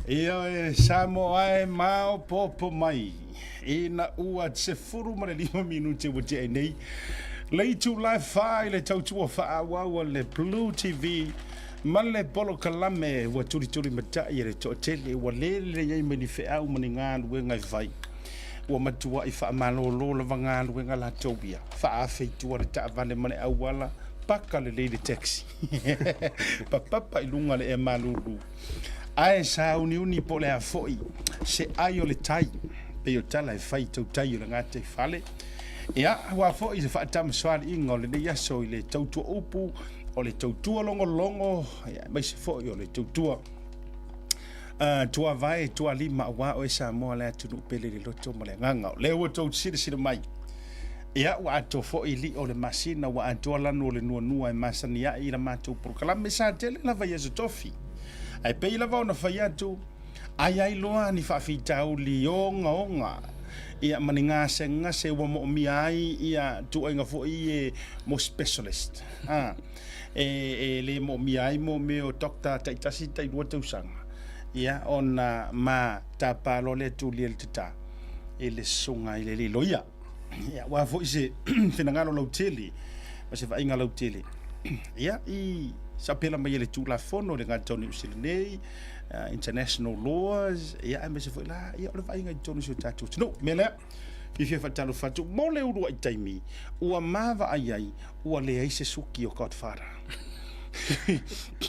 Ioe Samoa e maopoopo mai ina ua 15 minute ua tea nei le itula e 4 i le tautua faaauau a le Blue TV ma le polokalame ua tulituli matai e le toatele ua le lelei ai mai ni feau ma ni galuega e fai. Ua matuai faamalolo lava galuega latou ia, faaafe i tua le taavale ma le auala, paka lelei le taxi. Papapa i luga le ea malulu. Ae sauniuni po o le a foi se ai o le tai, pei o tala e fai i tautai o le gataifale. Ia, aua foi se faatamasoaliiga o lenei aso i le tautua upu, o le tautua logologo, ia, aemaise foi o le tautua tuavae, tualima, aua oe Samoa le atunuu pele i le loto ma le agaga. O lea ua tou silasila mai, ia, ua atoa foi lio o le masina, ua atoa lanu o le nuanua e masani ai i la matou polokalame. Sa tele lava i Aso Tofi, ae pei lava ona fai atu, ai ai loa ni faafitauli ogaoga, ia, ma ni gasegase ua moomia ai ia tuuaiga foi ia mo specialist. E le moomia ai mo mea o doctor taitasi tailua tausaga, ia, ona ma tapa loa lea tuli e le tata i le susuga i le alii loia. Ia, aua foi se finagalo lautele ma se vaaiga lautele, ia, i sapela mai e le Tulafono le gata o Niu Sila nei, international laws, ia, aemaise foi la, ia, o le vaaiga i totonu o si o tatou atunuu. O le mea lea, fiafia faatalofa atu mo le uluai taimi ua ma vaai ai ua leai se suki o Godfather.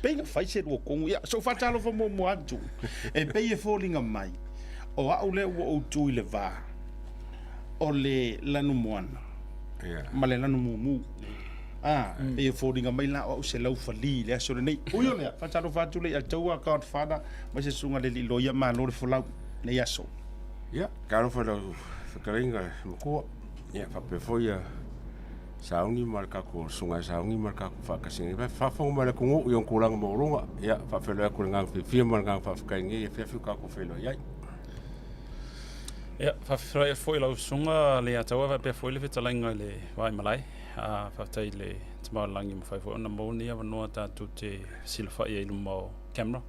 Pei na fai se lua kogu. Ia, so faatalofa muamua atu. E pei e foliga mai, o au lea ua ou tu i le va o le lanumoana ma le lanumumu. Pei e foliga mai la o au se laufali i le aso lenei. Ui o lea, faatalofa atu le ia taua Godfather ma se susuga le alii loia, malo le folau nei aso. Ia, talofa i lau fetalaiga matua. Ia, faapea foi ia sauni ma le tatou susuga ia Sauni ma le tatou faatasiga. Ia, faafofoga mai le atunuu i ona tulaga maualuga. Ia, faafeiloai atu i le agaga fiafia ma le agaga faafetai i lenei afiafi ua tatou feiloai ai. Ia, faafeiloai atu foi i lau susuga Leiataua faapea foi le fetalaiga i le Vaimalae. Faafetai i le Tama o le Lagi ua mafai foi ona maua lenei avanoa tatou te fesilafai ai i luma o camera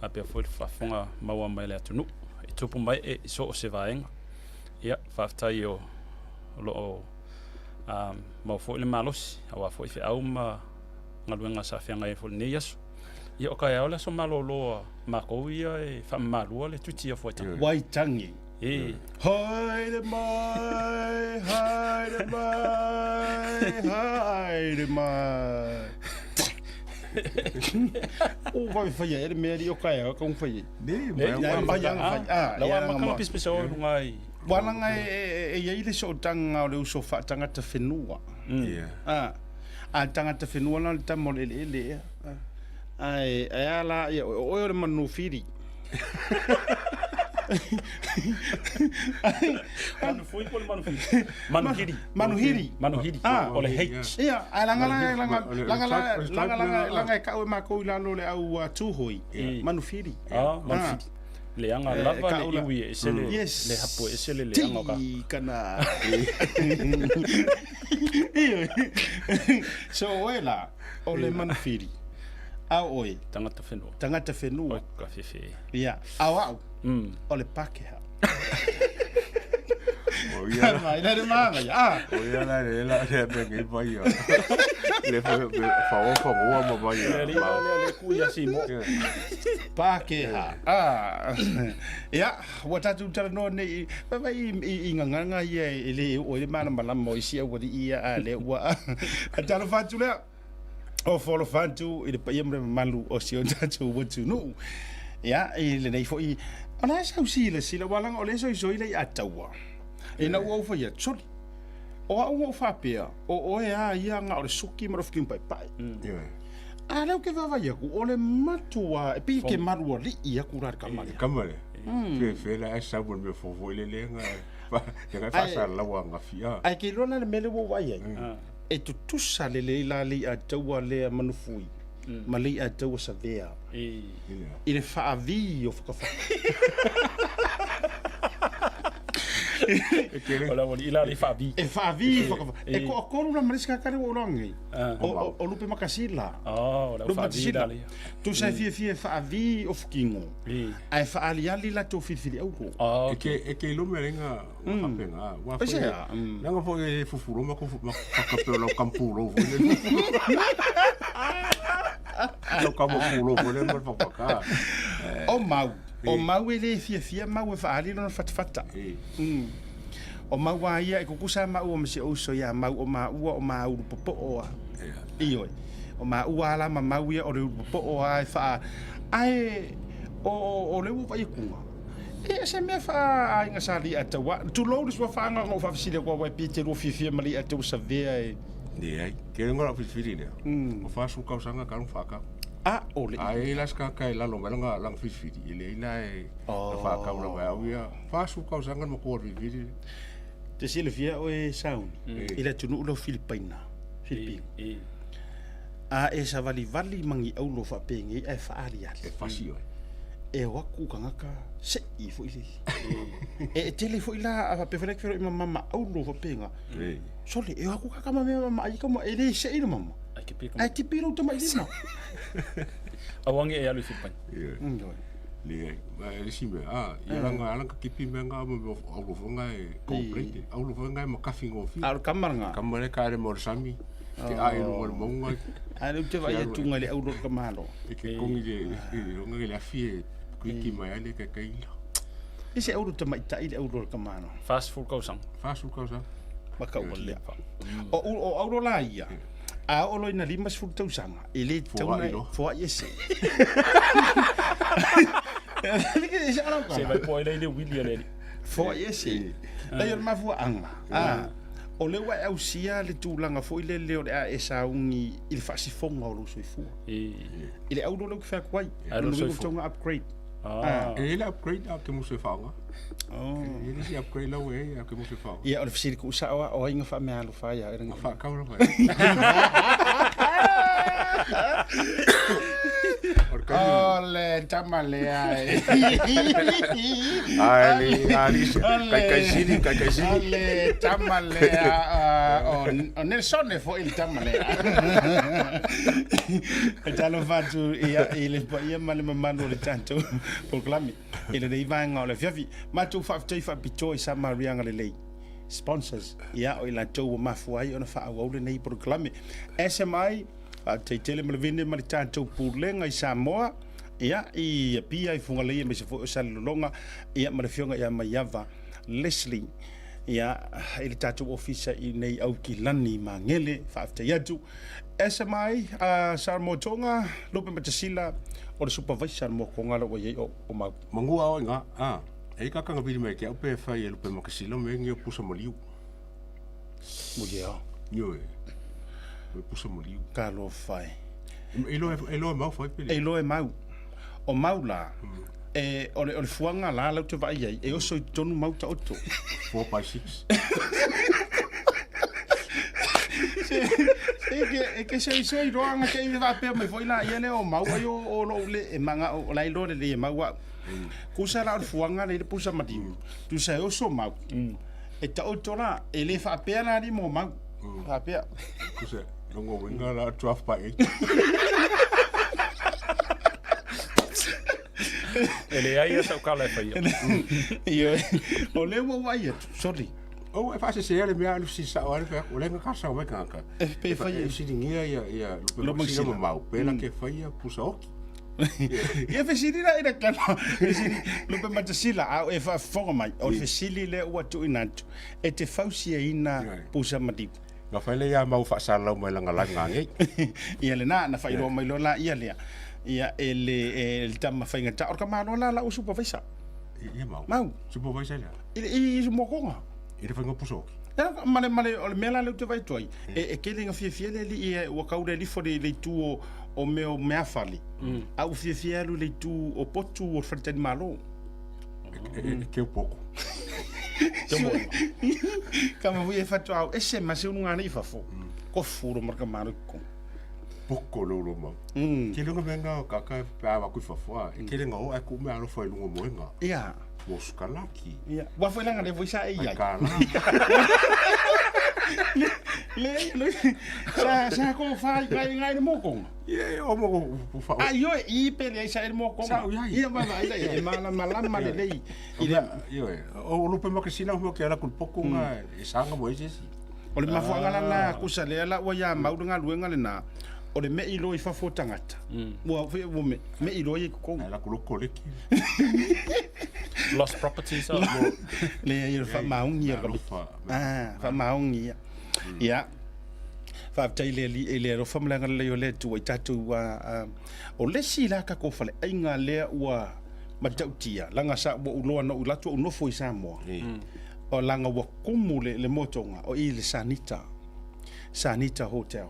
faapea foi le faafofoga maua mai le atunuu i tupu mai e i so o se vaega. Ia, faafetai o lo o maua foi le malosi aua foi feau ma galuega sa feagai ai foi i lenei aso. Ia, o taeao le aso malolo a matou ia e faamamalua le tuti o Fuaitagi. Waitangi. E. Haere mai, haere mai, haere mai. O vai whai e le mea li o kai o kong whai. Ne, mai mai anga whai. Ah, la wa makana pis o lunga i. Walanga e e i le sootanga o le uso whaatangata whenua. Yeah. Ah, a tangata whenua la le tama o le eleele ea. Ae ae a la ia o oe o le manu whiri. Manu fui po le manu whiri. Manu hiri. Manu hiri. Manu hiri. Ah. O le H. Ia, ae langa la langa langa la langa langa langa e kau e mākou i lalo le au Tūhoe. Manu whiri. Ah, manu whiri. Leaga lava le iwi e ese le le hapu e ese le leaga o ka. Ti kana. So oe la, o le manu whiri. A o oe. Tangata whenua. Tangata whenua. Oi ka whiwhi. Ia, a o au, o le Pākehā. O ia la. Mai la le maga ia. Ah. O ia la le la le me ngi vai ia. Le fa fa o fa ngoa ma vai ia. Le le le ku ia si mo. Pākehā. Ah. Ia, ua tatou talanoa nei, vaai i gagana ia e le oo ai le malamalama o isi aualii ia, a lea ua talofa atu lea. O foalofa atu i le paia ma le mamalu o si o tatou atunuu. Ia, i lenei foi, o le a sau silasila, aua leaga o lea e soisoi le iā taua. Ina ua ou fai atu, soli, o au ua ou faapea, o oe lava ia na o le suki ma le ofi paepae. A lea ou te vaavaai atu, o le matua, e pei e te malualii atu la le tama lea. Tama lea, fe la e sau ma le mea fou foi lele nga, nga e faasalalau agafia. Ae ke iloa la le mea lea ua ou vaai ai, e tutusa lelei la le i'a taua lea Manufui ma le i'a taua Savea i le faavi o Fakafaka. O le aualii la lea e faavi. E faavi whakawa. E toatolu la ma le isi kaka lea ua ou iloa nei. O, o Lupe Makasila. Oh, o le au faavi la lea. Tusa e fiafia e faavi ofutino, ae faaaliali latou filifili auro. Oh, E ke e ke iloa mea lenga ua faapena. Ua foi. Aisea? Leaga foi e fufu ma ku ma whakapeo lau kampu lou foi le. Lau kampu lou foi le ma whakapaka. O mau, o mau e le fiafia mau e faaali lona fatafata. O mau a ia e kukusa maua ma si ou uso ia mau o maua o maulu popoo a. Ioe. O maua la ma mau ia o le ulu popoo a e faa ae o le ua vaai atuga. E se mea faa aiga sa Leiataua. Tulou le suafa na ou faafesili atu aua e pei e te lua fiafia ma Leiataua Savea e. Leai, ke lenga lau filifili lea. O 40 tausaga ka whakau. A o le. A e la ska kai lalo mai langa langa filifili. E le ila e na whakau la mai au ia. 40 tausaga ma kua filifili. Te silafia oe Sauni, i le atunuu lea o Filipaina, Filipina. A e savalivali ma ni aulo faapenei ae faaaliali. E fasi oe. E o atu tagata sei foi lele. E tele foi la a faapea foi la e feiloai ma mama aulo faapena. Sole, e o atu kaka ma mea ma ai ka ma e le sei le mama. Ae tipi lou tamailima. Aua ne i e alu i Filipaina. Leai, ma e le isi mea, a, ia langa, langa kipi mea nga ma mea aulo foi nga e gold-plated, aulo foi nga e makafi gofie. A o le kama lena. Kama lea ka ale mo le sami, ke ae i luga o le mauga. A lea ou te vaai atu ngai le aulo o le tamalo. E ke kongi le, le, le afi e kuiki mai ai le kaikaila. I se aulo tamaitai le aulo o le tamalo. 40 tausaga. 40 tausaga. Ma kau alea. O, o aulo la ia, a oo loa ina 50 tausaga, e le tatau ona foai ese. Se vai po ai lea i le uili a le alii. Foai ese. Leai o le mafuaaga, a, o lea ua e ausia le tulaga foi lele o le a e sauni i le faasifoga o lou soifua. I le aulo lea ou te fai atu ai, Ai lou lona uiga ua soifua. tatau ona upgrade. Ah. E i ai le upgrade a o te musu e faaaoga. E i ai le isi upgrade la ua i ai a o te musu e faaaoga. Ia, o le fesili tuusao lava, o ai na faameaalofa ai ia oe? Na faakau lava. O le taimi. O le tama lea e. Ai, ali, kaikaisili, kaikaisili. O le tama lea, o Nelson foi le tama lea. E talofa atu i le paia ma le mamalu o le tatou polokalame i lenei vaega o le afiafi. Matou faafetai faapitoa i Samaria Agalelei sponsors, ia, o i latou ua mafua ai ona faaauau lenei polokalame. SMI, faafetai tele ma le vine ma le tatou pulega i Samoa, ia, i Apia, i Fugalei aemaise foi o Salelologa, ia, ma le afioga ia Maiava Leslie, ia, i le tatou ofisa i nei Aukilani Magele, faafetai atu. SMI, Samoa Tonga, Lupe Matasila, o le supervisor mo Tonga la ua i ai o, o mau. Mangua oe nga, a, e i kakanga vili mai ke au pe fai e Lupe Matasila me ngi o pusa maliu. Mo ia. Nio e. O pusa maliu. Ka lo fai. E lo e lo mau fai pele. E lo e mau. O mau la. E o le o le fuanga la lau te vai ai e oso i tonu mau ta oto. 4 by 6. E ke e ke se se roa nga ke i faapea mai foi la ia le o mau ai o lou le e manga o la iloa lelei e mau au. Kusa la o le fuaga lea i le pusa maliu. Tusa e oso mau. E taoto la, e le faapea la alii mo mau. Faapea. Kusa, longa uiga la 12 by 8. E leai lava sau tala e faia. Ioe, o lea ua ou vaai atu, sorry. Oh, e faasesea le mea alu fesili sao lava le fai atu, o lea na kasa mai tagata. E pe fai E fesiligia ia ia Lupe Maksila ma Mau, pe la ke faia pusa oki. Ia fesili la ina kama, fesili Lupe Matasila, a o e faafofoga mai, o le fesili lea ua tuuina atu, e te fausiaina pusa maliu. Na fai lea ia Mau faasalalau mai lana laga nei. Ia lena, na faailoa mai loa la ia lea, ia e le e le tama faigata, o le tamaloa la la ua supervisor. Ia Mau. Mau. Supervisor lea. I i mokoga. I le faiga pusa oki. Ia, ma le, ma le, o le mea la lea ou te vaai atu ai, e tele ina fiafia le alii e ua tau le lifo le, le itu o, o mea o meafale, a ua fiafia e alu i le itu o potu o le faletalimalo. E keu poko. Ka mahui e faatoa au ese ma se uluga nei i fafo. Kofu lo marka malo i koko. Poko lo lo mau. Ke lenga mea nga kaka e pe a waku i fafo a, e ke lenga o ai ku mea alofa i lunga o moenga. Ia. Mosukalaki. Ia, ua foi laga lea foi sa e i ai. Kālā. Le, le, sa, sa ko whai ngai ngai le mōkonga. Ia, e o mo ko wha. A io e i pe le sa e le mōkonga. Sa o iai. Ia, ma ma, e mala malama le lei. I le, Io e, o lupe makasina mo ke ala kulpoko nga e sanga mo e sesi. O le mafuaaga la lena kusa lea la ua ia mau le galuega lena, o le me'i loa i fafo o tagata. Ua foi ua me, me'i loa ia i totonu. Ae la kuloko leki. Lost properties. Oh. Leai, o le faamaoni ia o le Alofa. Ah, faamaoni ia. Ia. Faafetai i le Alii i le alofa ma le agalelei o le Atua i tatou a, o le isi la tatou faleaiga lea ua matautia, leaga sa ua ou loa na ou alu atu ou nofo i Samoa. O laga ua kumu le, le motoga o i le Sanita, Sanita Hotel.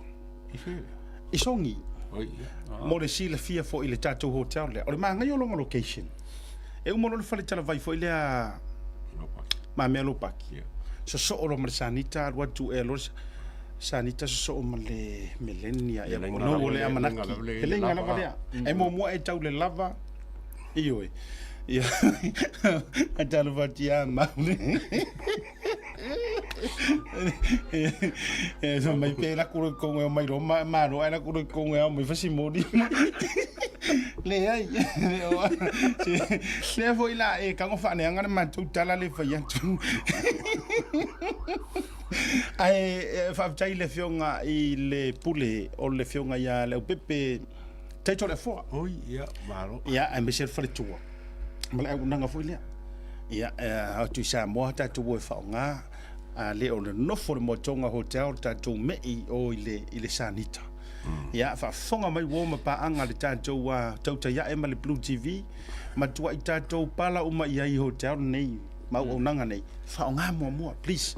I fea lea? I Sogi. Oi, ia. Mo le silafia foi i le tatou hotel lea. O le manaia o lona location. E uma loa le fale talavai foi lea Lopaki. Mamea Lopaki. Ia. Sosoo loa ma le Sanita, alu atu ea loa le Sanita sosoo ma le Melenia. Ia, Ia, leiga ona lava ua le lea, amanaki. leiga lava lea, He leiga lava, lava lea. E muamua e tau le lava, Ioe. Ia, a talofa atu ia mau. E so mai pe la kuro ko ngeo mai Roma ma ro ai la kuro ko ngeo mai fasimoli. Leai. Lea foi la e kago faaneaga le matou tala le fai atu. Ae faafetai i le afioga i le pule o le afioga ia Leaupepe Taito le afoa. Oi, ia, malo. Ia, aemaise le faletua. Ma le auaunaga foi lea. Ia, atu i Samoa tatou o e faaaoga, a le o le nofo le Moatoga Hotel, tatou me'i o i le, i le Sanita. Ia, faafofoga mai uo ma paaga le tatou tautai ae ma le Blue TV, matuai tatou pala uma i ai i hotel nei, ma auaunaga nei, faaaoga muamua, please.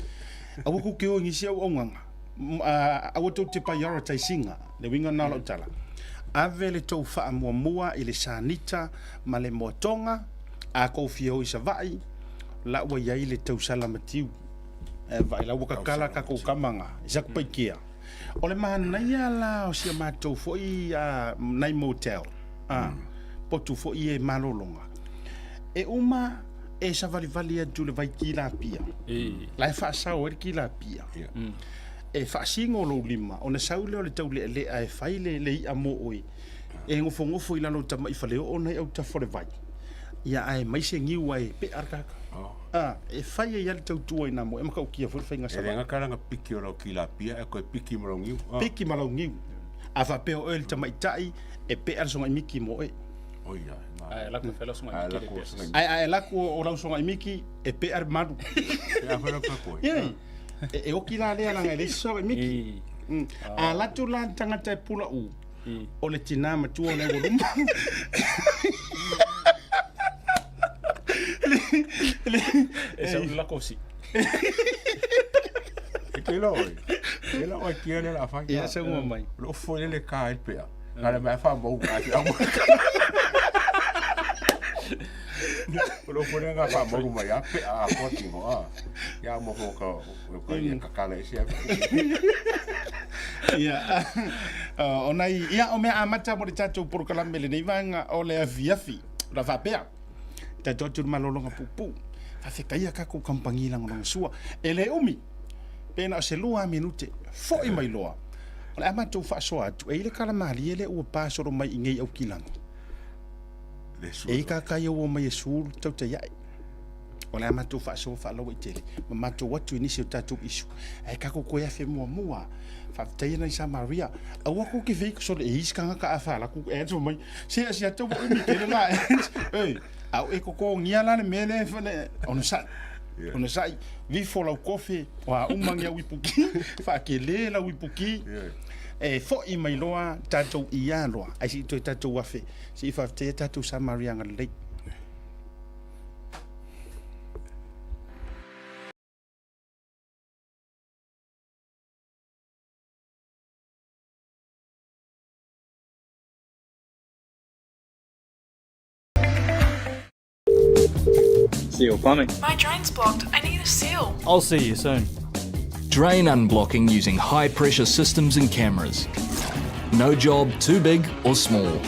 Aua kou te o i nisi auaunaga, aua tou te prioritize ina, le uiga lena o lau tala, ave le tou faamuamua i le Sanita ma le Moatoga, a kou fia o i Savaii, la ua i ai le tausala matiu. E vaai la ua kakala tatou tama na i Satupaitea. O le manaia la o si a matou foi nai motel, potu foi e malologa, e uma e savalivali atu i le vai tilapia, la e faasao ai le tilapia. E faasino lou lima, ona sau lea o le taulealea e fai le, le i'a mo oe, e nofonofo i lalo o tama'i faleoo nai autafa o le vai, ia ae mai se niu ae pea le tagata. A, e fai ai lava le tautua i nā moe, e matautia foi le faiga E le Savaii. gata la na piki o lau tilapia ae toe piki ma lau niu. Piki ma lau niu. A faapea o oe le tamaitai, e pea le sogaimiki mo oe. Oi ai, ma. Ae lako fai lau sogaimiki le pea. Ae a e lako o lau sogaimiki, e pea le malu. E a fai lau kako e. Ia, e oki la lea laga e leai se sogaimiki. A alu atu la le tagata e pulaʻu, o le tinā matua o le aualuma. E sau le lako si. E ke lo oi. E la oi kia le la fai. Ia, sau mai. Lo fo le le ka e pea. Na le mai fa mo ka ti au. Lo fo le nga fa mo mai a pea a ko ti mo a. Ya mo fo ka ka ia ka kala isi a. Ia, o nai, ia, o mea amata mo le tatou polokalame lenei vaega o le afiafi. O le a faapea, tatou atu i le malologa puupuu, faafetaia tatou kamupani lagolagosua. E le umi, pe na o se 2 minute, foi mai loa, o le a matou faasoa atu, e i ai le tala malie lea ua pasolo mai i nei Aukilani. E i ai tagata ia ua omai e su le tautai ae. O le a matou faasoa faalauaitele ma matou atu i nisi o tatou issue. Ae tatou toe afe muamua. Faafetai ana i Samaria. Aua kou te fei sole e isi tagata a falaku e atu mai. Se asi atu ua umi tele la. Ei, au e totogia la le mea lea e fale. Onosai. Onosai. Vifo lau kofe, o a uma ni au ipuki. Faakele lau ipuki. E foi mai loa tatou ia loa. Ae se i toe tatou afe. Se i faafetaia tatou Samaria agalelei. Seal plumbing. My drain's blocked. I need a seal. I'll see you soon. Drain unblocking using high pressure systems and cameras. No job too big or small.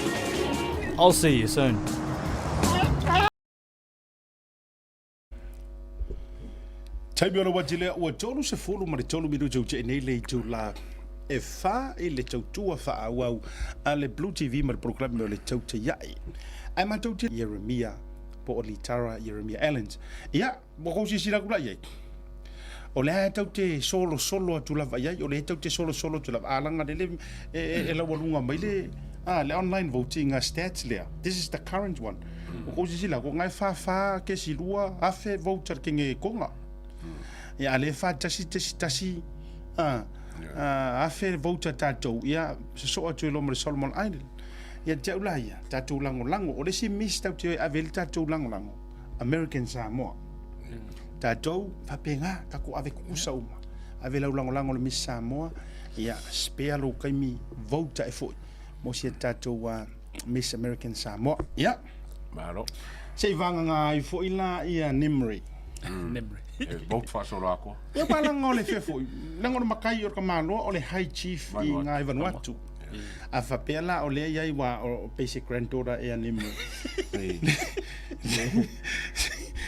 I'll see you soon. Taimi o le uati lea ua 33 minute ua tea nei le itula e fa i le tautua faaauau a le Blue TV ma le polokalame o le Tautaia'i. Ae matou te Ieremia po o Litara Ieremia Ellens. Ia, ua kou silasila atu la i ai. O lea e tau te solosolo atu lava i ai, o lea e tau te solosolo atu lava. A laga lele e, e, e laualuga mai le, ah, le online voting a stats lea. This is the current one. O kou silasila atu, nga e fa fa kesi lua afe vote a le kenge konga. Ia, a le fa tasi tasi tasi ah, ah, afe vote a tatou, ia, sosoo atu e loa ma le Solomon Island. Ia te au la ia, tatou lagolago. O le isi miss tau te ave ai le tatou lagolago, American Samoa. Tatou, faapena, tatou ave kukusa uma. Ave lau lagolago i le Miss Samoa, ia, spare lou taimi vote ae foi mo si a tatou Miss American Samoa. Ia. Malo. Se i vagana ai foi la ia Nimri. Nimri. E vote faasolo atoa. Ia pa laga o le fea foi, laga o le matai o le tamaloa o le High Chief i ngā i Vanuatu. A faapea la o lea i ai ua o pei se granddaughter ea Nimri.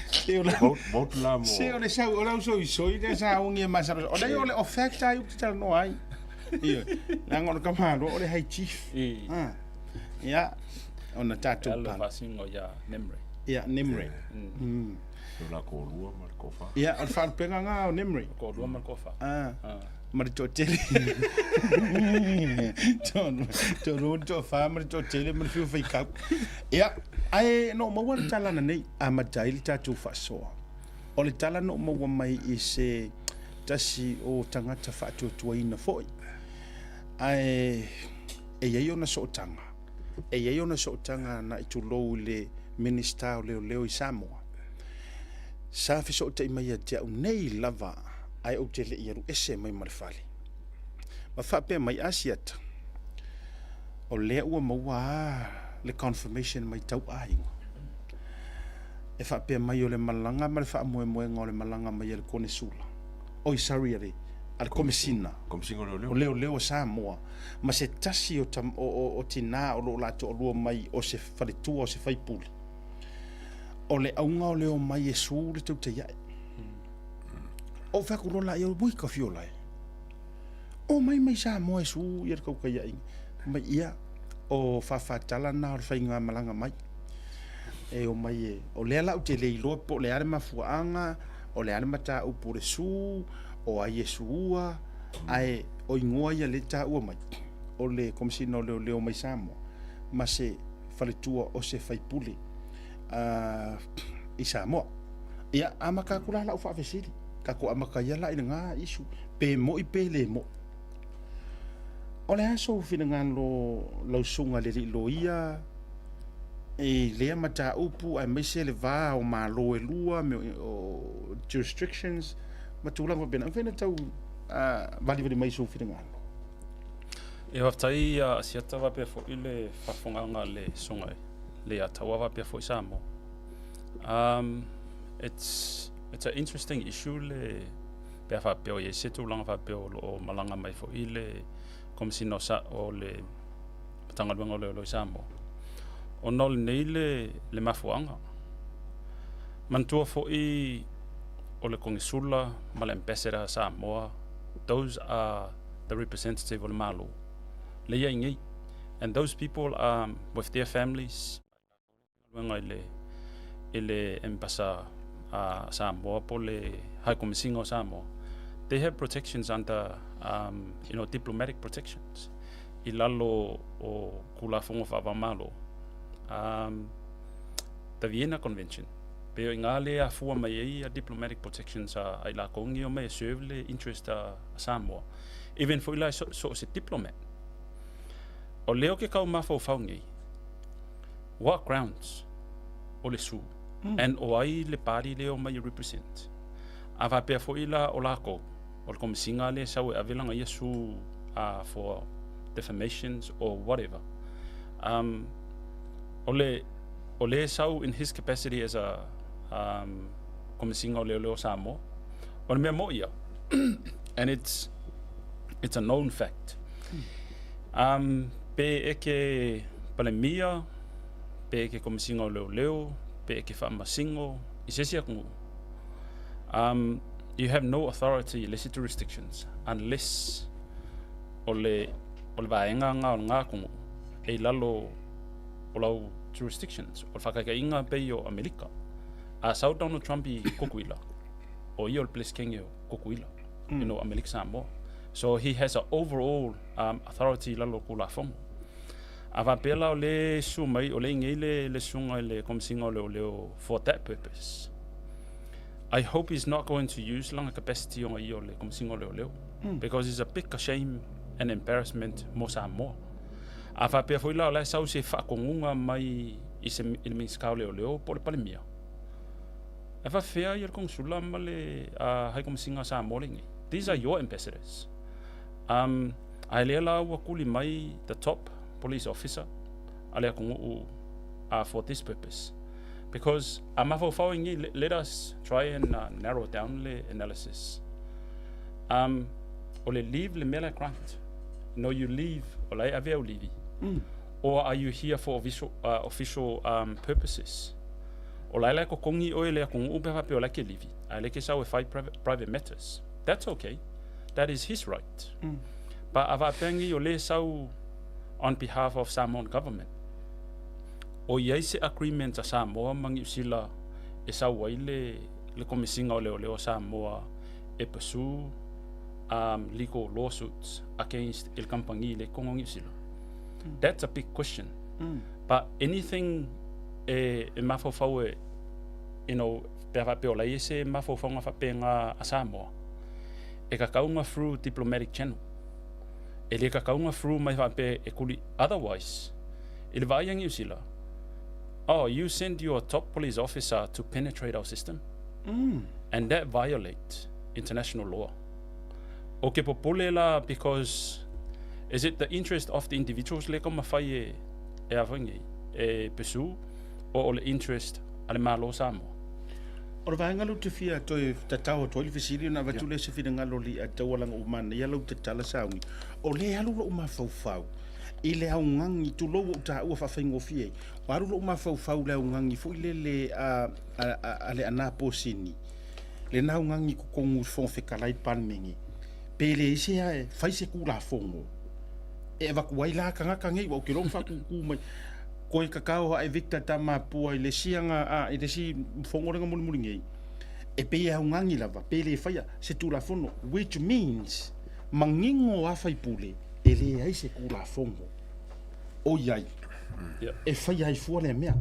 Se o la Vote, vote la mo. Se o le sau o lau soisoi lea sa augi e masalosalo. O lea o le o fact ai ou te talanoa ai. Ioe. Leaga o le tamaloa o le High Chief. Ah. Ia, ona tatou Alo pala. faasino ia Nimri. Ia, Nimri. O la toalua ma le toafa. Ia, o le faalupega lena o Nimri. Toalua ma le toafa. Ah. Ma le toatele. Toalua ma le toafa ma le toatele ma le fiu faitau. Ia, ae na ou maua le tala ananei, amata ai le tatou faasoa. O le tala na ou maua mai i se tasi o tagata faatuatuaina foi. Ae e i ai ona sootaga, e i ai ona sootaga na i tulou i le Minisita o Leoleo i Samoa. Sa fesootai mai ia te au nei lava ae ou te le i alu ese mai ma le fale. Ma faapea mai, Asiata, o lea ua maua a le confirmation mai tau aiga. E faapea mai o le malaga ma le faamoemoega o le malaga mai a le Konesula. Oi, sorry, a le, a le Komesina. Komesina o Leoleo. O Leoleo o Samoa, ma se tasi o, tam, o, o, o tinā o lo o la toalua mai o se faletua o se faipule. O le auga o le omai e su le tautaiae. Ou fai atu loa la ia, ui ka fiola e. Omai mai Samoa e su ia le tautaiaʻiga. Mai ia, o faafatala na o le faigamalaga mai. E omai e, o lea la ou te le iloa po o le a le mafuaaga, o le a le mataupu o le su, o ai e suua, ae o igoa ia lea e taua mai, o le Komesina o Leoleo mai Samoa, ma se faletua o se faipule i Samoa. Ia, amata atu la lau faafesili, tatou amata ia la i lena issue, pe moi pe le moi. O le a sou finagalo lau susuga i le alii loia i lea mataupu aemaise le va o Malo e lua, o jurisdictions ma tulaga faapena. E mafai ona tau valivali mai sou finagalo? E faafetai ia Asiata faapea foi le faafofogaaga a le susuga i Leiataua faapea foi Samoa. It's, it's an interesting issue le pe a faapea o i ai se tulaga faapea o lo o malaga mai foi le Komesina o, Sa, o le Matagaluega o Leoleo i Samoa, ona o lenei le, le mafuaaga. Manatua foi o le Konesula ma le Ambassador a Samoa, those are the representative o le Malo, le i ai nei. And those people are with their families, galuega i le, i le Embasa a Samoa po le High Commissioner o Samoa, they have protections under, you know, diplomatic protections i lalo o Tulafono Faava-o-Malo. The Vienna Convention, pei o i ngā le afua mai ai a diplomatic protections a, a i lakou ni o mai e serve le interest a, a Samoa. Even foi la e so, so o se diplomat. O lea o ke kau mafaufau nei, What grounds o le sue and o ai le party lea omai e represent? A faapea foi la o lakou, o le komesiga lea e sau e ave lana ia sue for defamations or whatever. Um, o le, o lea e sau in his capacity as a um, komesiga o leoleo o Samoa. O le mea mo'i ia, and it's, it's a known fact. Um, pe e ke Palemia, pe e ke Komesina o Leoleo, pe e ke Faamasino, i se isi atunuu. Um, You have no authority i le isi jurisdictions unless o le o le vaega nga o lena atunuu e i lalo o lau jurisdictions. O le faataitaiga pei o Amerika. A sau Donald Trump i Tutuila, o ia o le Peresetene o Tutuila, you know, Amerika Samoa. So he has a overall authority i lalo o Tulafono. A faapea la o lea e susu mai, o lea e i inei le, le susuga i le Komesina o Leoleo for that purpose. I hope he's not going to use lana capacity ona ia o le Komesina o Leoleo because it's a big shame and embarrassment mo Samoa. A faapea foi la o la e sau se faatonuga mai i se i le Minisita o Leoleo po o le Palemia, e faafefea ia le Konesula ma le High Komesina a Samoa lenei. These are your ambassadors. A lea la ua tuli mai the top police officer a le atunuu for this purpose. Because a mafaufau ai nei, let us try and narrow down le analysis. O le leave le mea la e grant. No, you leave, o la e ave au livi. Or are you here for official, official purposes? O la e la e totogi oe e le atunuu pe a faapea o la e ke livi, a e le ke sau e fai private, private matters. That's okay. That is his right. But a faapea nei o le sau on behalf of Samoan government. O i ai se agreement a Samoa ma Niu Sila e sau ai le, le Komesina o Leoleo a Samoa e pursue legal lawsuits against il kampangi le kongo Niu Sila. That's a big question. But anything e, e mafaufau e, you know, pe a faapea o la i se mafaufauga faapena a Samoa, e kakauga through diplomatic channel. E le kakauga through mai faapea e kuli otherwise. I le vaai a Niu Sila, oh, you send your top police officer to penetrate our system. And that violate international law. O ke popole la because is it the interest of the individuals le ka mafai e e a foi nei, e pursue o o le interest a le Malo o Samoa? O le vaega lea ou te fia toe tatao atu ai le fesili ona avatu lea se finagalo li a taualaga ua manaia lau tatala sauni. O lea e alu lou mafaufau i le augani, tulou ua ou taua faafaigofie ai, ua alu lou mafaufau i le augani foi lele a, a, a, a le Ana Posini, lena augani i totonu i le Fofoga Fetalai le Palemene, pe leai se e fai se Tulafono e avatu ai la tagata nei, aua ou te iloa na faatūtū mai. Koe kakao ae Victor Tamapua i le isi aga, a, i le isi fono lea na mulimuli nei, e pei e augani lava, pe le faia se Tulafono, which means, manino a faipule, e leai se Tulafono o i ai e faia ai fua lea mea.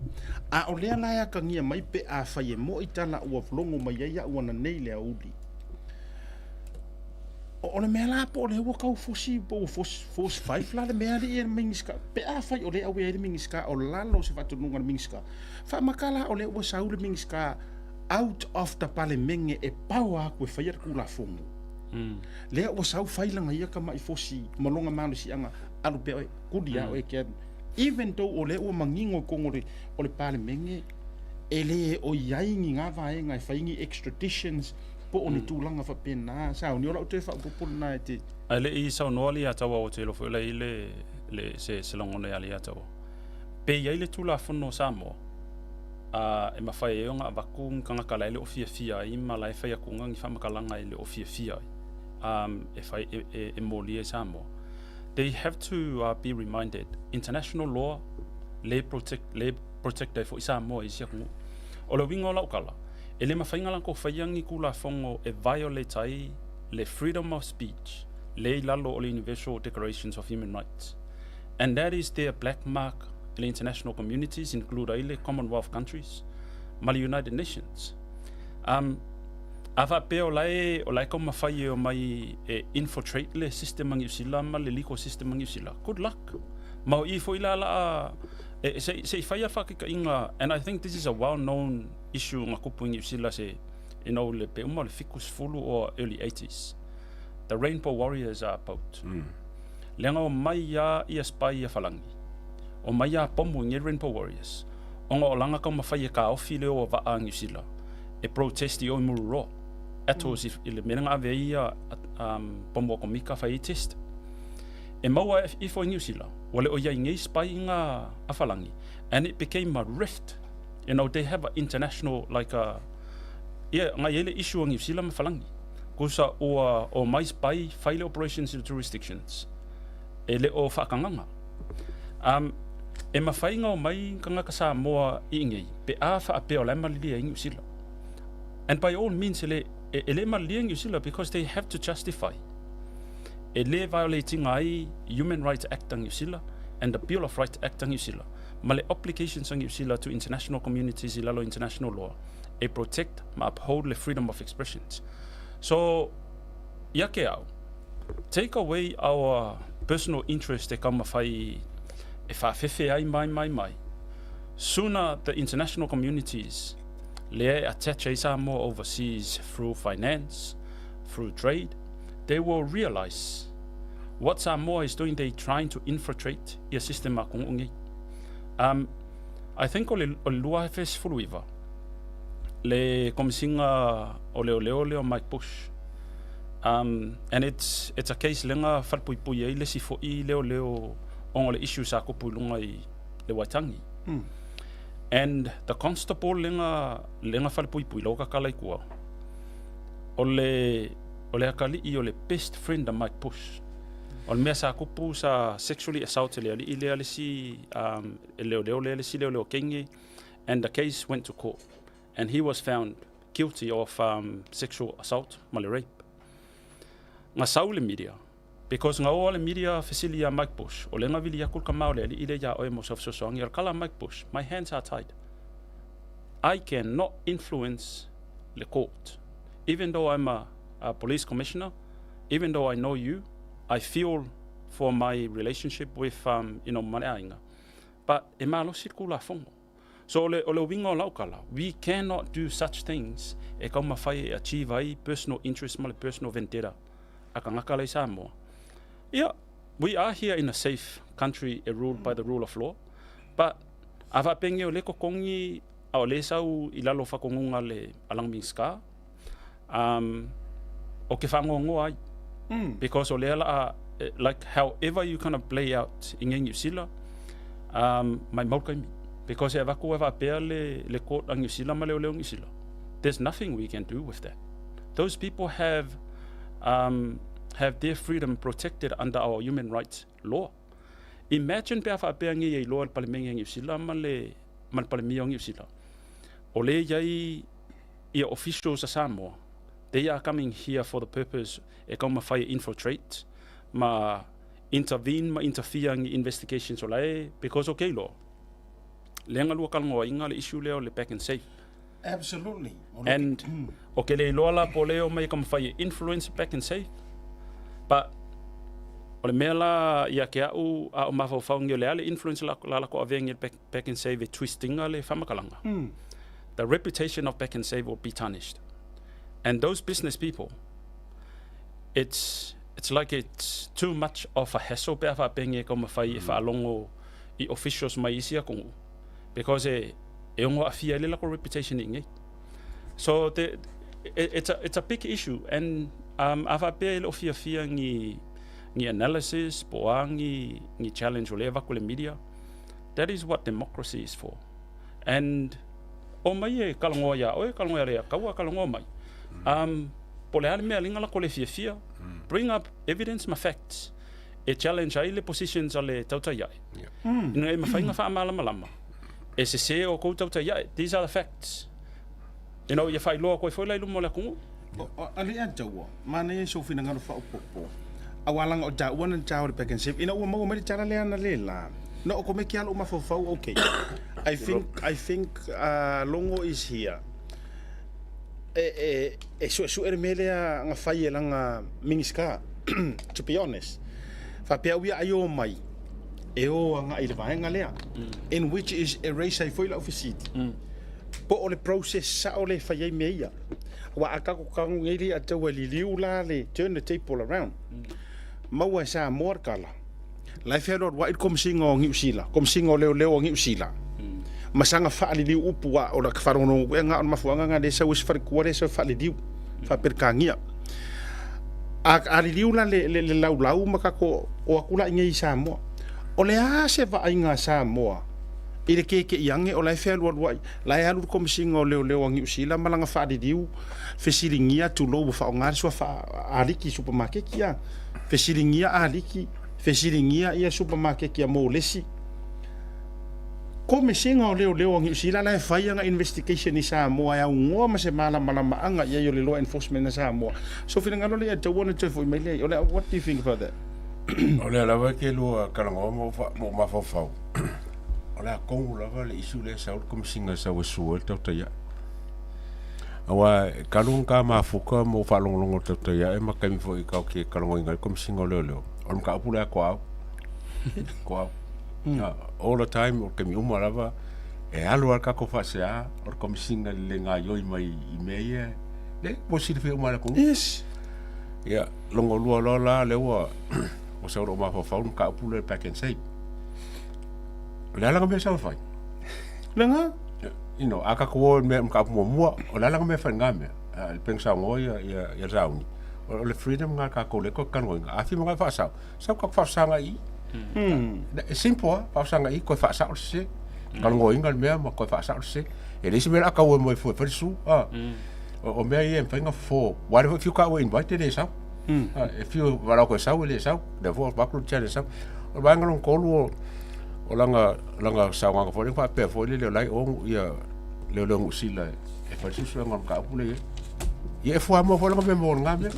A o lea la e akagia mai pe afai e mo'i tala ua logo mai ai a'u ananei i le aoauli. O le mea la po o lea ua tau fosi po ua force, force five la le mea alii e le Minisita. Pe afai o lea e auea ai le Minisita o lalo o se faatonuga a le Minisita, faamata la o lea ua sau le Minisita out of the Palemene e power atu e faia le Tulafono. Lea ua sau fai lana ia tama'i fosi ma lona malosiaga alu pea oe, kuli a oe e ke alu. Even though o lea ua manino i totonu o le, o le Palemene e le o i ai ni ngā vaega e fai ni extraditions po o ni tulaga faapena. Sauni, o lau toe faaopoopo lena e te. Ae le i saunoa le Iataua ua te iloa foi o la e i ai le, le, se, se lagona ia le Iataua. Pe i ai le Tulafono o Samoa, a, e mafai ai ona avatu ni tagata la e le o fiafia ai ma la e fai atu ni faamatalaga e le o fiafia ai, e fai, e, e, e molia i Samoa. They have to be reminded, international law le protect, le protect ai foi Samoa i isi atunuu. O le uiga o lau tala, e le mafai ona latou faia ni Tulafono e violate ai le freedom of speech le i lalo o le Universal Declarations of Human Rights. And that is their black mark i le international communities, include ai le Commonwealth countries ma le United Nations. A faapea o la e, o la e taumafai e omai e infiltrate le system a Niu Sila ma le legal system a Niu Sila, good luck. Ma o i foi la la e, se, se i fai a whakikaiga, and I think this is a well-known issue nga kupu i Niu Sila se, you know, le pe uma o le 70 or early 80s. The Rainbow Warriors are about. Leaga o mai a ia spy ia Whalangi. O mai a pomu i nge Rainbow Warriors. Ona o langa taumafai e kaofi le o a vaa a Niu Sila e protest i o i Mururoa. Atolls i le mea na ave ai ia pomu atomika fai ai test. E maua ifo i Niu Sila, ua le o iai nei spy nga a Whalangi. And it became a rift. You know, they have a international like a, ia, nga iai le issue a Niu Sila ma Whalangi. Tusa ua omai spy fai le operations i le jurisdictions e le o faakagaga. Um, e mafai ona omai tagata Samoa i inei pe a faapea o la e malilie ai Niu Sila. And by all means e le, e le malilie Niu Sila because they have to justify e le violate ina ai Human Rights Act a Niu Sila and the Bill of Rights Act a Niu Sila ma le obligations a Niu Sila to international communities i lalo international law e protect ma uphold le freedom of expressions. So, ia ke au, take away our personal interest e taumafai e faafefe ai mai mai mai, sooner the international communities lea e attach ai Samoa overseas through finance, through trade, they will realise what Samoa is doing, they trying to infiltrate ia system a atunuu nei. Um, I think o le, o le 2019, le Komisiga o Leoleo lea o Mike Bush. Um, and it's, it's a case lenga falepuipui ai le isi foi leoleo ona o le issue sa tupu i luga i le Waitangi. And the constable lenga, lenga falepuipui lau tatala i tua, o le, o le atalii o le best friend a Mike Bush. O le mea sa tupu sa sexually assault e le alii lea le isi um, e leoleo lea le isi leoleo kenge and the case went to court and he was found guilty of um, sexual assault ma le rape. Nga sau le media because nga oa le media fesili ia Mike Bush o le nga vili aku le kama o le alii lea ia oe mo se fesoasoani o le kala a Mike Bush, my hands are tied. I cannot influence le court. Even though I'm a police commissioner, even though I know you, I feel for my relationship with um, you know, ma le aiga. But e malosi le Tulafono. So o le, o le uiga o lau tala, we cannot do such things e taumafai e achieve ai personal interest ma le personal vendetta a tagata la i Samoa. Ia, we are here in a safe country e ruled by the rule of law, but a faapea o lea e totogi a o lea e sau i lalo o faatonuga a le a lana Minisita, um, o ke faanoanoa ai. Because o lea la a, like however you kind of play out i ngei Niu Sila, um, maimau le taimi. Because e avatu e faapea le, le court a Niu Sila ma leoleo Niu Sila. There's nothing we can do with that. Those people have, um, have their freedom protected under our human rights law. Imagine pe a faapea ngei e iloa e le Palemene a Niu Sila ma le, ma le Palemia o Niu Sila. O lea e i ai ia officials a Samoa, they are coming here for the purpose e taumafai e infiltrate ma intervene ma interfere ngi investigations o la e because o ke iloa lea nga lua talanoaina le issue lea o le Pak'nSave. Absolutely. And o ke le iloa la po o le omai e taumafai e influence Pak'nSave but o le mea la ia ke a'u a o mafaufau ngi o le a le influence la la lakou avea ngi le Pak'nSave e twist ina le faamatalaga. The reputation of Pak'nSave will be tarnished. And those business people, it's it's like it's too much of a hassle pe a faapea ngi e taumafai e faalogo i officials mai isi atunuu because e e ono aafia ai le lakou reputation i inei. So the, it, it's a it's a big issue and um, a faapea e le o fiafia ni ni analysis po o a ni ni challenge o lea e avatu i le media, that is what democracy is for. And omai e talanoa iā oe, talanoa ia Leiataua, talanoa mai. Um, po o le a le mea liga lako le fiafia, bring up evidence ma facts e challenge ai le positions a le tautai ae. Ina ia mafai ona faamalamalama, e sese o kou tautai ae, these are the facts. You know, ia faailoa atu ai foi la i luma o le atunuu. A Leiataua, manaia i sou finagalo faaopoopo, aua leaga o taua na tao i le Pak'nSave, ina ua maua mai le tala lea analeila, na o komeki lava lou mafaufau, okay, I think, I think Logo is here, e, e, e suesue le mea lea na fai e lana Minisita, to be honest, faapea au ia ai o mai, e o agai i le vaega lea, in which is erase ai foi lau fesili, po o le process sao lea e fai ai mea ia. Aua a tatou tago nei le ataua e liliu la le turn the table around. Maua e Samoa le tala. La e fealualuai le Komesina o Niu Sila, Komesina o Leoleo o Niu Sila. Ma saga faaliliu upu a o le faalogologo atu ea o le mafuaaga lena lea e sau ai se faletua lea e sau e faaliliu faa-Peretania. A liliu la le laulau ma tatou o atu la i inei i Samoa. O le a se vaaiga a Samoa? I le kekeʻi age o la e fealualuaʻi, la e alu le Komesina o Leoleo a Niusila ma lana faaliliu fesiligia tulou ua faaaoga le suafa aliki i supamakeki a. Fesiligia aliki, fesiligia ia supamakeki a Molesi. Komesina o Leoleo a Niusila la e fai ana investigation i Samoa e aunoa ma se malamalamaaga i ai o le law enforcement a Samoa. So finagalo lea e tatau ona toe foi mai lea i o le what do you think about that? O lea lava e te lua talanoa ma ou mafaufau. O le a tonu lava le issue lea e sau le Komesina e sau e sue ai le tautai ae. Aua e talu ona ta mafuta ma ou faalogologo i le tautai ae ma taimi foi tatou te talanoaina ai le Komesina o Leoleo, o le mataupu lea toa-au. Toa-au. All the time, o taimi uma lava, e alu lava le tatou faasea, o le Komesina i le le gaoioi mai i mea ia, le ua silafia uma e le atunuu. Yes. Ia, lona lua loa la, lea ua sau i lou mafaufau le mataupu lea pack and save. O le a la mea sa fai? Lena? You know, a tatou o i le mea mataupu muamua, o le a la mea e fai i lena mea? Le pei ona saunoa ia Sauni, o le freedom lena a tatou lea e tatou te talanoaina. A fia manao e faasao, sau tatou faasaga i i. E simple lava, faasaga i i, toe faasao le sese. Talanoaina le mea ma toe faasao le sese. E leai se mea o le a tau mai fua e fai le sue. O mea ia e mafai ona fofo. Aua o lea foi e fiu taua e invite e le sau. E fiu valaau atu e sau e le sau. O lea foi ua avatu le chance e sau. O le vaega lona tolu o lana saunoaga foi lea faapea foi lele o la e o ia leoleo Niu Sila e fai le suesuega o le mataupu lea i ai. Ia e fuamoa foi lana mea mo lena mea.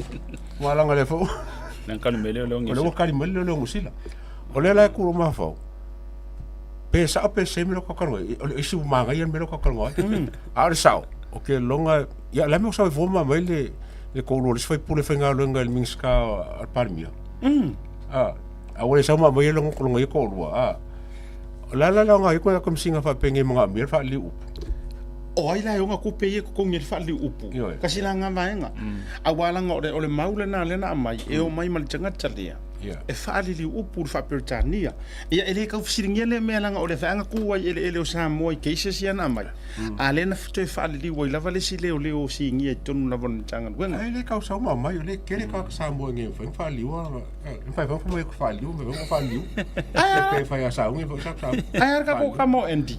Aua leaga o lea foi Lea na kali mai leoleo Niu Sila. O lea ua kali mai leoleo Niu Sila. O lea la e ku i lou mafaufau, pe sao pe sese le mea lea ou te talanoa ai, o le isi ua manaia le mea lea ou te talanoa ai. A o le sao, ou te lagona, ia o le a le mea ua sau ai fua ma aumai le le toalua o le isi faipule faigaluega i le Minisita a le Palemia. A, a ua le sau ma aumai lona ia toalua, a. O le a la le aoga ai koe Komesina faapenei manaomia le faaliliu upu? O ai la e ona tupe ia e totogi ai le faaliliu upu? Ioe. Kasi la nga vaega. Aua leaga o le mau lena lea na aumai, e omai ma le tagata lea e faaliliu upu i le faa-Peretania. Ia e le tau fesiligia lea mea leaga o le vaega tu ai i eleele o Samoa i cases ia na aumai, a lea na toe faaliliu ai lava le isi leoleo sinia i totonu lava o le Matagaluega. Ae le tau sau ma aumai, o lea e tele tagata Samoa i nei e mafai ona faaliliu, e mafai foi ona fai mai ou te faaliliu, mafai foi ona faaliliu. Pe fai a Sauni foi sa Sauni. Ae a le tatou tama o Andy?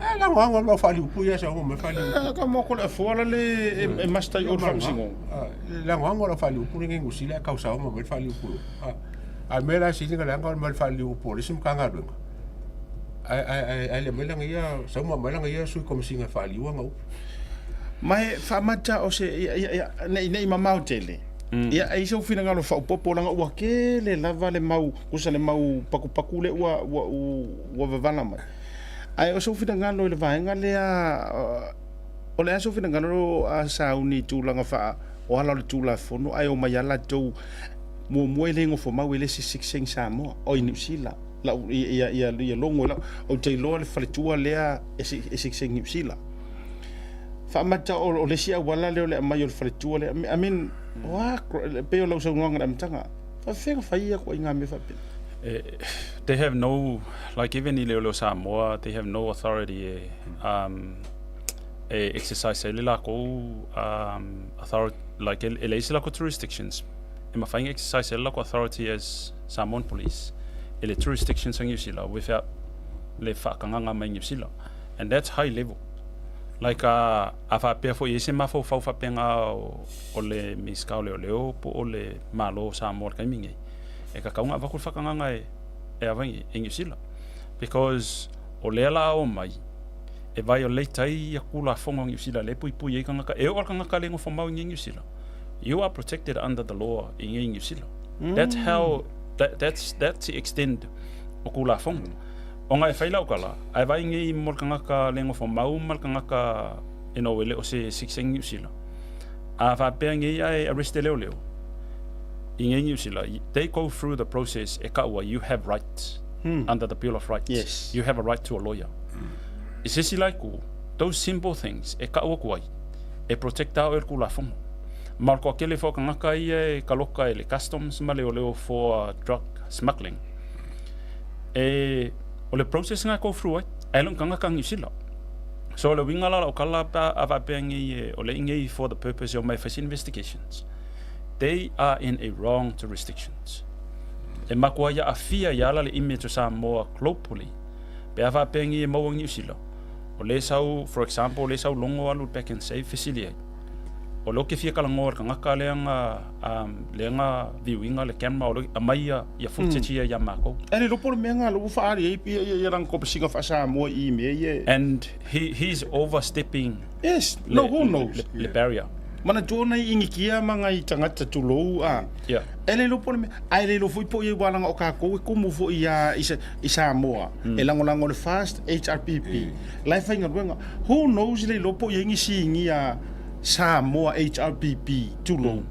E lagolago lava faaliliu upu ia sau ma faaliliu. E tama o Toleafoa la le e master i o i le faamasinoga. E lagolago lava faaliliu upu lenei Niu Sila ae tau sao ma aumai le faaliliu upu. A o le mea la e sili ona leaga o le mea o le faaliliu upu o le isi Matagaluega, ae le aumai lana ia, sau ma aumai lana ia Sui Komesina e faaliliu ana upu. Ma e faamata o se, ia, ia, ia, ne i, ne i mamao tele, ia, e i ai sou finagalo faaopoopo, leaga ua tele lava le mau, tusa le mau pakupaku lea ua, ua, ua vavala mai. Ae o sou finagalo i le vaega lea, o le a sou finagalo a sauni i tulaga faa, o ala o le Tulafono ae omai lava latou Muamua e le nofomau e le isi sitiseni Samoa oi Niu Sila lau ia ia ia logo lau ou te iloa le faletua lea e e sitiseni Niu Sila. Faamata o le isi auala lea o le aumai o le faletua lea I mean o a pei o lau saunoaga i le amataga faafefea ona fai ia ituaiga mea faapea? They have no like even i leoleo Samoa they have no authority e e exercise ai le lakou authority like e leai se lakou jurisdictions e mafai ona exercise ai le lakou authority as Samoan police i le jurisdictions a Niu Sila without le faatagaga mai Niu Sila and that's high level like a a faapea foi e i ai se mafaufau faapena o le Minisita o Leoleo po o le Malo o Samoa i le taimi lenei e tatau ona avatu le faatagaga e ava e Niu Sila because o lea la a omai e violate ai ia Tulafono a Niu Sila lea e puipui ai tagata e oo lava le tagata le nofo mau i Niu Sila you are protected under the law i inei Niu Sila. That's how, that, that's, that's the extend o Tulafono. Ona e fai lau tala, a e vaai nei mo le tagata le nofo mau ma le tagata, you know, e le o se citizen Niu Sila, a faapea nei ae arrest e leoleo i inei Niu Sila, they go through the process e kaua you have rights under the Bill of Rights. Yes. You have a right to a lawyer. I se isi la itu, those simple things e kau atu ai, e protect-a oe e le Tulafono. Ma o le toatele foi o tagata ia e kaloka e le customs ma leoleo for drug smuggling, e, o le process lena e go through ai, ae le o ni tagata Niu Sila. So o le uiga la o lau tala pe a faapea nei e, o lea i nei for the purpose e omai e fai se investigations, they are in a wrong jurisdictions. E matua aafia ai lava le image o Samoa globally. Pe a faapea ngi e maua Niu Sila, o le sau, for example, o le sau logo alu i le Pak'nSave fesili ai. O lea ou te fia talanoa i le tagata lea na, um, lea na view ina le camera, o lea aumai ia, ia footage ia ia matou. E le iloa po o le mea lena lea ua faaali ai ia, ia, ia lana komesiga faa-Samoa i i mea ia. And he, he's overstepping Yes, le, no, who knows? le, le barrier. Manatua nai Inikia ma nai tagata tulou a. Yeah. E le iloa po o le mea, ae le iloa foi po o i ai ua leaga o tatou e tumu foi ia i, i Samoa e lagolago i le FAST HRPP la e faigaluega. Who knows le iloa po o i ai ni sinia Samoa HRPP tulou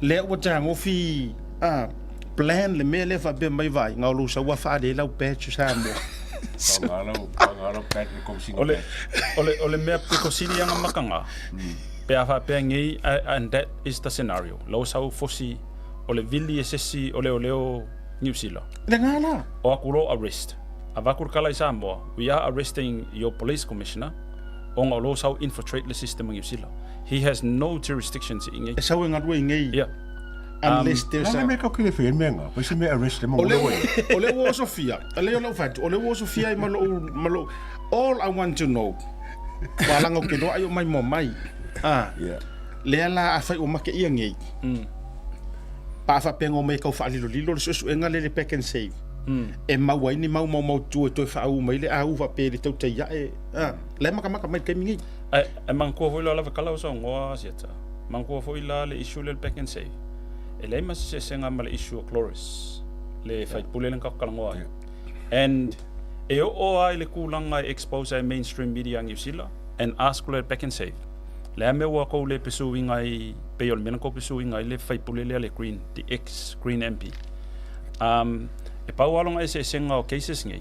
lea ua tagofi a plan le mea lea faapea mai vaai na o lou sau a faaali ai lau badge o Samoa. O le, o le, o le mea pito sili ia na makaga, pe a faapea nei, and that is the scenario, lau sau fosi o le vili e sesi o leoleo Niu Sila. Lena la. O aku lo arrest. Avatu le kala i Samoa, we are arresting your police commissioner ona o lo sau infiltrate le system o Niu Sila. He has no jurisdiction si ingei. E sau e galue ingei. Yeah. Unless there's a... La me ka kile fai mea nga, pa se me arrest le mo le O le ua osofia, le o lau fatu, o le ua osofia ai ma lou, ma lou, all I want to know, ua laga ou te iloa ai o mai moa mai. Ah. Yeah. Lea la afai ua make ia nei, pa a faapea na omai e tau faalilolilo le suesuega lea i le Pak'nSave, e maua ai ni mau maumautu e toe faauu mai le au faapea i le tautai ae, ah, la e makamaka mai i le taimi nei. Ae, ae manatua foi la lava kala o saunoa Asiata, manatua foi la le issue lea le Pak'nSave, e leai ma se eseesega ma le issue o Chloris, le faipule lea na tatou talanoa ai. And e oo lava i le tulaga e expose ai mainstream media a Niu Sila and ask loa e le Pak'nSave, Le a mea ua kou le pursuing ai, pei o le mea na kou pursuing ai le faipule lea le Green, the ex Green MP. Um, e pau lava lona eseesega o cases nei,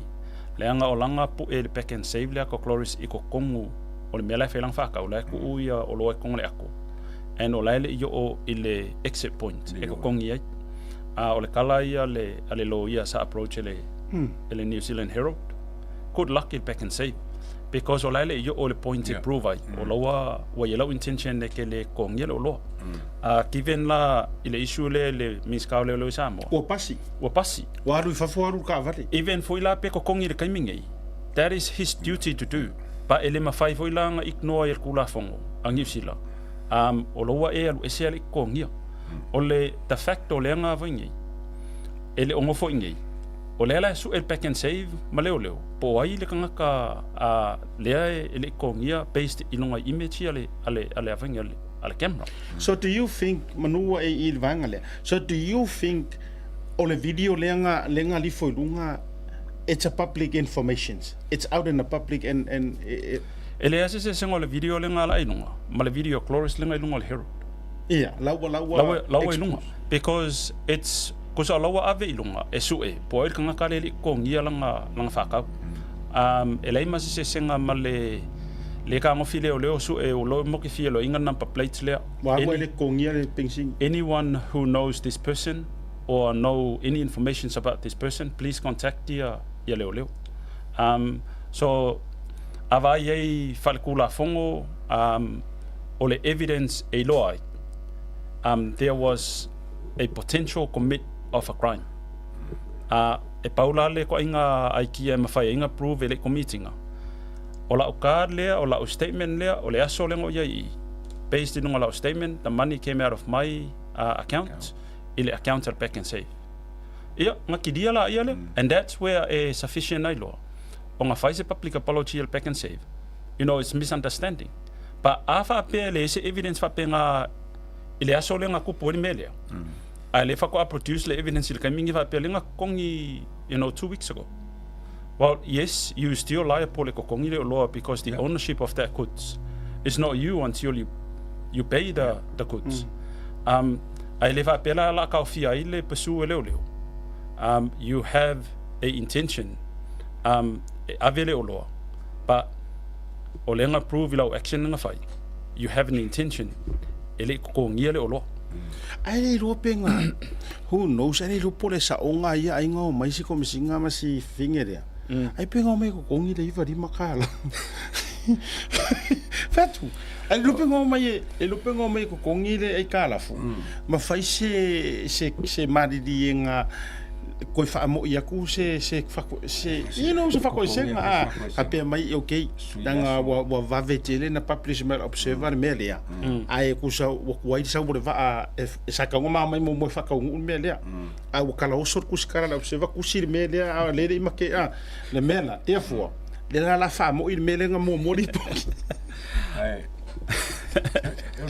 leaga o lana pu'e i le Pak'nSave lea ko Chloris i totonu o le mea la e fai lana faatau, la e tuu ia oloa i totonu o le ato, and o la e le i oo i le exit point e totogi ai. A o le tala ia a le, a le loia sa approach e le, e le New Zealand Herald, good luck i le Pak'nSave. Because o la e le i oo i le point e prove ai, o la ua, ua i ai lau intention e ke le totogia le oloa. A given la i le issue lea i le Minisita o Leoleo i Samoa. Ua pasi. Ua pasi. Ua alu i fafo alu i le taavale. Even foi la pe totogi i le taimi nei, that is his duty to do. But e le mafai foi la ona ignore ai e le Tulafono a Niu Sila, um, o la ua e alu ese a le i totogia. O le, the fact o lea na voi nei, e le o nofo i nei, o lea la e sue le Pak'nSave ma leoleo, po o ai le tagata a lea e le i totogia based i luga i image a le, a le, a le, a le, a le camera. So do you think, manu ua e i le vaega lea, so do you think o le video lea na, lea na lifo i luga, it's a public informations, it's out in the public and, and it, E leai se eseesega o le video lea na ala i luga ma le video Chloris lea na i luga o le Herald. Ia, la ua, la ua, La ua, la ua i luga. Because it's, kosa o la ua ave i luga e sue, po o ai le tagata lea e le i totogia lana, lana faatau. Um, e leai ma se eseesega ma le, le kagofi lea o lea o sue o lea mo ke fia loiga number plates lea. Ua alu ai le totogia le penisini. Anyone who knows this person or know any informations about this person, please contact ia, ia leoleo. Um, so, a vaai ai faaletulafono, um, o le evidence e iloa ai, um, there was a potential commit of a crime. A e pau la le koaiga aikia e mafai ai na prove e le komitinga. O lau card lea, o lau statement lea, o le aso lea na ou i ai i i, based i luga o lau statement, the money came out of my account i le account a le Pak'nSave. Ia, na kilia la ia lea, and that's where e sufficient ai loa ona fai se public apology a le Pak'nSave. You know, it's misunderstanding. But a faapea e leai se evidence faapea na i le aso lea na kupu ai le mea lea, ae le faatoa produce le evidence i le taimi ni faapea lea na totogi, you know, 2 weeks ago. Well, yes, you still liable le totogi le oloa because the ownership of that goods is not you until you pay the goods. Ae le faapea la la taofia ai le pursue e leoleo. You have a intention e ave le oloa, but o lea na prove i lau action na fai, you have an intention e le i totogia le oloa. Ae le iloa pe nga, who knows, ae le iloa po o le saoga ia aiga o mai si komisiga ma si fine lea. Ai pe nga o mai totogi le $95. Fai atu, ae le iloa pe nga o mai e, le iloa pe nga o mai e totogi le aitalafu, ma fai se, se, se maliliega. Koe faamo'i aku se se se you know se faakoesega a faapea mai okay leaga ua ua vave tele na publish mai Observer le mea lea ae kusa ua kuai le sau o le vaa e sa tauga ma mai muamua e faataunuu le mea lea a ua talaoso le tusikala a le Observer tusi le mea lea a o lea e le i make a le mea la therefore lea la la faamo'i le mea lea na muamua lipoti. Ae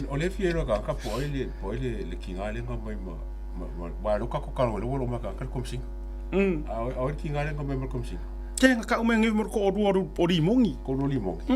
o le fia iloa tagata po o ai le po o ai le kiga lea na aumai ma ma lo kako kalo le wolo ma ka ka komsing. A o le kiga le ngome ma komsing. Te nga ka ume ngi mo ko ru ru o limongi. Ko ru limongi.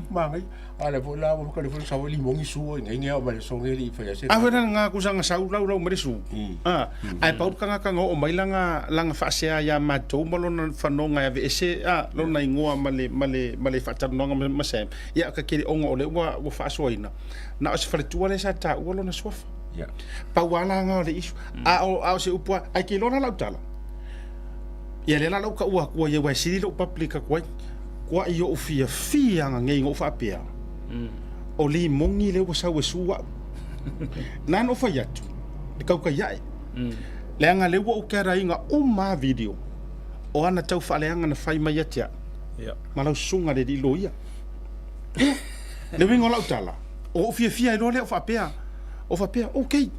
Ma ngai a le la mo ka le fo sa limongi su o ngai ngai o ma le so ngai li fa ya se. A wena nga ku sa nga sau lau lau ma le su. A ai pau ka nga ka ngo o mai langa langa fa se a ya ma to mo lona fanonga ya ve ese a lona ingoa ma le ma le ma le faatalanoaga ma Sam. Ia ka kele onga o le ua ua faasoaina. Na o se faletua le sa ta ua lona suafa. Yeah. Pau a la o le isu. A o a o se upu ai ke lona lau tala. Ia le la lau ka ua kua ia wai sili lo public ka kuai. Kua i o fia fia nga ngei ngo faapea. O li mongi le ua sau e sua. Nā no fai atu. Le kau kai ai. Leaga le ua ou kearaina uma video. O ana tau faaleaga na fai mai ia te au. Yeah. Ma lau susuga le alii loia. Ia, le uiga o lau tala, o ou fiafia ai loa lea o faapea, o faapea, okay,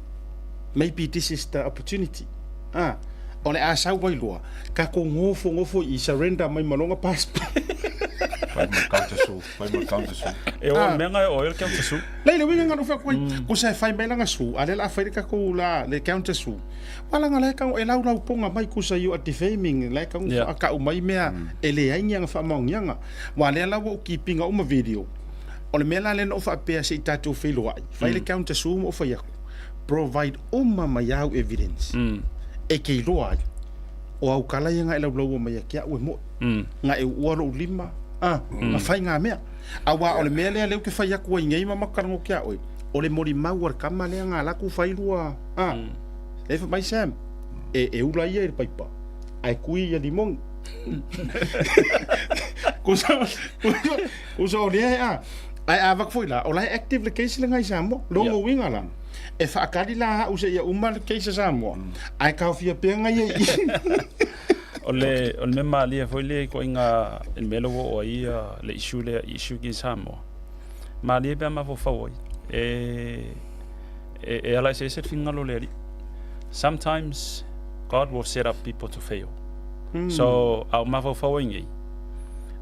maybe this is the opportunity. Ah, o le a sau ai loa, tatou nofonofo i surrender mai ma lona passport. Fai ma counter su, fai ma counter su. E o mea ngai o le counter su. Lei le uiga ngano fai koe, ko sa fai mai langa su, a le la fai le tatou la le counter su. Wala nga le kau e lau lau ponga mai kusa you are defaming le kau yeah. ka mai mea mm. e le ai nga fa maungianga. Wa le la wo keeping uma video. O le mea la le no fa pea se i tatou feiloai. Fai le counter su mo fai aku. Provide uma mai au evidence. E ke iloa ai. O au kala ia nga e laulau mai a kia ue mo. Nga e ua lou lima. Ah, nga fai ngā mea. Aua o le mea lea leu ke fai aku ai nei ma makarango kia oe. O le mori mau a le kama lea ngā laku fai lua. Ah, le fa mai Sam. E, e ula ia i le paipa. Ae kui ia limongi. Kusa, kusa, kusa o lea e a. Ae a vak foi la, o la e active le case le ngai Samoa. Longo yeah. winga la. E whaakari la ha use ia uma le case Samoa. Ae kaofia pea ngai e i. O le o le mea malie foi lea i ituaiga i le mea lea ua oo ai le issue lea i issue ki Samoa. Malie pe a mafaufau ai e e e ala eseese le finagalo o le Alii. Sometimes God will set up people to fail. So a o mafaufau ai nei,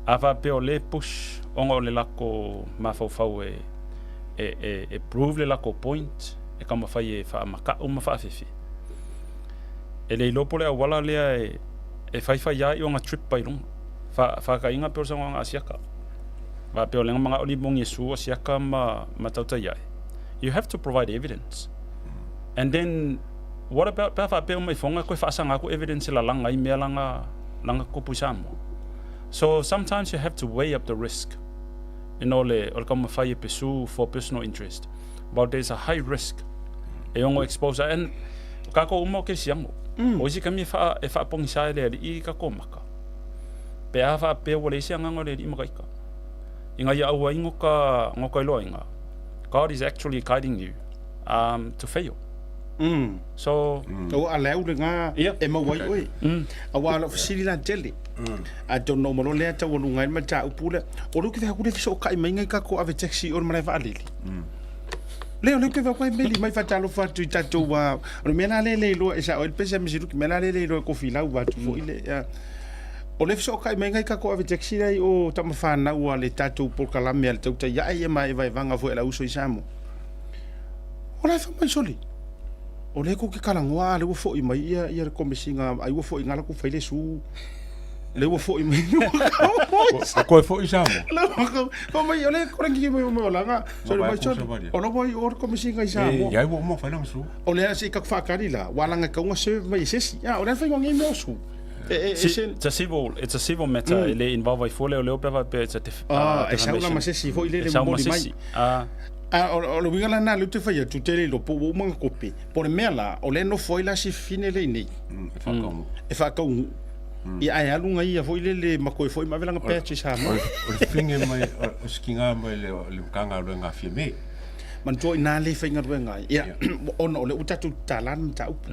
a faapea o lea e push ona o le lakou mafaufau e e e e prove le lakou point e taumafai e faamaka'u ma faafefe, E le iloa po o le auala lea e, e faifai ai ona trip ai luga. Fa, faakaiga pe o le saunoaga a Siaka. Faapea o lea na manao limoni e su a Siaka ma, ma tautai ai. You have to provide evidence. And then, what about pe a faapea uma ifoga koe faasaga aku evidence e lalaga ai mea laga, laga tupu i Samoa. So, sometimes you have to weigh up the risk. You know, le, o le taumafai e pursue for personal interest. But there's a high risk e ono expose and o kākou uma o kerisiano. Mm. O isi taimi e wha, e whaapongisa e le ali'i i kākou maka. Pe a whaapea ua leai se agaga o le ali'i makaika. Inga ia aua ai ngoka, ngoka iloa inga. God is actually guiding you um, to fail. Mm. So, mm. O a leu le ngā yeah. e mau ai oe. Mm. A wā lau fesili la tele. Mm. A tōna o malo lea tau alu ngai ma tā upu lea. O leu ke whea kure whiso o kai mai ngai kako ave taxi o le marae waalele. Mm. Leo leo ke whai meli mai whatalofa atu i tatou a o le mea la le le iloa e sa o le pese me siruki mea la le le iloa kofi lau atu foi le o le fesokai mai ngai kako ave taxi lai o tamawhanau a le tatou polokalame a le tautai ae ia ma e vaevaga foi a le auso i Samoa. O la e whamai soli. O le ko ke kalangoa a le ua foi mai ia ia le komesiga ai ua foi ngala ku fai le su. Le ua foi mai. O koe foi i Samoa? Le ua foi mai o le kore ki mai mai olanga. Soli mai soli. O lo mai o le komesiga i Samoa. Ia ua mo fai langa su. O le se ka whakari la. Wa langa kaunga serve mai se si. Ah, o le fai ngai mo su. E e se It's a civil, it's a civil matter. E le involve ai fua leo leo pe faapea it's a def, Ah, e sau la ma se si foi le E le sau ma momoli se mai. si. Ah. A o le uiga lena lea ou te fai atu, te le iloa po ua uma ona kope. Po o le mea la, o lea e nofo ai la si fine lea i inei. E whakaungu. E whakaungu. Ia ae alu ngai ia foi lele ma koe foi ma ave langa patch i Samoa. O le finge mai, o sikiga mai le Matagaluega a Fiame. Manatua inā le faigaluega ai. Ia, ona o lea ua tatou tatala le mataupu.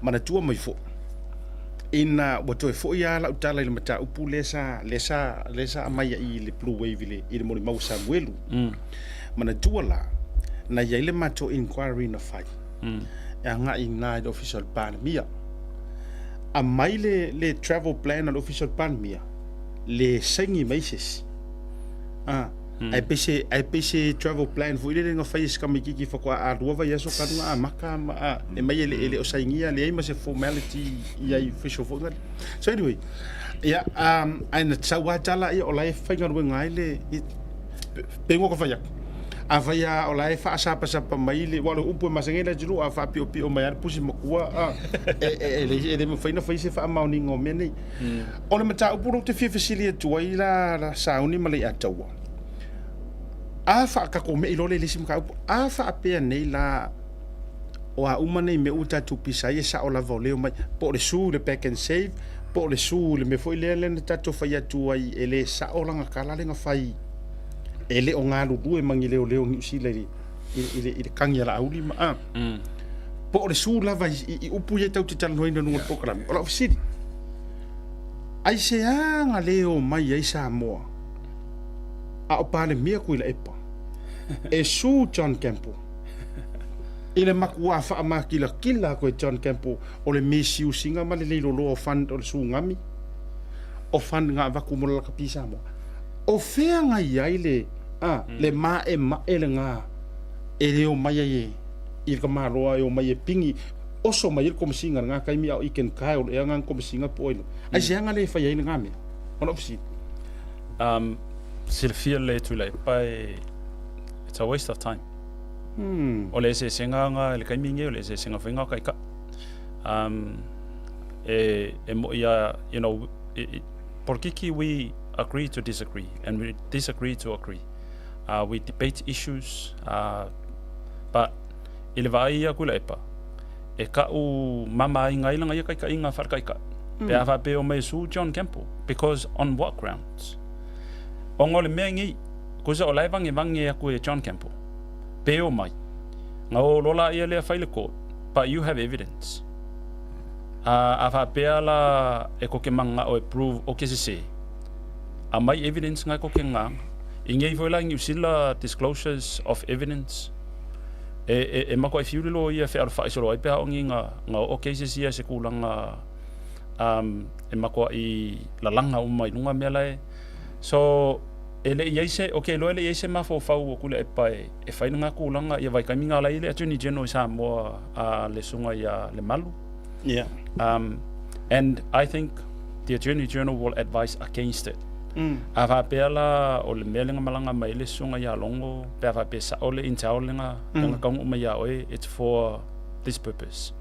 Manatua mai foi, Ina ua toe foi lava lau tala i le mataupu lea sa, lea sa, lea sa aumai ai i le Blue Wave i le, i le molimau a Samuelu. Manatua la, na i ai le matou inquiry na fai, e agai i ina i le Ofisa o le Palemia. Aumai le, le travel plan a le Ofisa o le Palemia, le saini mai se isi. A, ae pei se, ae pei se travel plan foi lele na fai e si tamaitiiti faatoa alua vaiaso talu ona amata ma, a, e mai e le, e le o sainia, leai ma se formality i ai official foi lea. So anyway, ia, ae na sau lava tala ia o la e faigaluega ai le, pei ua ta fai atu, afai lava o la e faasapasapa mai le, aua o le upu e masani ai le atunuu, a faapiopio mai lava le pusi matua, a, e, e, e le mafai ona fai se faamaoniga o mea nei. O le mataupu lea ou te fia fesili atu ai la, la Sauni ma Leiataua, a faatatou mei loa lea i le isi mataupu, a faapea nei la o a uma nei mea ua tatou pisa ai e sao lava o lea e omai, po o le sue i le Pak'nSave, po o le sue i le mea foi lea lea na tatou fai atu ai e le sao lana tala lea na fai e le o galulue ma ni leoleo Niu Sila i le, i le, i le tagi a Laauli ma, a, po o le sue lava i, i, i upu ia tatou te talanoaina i luga o le polokalame. O lau fesili, Aisea na le omai ai Samoa a o Palemia Tuilaepa e sue John Campbell i le matua faamakilatila atu e John Campbell o le misuse ina ma le leiloloa o fund o le Tsunami o fund na avatu mo le lakapi Samoa? O fea na i ai le a le maemae lena e le omai ai e i le tamaloa e omai e pigi oso mai ai le Komesina i lena taimi a o Egan Kyle ea lena Komesina po o ai lava. Aisea na le fai ai lena mea? O lau fesili. Silafia lelei Tuilaepa e it's a waste of time. O le eseesega na i le taimi lenei o le eseesega foi na o taitai. E, e moi a, you know, polokiki we agree to disagree and we disagree to agree. We debate issues, but I le vaai ia Tuilaepa, e kaʻu mamaina ai lana ia taitaiga faale-taitai, pe a faapea e omai e sue John Campbell, because on what grounds? Ona o le mea nei, kusa o la e vagevage atu e John Campbell, pe omai, na o loa laia lea fai le court, but you have evidence. A, a faapea la e tou te mananao e prove o ke sese, aumai evidence na e tou te gagaga. I nei foi la i Niu Sila disclosures of evidence, E, e, e matuai fiu le loia e fealofai solo ai pe a oo ni nga, nga oo cases ia i se tulaga um, e matuai lalaga uma i luga mea la e. So, e le i ai se, okay, loa e le i ai se mafaufau o Tuilaepa e, e fai lena tulaga ia vaitaimi na ala ai le Attorney General i Samoa a le susuga ia Lemalu. Yeah. And I think the Attorney General will advise against it. A faapea la o le mea lea na malaga mai ai le susuga ia Logo, pe a faapea e sao le intel lea na taunuu mai ia oe, it's for this purpose.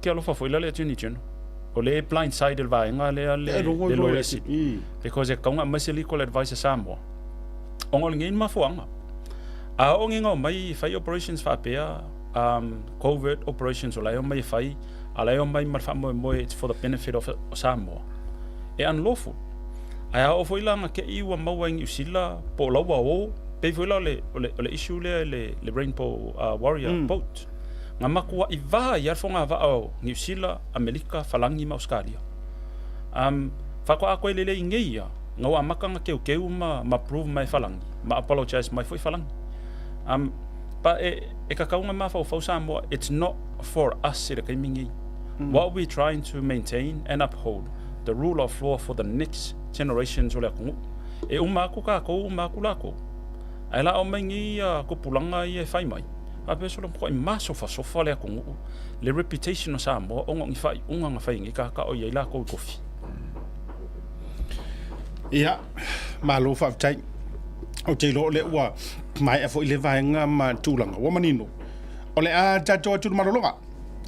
Ke alofa foi la le Attorney General, o lea e blind side i le vaega lea le Lawyer Sili, because e tatau ona aumai se legal advice a Samoa, ona o lenei mafuaaga. A oo nei ina omai e fai operations faapea, covert operations o la e omai e fai, a la e omai ma le faamoemoe it's for the benefit of Samoa, e unlawful. Ae a oo foi la ina te i ua maua e Niu Sila po o la ua o, pei foi la o le, o le, o le issue lea i le, le Rainbow Warrior boat, na matuai va ai lava le fogavaa o Niu Sila, Amerika, Falagi ma Ausetalia. Faatoa toe lelei nei ia, na ua amata ona teuteu ma, ma approve mai e Falagi, ma apologise mai foi Falagi. But e, e tatau ona mafaufau Samoa, it's not for us i le taimi nei. What we trying to maintain and uphold the rule of law for the next generations o le atunuu. E uma atu tatou, uma atu latou. Ae la aumai nei ia tupulaga ia e fai mai, faapea solo matuai masofasofa le atunuu, le reputation o Samoa ona o ni faaiuga na fai e nei tagata o i ai latou i kofi. Ia, malo faafetai. Ou te iloa o lea ua maea foi le vaega ma tulaga. Ua manino. O le a tatou atu i le malologa.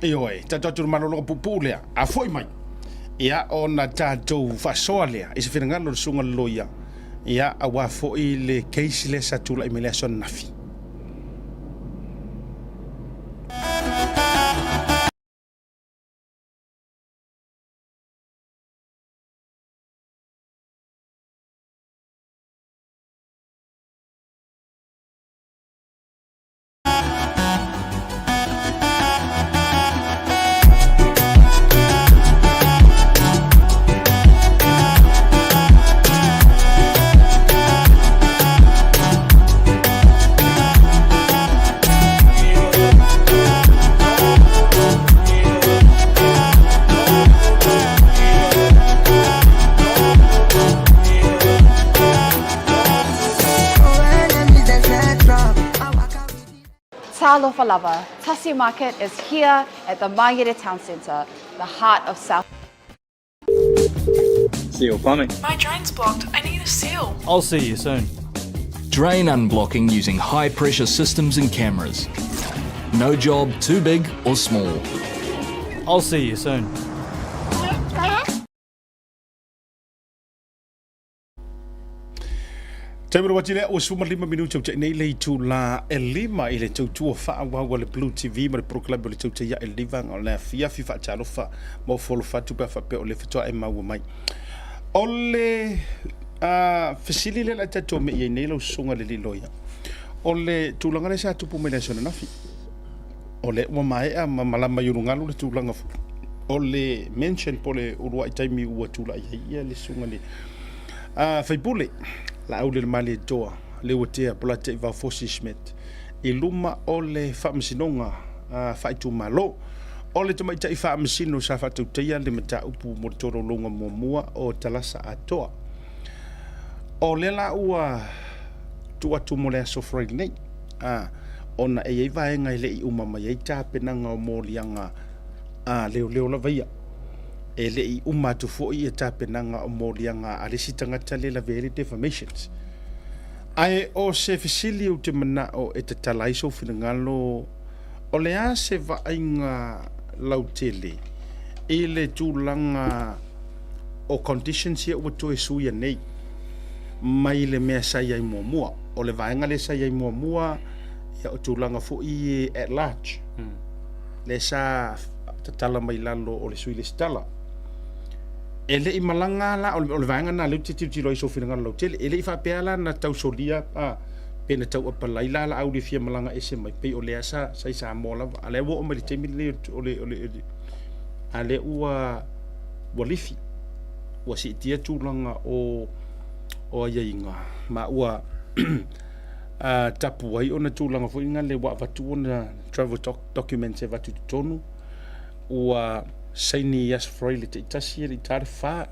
Ioe, tatou atu i le malologa puupuu lea. A foi mai, ia, ona tatou faasoa lea i se finagalo o le susuga i le loia, ia, aua foi le case lea sa tulai mai i le aso ananafi. Talofa lava, Tasi Market is here at the Mangere Town Centre, the heart of South. Seal plumbing. My drain's blocked. I need a seal. I'll see you soon. Drain unblocking using high pressure systems and cameras. No job too big or small. I'll see you soon. Taimi le wati lea ua 15 minute o te nei le itulā e lima i le tautua faaauau a le Blue TV ma le polokalame o le Tautai Ae le Vaega o le Afiafi Faatalofa ma ofo alofa atu pe a faapea o lea faatoa e maua mai. O le uh, fesili lea la tatou me i ai nei lau susuga le Liloia. O le tulaga lea sa tupu mai le aso ananafi. O lea ua maea ma malama i ulugalu le tulaga o le mention po o le uluai taimi ua tulai ai ia le susuga le uh, faipule Laaulialemalietoa Leuatea Polataivao Fosi Schmidt i luma o le Faamasinoga uh, Faaitumalo. O le tamaitai faamasino sa faatautaia le mataupu mo le tolaulauga muamua o Talasa Atoa. O lea la ua tuu atu mo le aso Friday nei, a, ona e i ai vaega e le i uma mai ai tapenaga o moliaga a leoleo lava ia. E le i uma atu foi ia tapenaga o moliaga a le isi tagata lea e lavea ai le defamations. Ae o se fesili ou te manao e tatala ai sou finagalo, o le a se vaaiga lautele i le tulaga o conditions ia ua toe suia nei mai le mea sa i ai muamua? O le vaega lea sa i ai muamua, ia o tulaga foi at large, lea sa tatala mai lalo o le Sui Lesitala. E le i malaga la, o le vaega lena lea ou te tilotilo ai i sou finagalo lautele, e le i faapea la na tau solia pe na tau apalai la Laauli e fia malaga ese mai, pei o lea sa sa i Samoa lava. A lea ua oo mai le taimi lenei o le, o le, o le, a lea ua, ua lifi, ua siitia tulaga o, o aiaiga, ma ua tapu ai ona tulaga foi na le ua avatu ona travel documents e avatu i totonu, ua saini i Aso Faraile taitasi e le i ta le fa,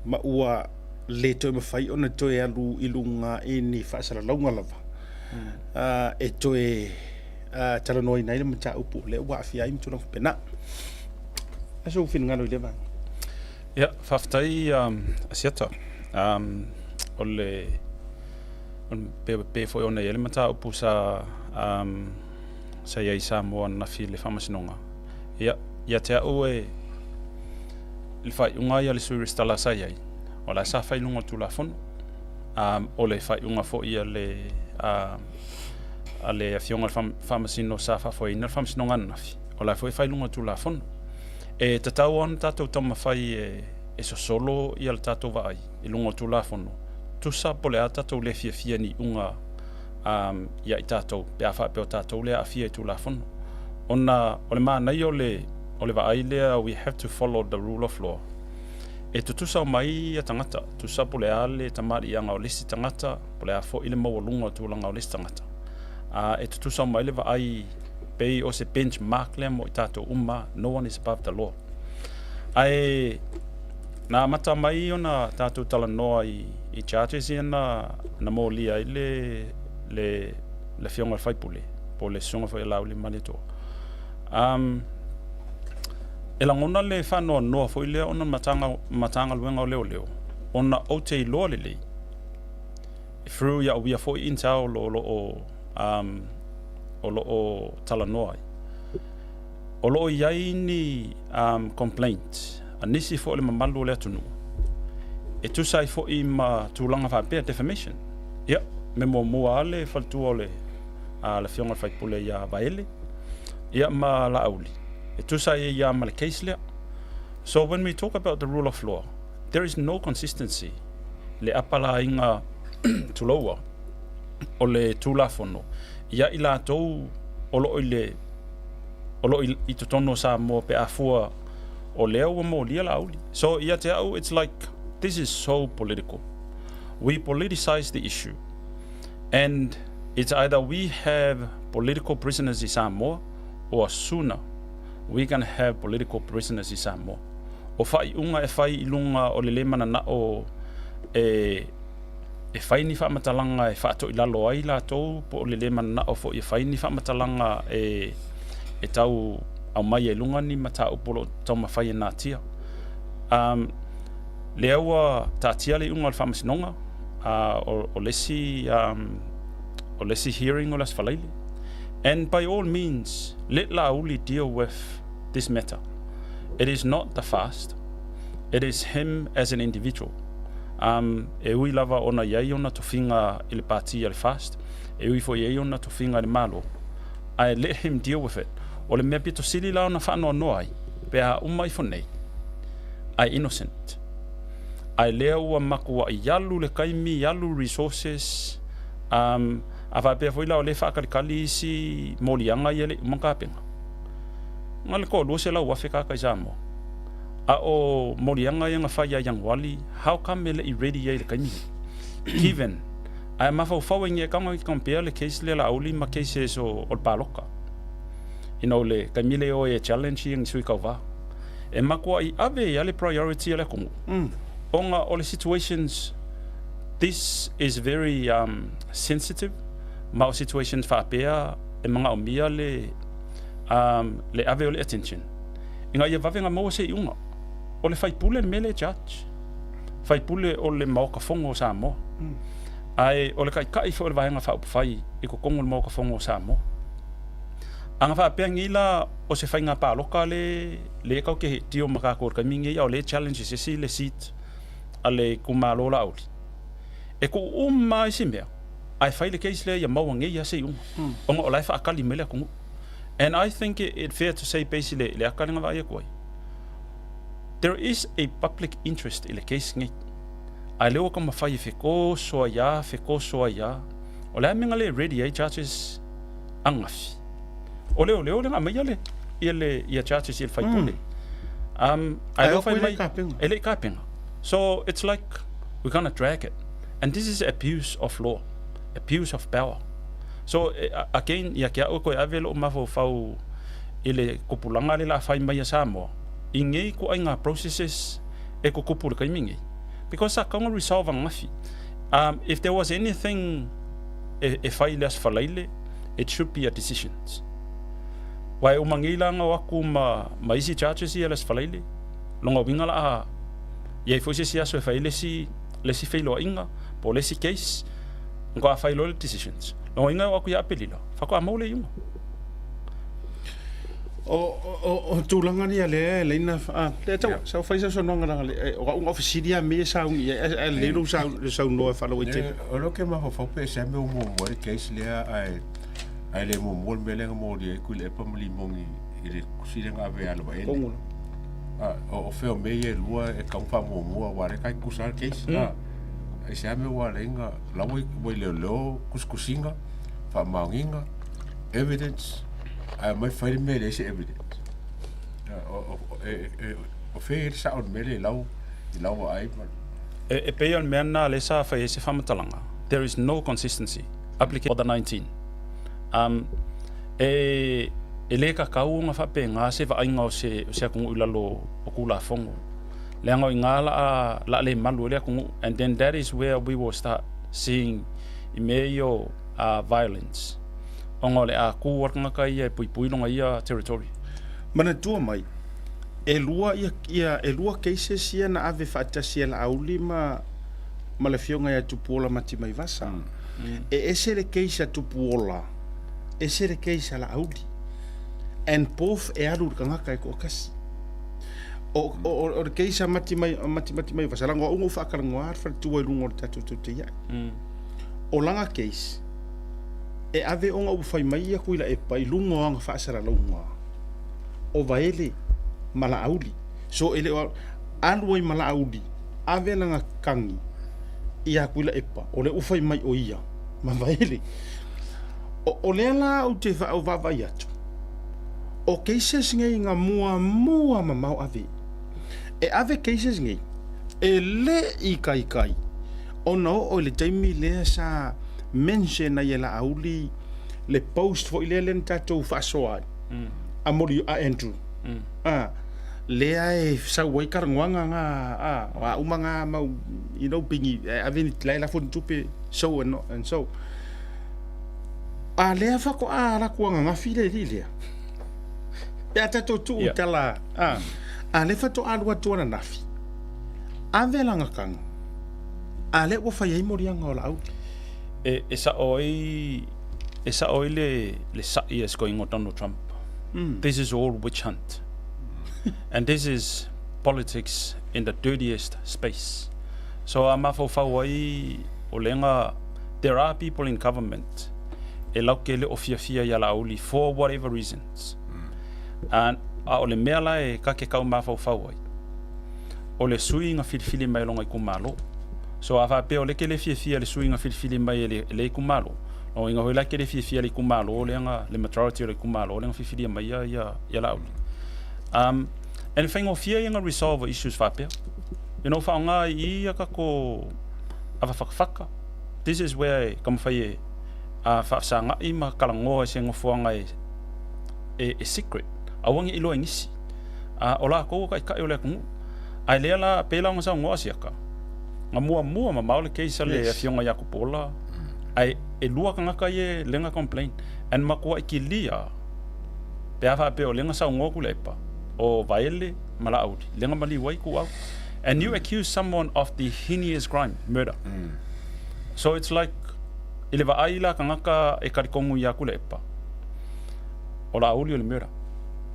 ma ua le toe mafai ona toe alu i luga i ni faasalalauga lava e toe talanoaina ai le mataupu o lea ua aafia ai ma tulaga faapena. A sou finagalo i lea vaega. Ia, faafetai Asiata. O le pe foi ona i ai le mataupu sa sa i ai i Samoa ananafi i le Faamasinoga. Ia, ia te au e le faaiuga ia a le Sui Resitala sa i ai, o la sa fai i luga o le Tulafono. O le faaiuga foi a le a le Afioga i le Faamasino sa faafoeina le Faamasinoga ananafi, o la foi e fai i luga o le Tulafono. E tatau ona tatou taumafai e sosolo ia le tatou vaai i luga o le Tulafono, tusa po o le a tatou le fiafia i ni iuga ia i tatou pe a faapea o tatou lea e aafia i Tulafono. Ona o le manaia o le, o le vaai lea we have to follow the rule of law. E tutusa uma ai ia tagata, tusa po o le a le tamaliiaga o le isi tagata, po o le a foi le maualuga o tulaga o le isi tagata. E tutusa uma ai le vaai pei o se benchmark lea mo i tatou uma, no one is above the law. Ae na amata mai ona tatou talanoa i, i charges ia na, na molia ai le, le, le afioga i le faipule, po o le susuga foi a Laaulialemalietoa. E lagona le faanoanoa foi lea ona Matagaluega o Leoleo, ona ou te iloa lelei, through ia'u ia foi intel o lo o, o lo o talanoa ai, o lo o i ai ni complaint a nisi foi o le mamalu o le atunuu e tusa ai foi ma tulaga faapea, defamation. Ia, me muamua lava le faletua o le a le afioga i le faipule ia Vaele, ia ma Laauli, e tusa ai ia ma le case lea. So when we talk about the rule of law, there is no consistency le apalaiga tuloua o le Tulafono ia i latou o lo o i le o lo o i totonu o Samoa pe a fua o lea ua molia Laauli. So ia te au it's like this is so political. We politicize the issue and it's either we have political prisoners i Samoa or sooner we gonna have political prisoners i Samoa. O faaiuga e fai i luga o le le mananao e e fai ni faamatalaga e faatoilalo ai latou po o le lē mananao foi e fai ni faamatalaga e e tau aumai ai luga ni mataupu o lo o taumafai e natia. Um, lea ua taatia le iuga o le faamasinoga, uh, o, o le isi um, o le isi hearing o le Aso Faraile. And by all means, let Laauli deal with this matter. It is not the fast. It is him as an individual. Um, e ui lava ona i ai ona tofiga i le pati a le FAST, e ui foi i ai ona tofiga i le Malo, ae let him deal with it. O le mea pito sili la ona faanoanoa ai, pe a uma ifo nei, ae innocent. Ae lea ua makuaʻi alu le taimi, alu resources, um, a faapea foi la o lea e faakalikali isi moliaga ia e le i uma tapena. Na le toalua 100,000 tagata i Samoa. A o moliaga ia na fai ia Ianuali, how come e le i ready ai i le taimi lenei? Given, ae mafaufau ai nei taga compare le case lea Laauli ma cases o, o le paloka. You know, le taimi lea o e challenge ia ni sui tauva. E matuai ave ai le priority a le atunuu. Mm. Ona o le situations, this is very um, sensitive, ma o situations faapea e manaomia le, um, le ave o le attention. Ina ia vave ona maua se iuga. O le faipule le mea lea e judge. Faipule o le Maota Fono o Samoa. Mm. Ae o le taitai foi o le Vaega Faaupufai i totonu o le Maota Fono o Samoa. A na faapea nei la o se faiga palota le le tatou te deal ma tatou i le taimi lenei a o lea e challenge e se isi le seat a le itumalo Laauli, e tuu uma lava isi mea ae fai le case lea ia maua nei lava se iuga ona o la e faatali mai le atunuu. And I think it fair to say basically i le ata lea na vaai atu ai, there is a public interest i le case nei. Ae lea ua taumafai e fetoso ai lava, fetoso ai lava. O le a le mea na le ready ai charges ananafi? O leoleo lea na aumaia le, ia le, ia charges i le faipule. Um, ae lea ua fai mai, e le i tapena. So it's like we're gonna drag it. And this is abuse of law, abuse of power. So again, ia te au e toe ave lou mafaufau i le tupulaga lea o le a fai mai a Samoa i nei ituaiga processes e tutupu i le taimi lenei. Because sa tatau ona resolve ananafi. Um, if there was anything e, e fai i le Aso Faraile, it should be a decisions. Aua e uma nei la ona o atu ma, ma isi charges ia i le Aso Faraile, lona uiga la a i ai foi se isi aso e fai ai le isi, le isi feiloaiga po o le isi case, ona faatoa fai loa le decisions. Lona uiga e oo atu ia Aperila, faatoa maua le iuga. O, o, o tulaga ia lea e laina, a, lea tau, sau fai sau saunoaga leaga le, o au na fesili lava mea ia sauni i ai, ae lelei lou sau, saunoa e faalauaitele. O lea ou te mafaufau pe se mea ua muamua le case lea ae ae le muamua le mea lea na molia ai Tuilaepa ma Limoni i le tusi lea na ave ia Vaele. Kongo. A, o, o fea o mea ia e lua e tatau ona faamuamua aua o lea e tutusa lava le case. Mm. A, ai se mea ua ala ai ona la ua i leoleo tusitusiga, faamaoniga, evidence, ae omai fai le mea e leai se evidence. O, o, e, e, o fea e i ai le sao o le mea lea i lau, i lau vaai ma E, e pei o le mea lena lea sa fai ai se faamatalaga, there is no consistency application of the 19. Um, e, e le tatau ona faapena se vaaiga o se, o se atunuu i lalo o Tulafono. Leaga o i ina la a, la a le malu ai le atunuu. And then that is where we will start seeing i mea ia o uh, violence. Ona o le a kū a le tagata ia e puipui lona ia territory. Manatua mai, e lua ia, ia, e lua cases ia na ave faatasi e Laauli ma, ma le afioga ia Tupuola Matimaivasa. E ese le case a Tupuola, ese le case a Laauli. And both e alu i le tagata e toatasi. O, o, o, o le case a Matimai, Matimaivasa, leaga o au na ou faatalanoa le faletua i luga o le tatou teuteia'i. O lana case, e ave ona ua fai mai ia Tuilaepa i luga o ana faasalalauga o Vaele ma Laauli. So e le o alu ai ma Laauli, ave lana tagi ia Tuilaepa, o lea ua fai mai o ia ma Vaele. O, o lea la ou te vaavaai atu, o cases nei na muamua mamao ave. E ave cases nei, e le i taitai ona oo i le taimi lea sa mention ai e Laauli le post foi lea lea na tatou faasoa ai a moli a Andrew. A, Lea e sau ai talanoaga na, a, o a uma na mau, you know, pigi, e ave ni, la e lafo ni tupe, so and, and so. A lea faatoa alu atu ananafi le alii lea. Pe a tatou tuu i tala, a, a lea faatoa alu atu ananafi, ave lana tagi, a lea ua fai ai moliaga o Laauli. E, e sa'o ai, e sa'o ai le, le sa'i a si toeaina o Donald Trump. This is all witch hunt. And this is politics in the dirtiest space. So a mafaufau ai o lega, there are people in government e lauke le o fiafia ia Laauli for whatever reasons. A, a o le mea la e ka ke kau mafaufau ai, o le sui na filifili mai lona itumalo. So a faapea o lea e te le fiafia i le sui na filifili mai e le, e le itumalo, lona uiga foi la e te le fiafia i le itumalo lea na, le majority o le itumalo lea na filifilia mai ia, ia, ia Laauli. Um, and e faigofie ia na resolve issues faapea. You know, faaaoga i ia tatou ava fakafaka. This is where e taumafai e a faafesagai ma talanoa i se nofoaga e, e, e secret. Aua ne i iloa e nisi. A o latou o taitai o le atunuu. Ae lea la, pei la ona saunoa Asiata, na muamua mamao le case a le yes. afioga ia Tupuola, ae e lua tagata ia lea na complain. And matuai kilia, pe a faapea o lea na saunoa Tuilaepa, o Vaele ma Laauli, lea na maliu ai ituau. And you accuse someone of the heinous crime, murder. So it's like, i le vaai la tagata e talitonu ia Tuilaepa, o Laauli o le murder.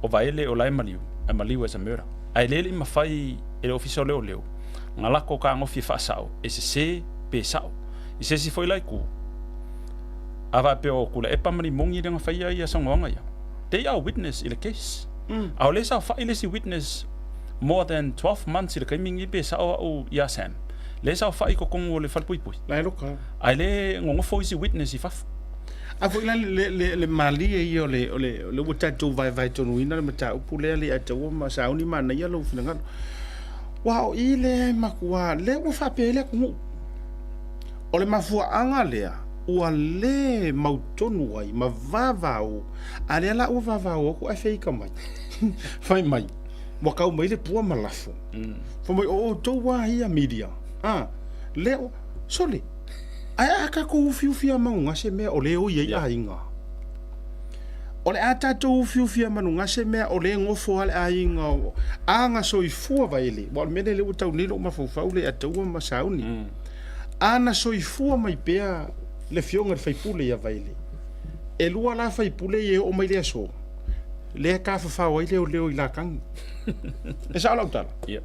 O Vaele o la e maliu, e maliu as a murder. Ae le le i mafai e le Ofisa o Leoleo na lako kanofi e faasao e sese pe sao. I se isi foi la itu, a faapea o Tuilaepa ma Limoni lea na faia ia saunoaga ia, they are witness i le case. A o lea saofai le isi witness more than 12 months i le taimi lenei pe sao au ia Sam, lea saofai i totonu o le falepuipui. La e loka. Ae le nonofo isi witness i fafo. A foi la le, le, le malie ia o le, o le, o le ua tatou vaevaetonuina le mataupu lea le ataua ma sauni manaia lou finagalo. Ua o i lea e matua, lea ua faapea ai le atunuu. O le mafuaaga lea ua le mautonu ai ma vavao, a lea la ua vavao atu ae feika mai. Fai mai, ua kau mai le pua ma lafo. Fai mai, o outou lava ia media, a, lea ua, sole, ae a tatou ufiufi a manugase mea o lea e oi ai aiga. O le a tatou ufiufi a manugase mea o lea e nofo lava le aiga o ana soifua Vaele, aua o le mea lea lea ua tau nei lou mafaufau le Ataua ma Sauni. Ana soifua mai pea le afioga i le faipule ia Vaele. E lua la faipule ia e oo mai le aso, lea e tafafao ai leoleo i Latagi. E sao lau tala? Yep.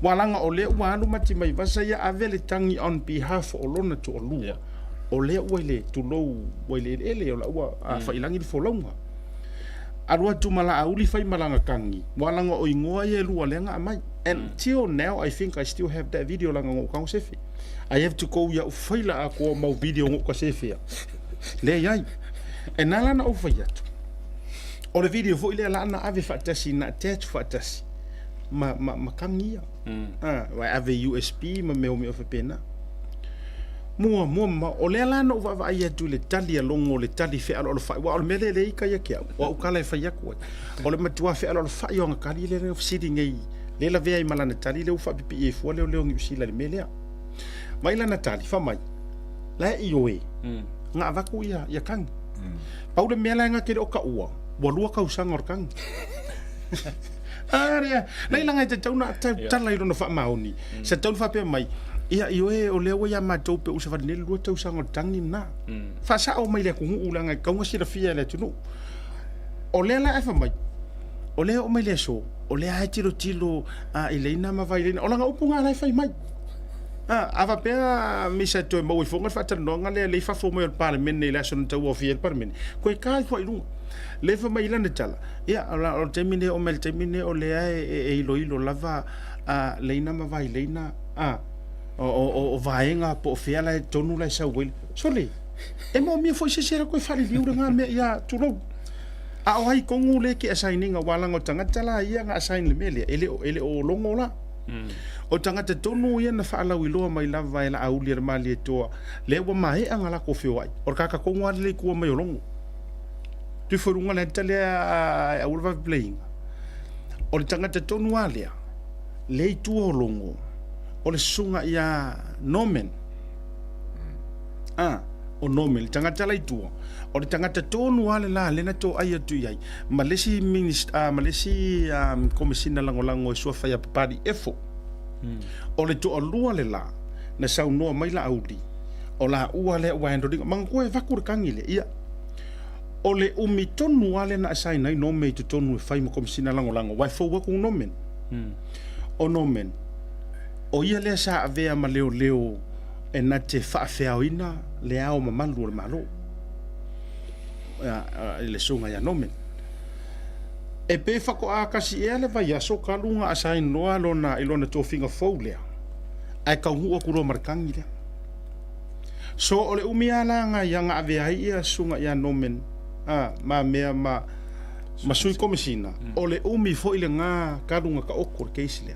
Ua laga o lea ua alu mati mai vasa ia ave le tagi on behalf o lona toalua. Yeah. O lea ua i le tulou ua i le eleele o la ua mm. failangi le folauga. Alu atu ma Laauli fai ma lana tagi. Ua laga o igoa ia e lua lea na aumai. And mm. till now I think I still have that video laga ngou kau sefe. I have to go ia u faila atoa mau video ngou ka sefe ia. Lea iai. E nā lana ou fai atu. O le video foi lea la na ave faatasi na attach faatasi ma ma ma kagi ia. Mm. Ah, wa ave USB ma mea o mea faapena. Mua mua ma o lea la na ou vaavaai atu i le tali a Logo le tali fealoalofa'i aua o le mea lea e le ika ia ki au, o au kala e fai atu ai. O le matua fealoalofa'i o aga tali lea na fesili nei lea lavea ai ma lana tali lea ua faapipii ai fua leoleo Niu Sila i le mea lea. Mai lana tali, fai mai, la e ioe, na avatu ia, ia tagi. Pau le mea la e na te le o taua, ua lua tausaga o le tagi. A lea, lai laga e tatau ona tala i lona faamaoni. Sa tatau ona faapea mai, ia ioe o lea ua ia matou pe ua savali nei le lua tausaga o le tagi lena. Faasao mai i le atunuu leaga e tatau ona silafia e le atunuu. O lea la e fai mai, o lea e oo mai le aso, o lea lava e tilotilo i leina ma vaileina. O lana upu lena la e fai mai. A faapea misa e toe maua ifo le faatalanoaga lea le i fafo mai o le Palemene i le aso na tauaofia ai le Palemene, toe ta ifo ai i luga. Lea fai mai i lana tala, ia, o le taimi lenei, oo mai i le taimi lenei o lea e iloilo lava leina ma vaileina, o vaega po o fea la e tonu la e sau ai. Sole, e moomia foi se isi e alu atu e faaliliu lena mea, ia, tulou. A o ai tonu lea e te assign ina, aua leaga o tagata la ia na assign i le mea lea, e le o logo la. O tagata tonu ia na faalauiloa mai lava e Laauli a le Malietoa, lea ua maea ona latou feoai, o le tagata tonu lava lea i tua mai o Logo. Tuifo i luga le ata lea e aua le vave play ina. O le tagata tonu lava lea, lea i tua o Logo, o le susuga ia Norman. A, o Norman, le tagata la i tua, o le tagata tonu lava le la lea na toai atu i ai ma le isi Minista, ma le isi Komesina Lagolago e suafa ia Papali Efo. O le toalua le la na saunoa mai Laauli, o laua lea ua handle ina, manatua e vaku le tagi lea, ia. O le umi tonu lava lea na assign ai Norman i totonu e fai ma Komesina Lagolago, aua e fou atu Norman. O Norman, o ia lea sa avea ma leoleo e na te faafeaoina le ao mamalu o le Malo i le susuga ia Norman. E pe faatoa tasi ea le vaiaso talu ona assign loa lona i lona tofiga fou lea, ae taunuu atu loa ma le tagi lea. So o le umi lava la na ia na avea ai ia susuga ia Norman a ma mea ma ma sui komesina, o le umi foi lena talu ona taoto le case lea.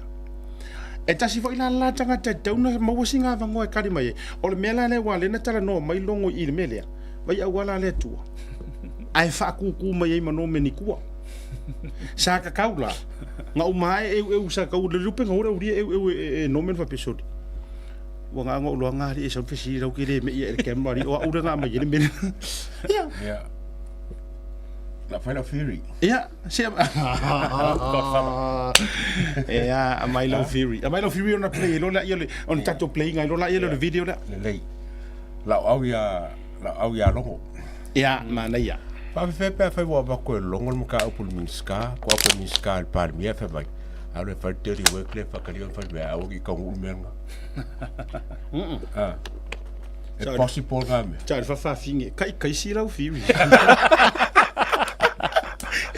E tasi foi la la tagata e tatau ona maua sina avanoa e tali mai ai. O le mea la lea aua lea na talanoa mai Logo i le mea lea, vai auala lea tua ae faatūtū mai ai ma Norman i tua. Sa tatau la na uma ae eueu sa tatau le lupe na ua le aulia eueu e Norman faapea soli. Ua na ona ou loa na alii e sau le fesili lau ke le meia i le camera alii o au lea na aumai ai le mea lea. Ia. Ia. La fai lau theory. Ia, se Godfather. Ia, aumai lau theory. Aumai lau theory ona play ai loa lea o le ona tatou play ina ai loa lea o le video lea. Lelei. Lau au ia lau au ia Logo. Ia, manaia. Faafefea pe afai ua avatu e Logo le mataupu i le Minisita, ko atu le Minisita i le Palemia fai mai, alu e fai le dirty work lea e faatalia ona fai mea, aua ne i taunuu le mea lena. Ah. E possible lena mea. Tau le fafafine, kai kaisi lau theory.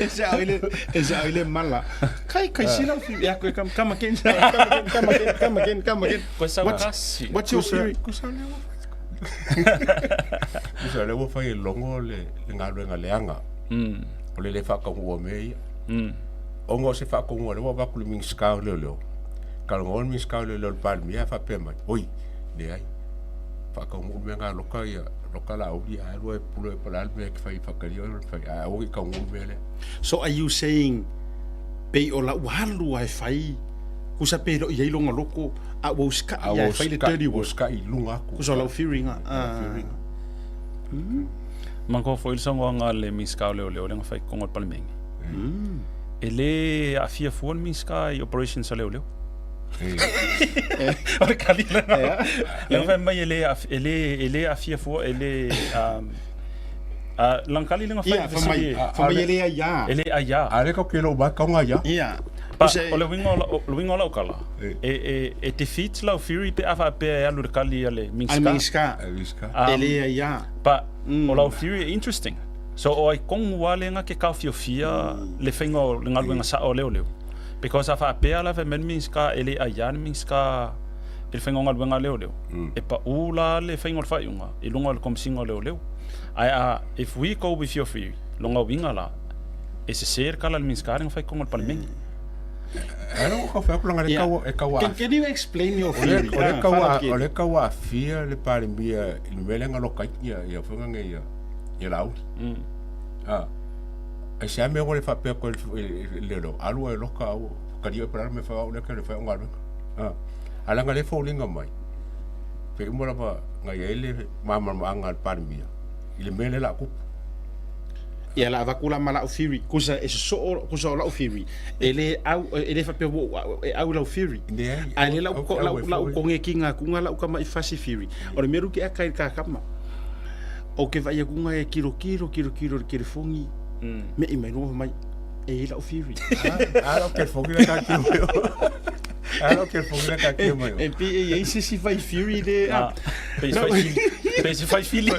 E se au i le, e se au i le mala. Kai kaisi lau theory. Ia, koe, come, come again, come again, come again, come again, come again. Koe sau What's, kasi. what's your theory? Kusa lea ua fai. Kusa lea ua fai e Logo le, le galuega leaga. O le le faataunuu mea ia. Ona o se faataunuuga lea ua avatu i le Minisita o Leoleo, talanoa le Minisita o Leoleo i le Palemia ae faapea mai, oi, leai, faataunuu le mea lena loka ia, loka Laauli ae alu e pule po o le a le mea e te fai e faatalia oe ona fai, ae aua ne i taunuu le mea lea. So are you saying pei o lau alu lava e fai kusa pe le o i ai lona loko a ua usikai lava e fai le dirty work? Ua usikai i luga atu. Kusa o lau theory na. Theory. Manatua foi le saunoaga a le Minisita o Leoleo lea na fai i totonu o le Palemene. E le aafia fua le Minisita i operations a leoleo. O le kali lena. Lea na fai mai e le e le e le aafia fua e le lana kali lea na fai Ia, fai mai, fai mai e le aia. E le aia. A lea tatou te iloa uma lava e tatau ona aia. Ia. But o le uiga o lau, le uiga o lau tala, e, e, e defeat lau theory pe a faapea e alu i le kali a le A le Minisita. Minisita. E le aia. But o lau theory e interesting. So o ai kogu lava lea na ke taofiofia le faiga o le galuega sa'o a leoleo. Because a faapea la fai mai le Minisita e le aia le Minisita i le faiga o galuega a leoleo, e pa'u la le faiga o le faaiuga i luga o le Komesina o Leoleo. Ae a, if we go with your theory, lona uiga la, e sesē le tala a le Minisita lea na fai i totonu o le Palemene. Can you explain your theory? O lea tau aafia le Palemia i le mea lea na loka ai ia foi lea ia ia Laauli. A aisea mea ua le faapea atu ai le leoleo, alu oe e loka aua talia oe po o le a le mea e fai o au lea ke le fai au galuega. A ae leaga o lea e foliga mai pei uma lava na i ai le malamalamaaga a le Palemia i le mea lea o le a tupu. Ia la avatu la ma lau theory kusa e sosoo kusa o lau theory e le au e le faapea ua ou e au lau theory Leai, ae le lau au lau e lau foi. kongekiga atu lau tama'i fasi theory o le mea lu ke aka i le kakama o ke vaai atu e kilokilo kilokilo i le telefoni me'i mai luga fai mai e i ai lau theory A lau telefoni la taatia mai o. A lau telefoni la taatia mai o. E pei e i ai se isi fai theory le Ah, pei se fai fili. Pei se fai fili.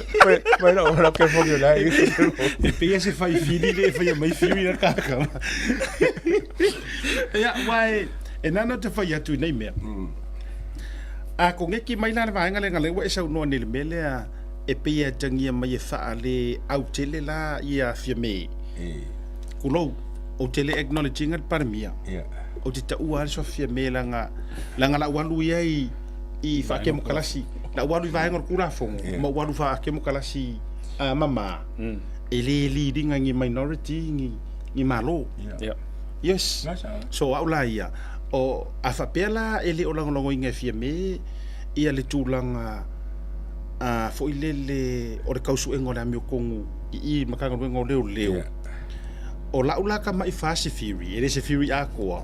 Mai lau lau telefoni o la e. E pei e se fai fili le e faia mai theory la kakama. Ia, aua e nana te fai atu i nei mea. A kogeki mai la le vaega lea na lea ua e saunoa nei i le mea lea e pei e atagia mai e faa-le autele la ia Fiame. Kulou, ou te le acknowledge ina le Palemia. Ou te taua lava le suafa Fiame leaga, leaga la ua alu ia i, i faakemokalasi, la ua alu i vaega o le Tulafono, ma ua alu faakemokalasi mama, e le lead ina ni minority ni, ni Malo. Yes. So au la ia, o a faapea la e le o lagolagoina e Fiame ia le tulaga a foi lele o le tausuega o le amiotonu i i i Matagaluega o Leoleo. Yeah. O lau la tama'i fasi theory, e le se theory atoa,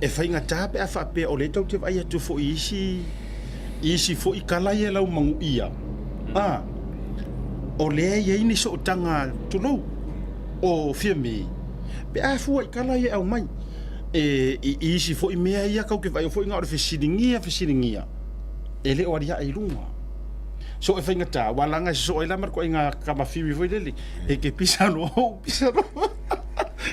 e faigata pe a faapea o lea tatou te vaai atu foi i isi i isi foi tala ia e laumanuia, a, o lea e i ai ni sootaga, tulou, o Fiame, pe a fua i tala ia e aumai e, i isi foi mea ia tatou te vaai foi na o le fesiligia, fesiligia, e le o aliae i luga. So e faigata, aua leaga e sosoo ai la ma le ituaiga tama theory foi lele, e te pisa loa ou pisa loa.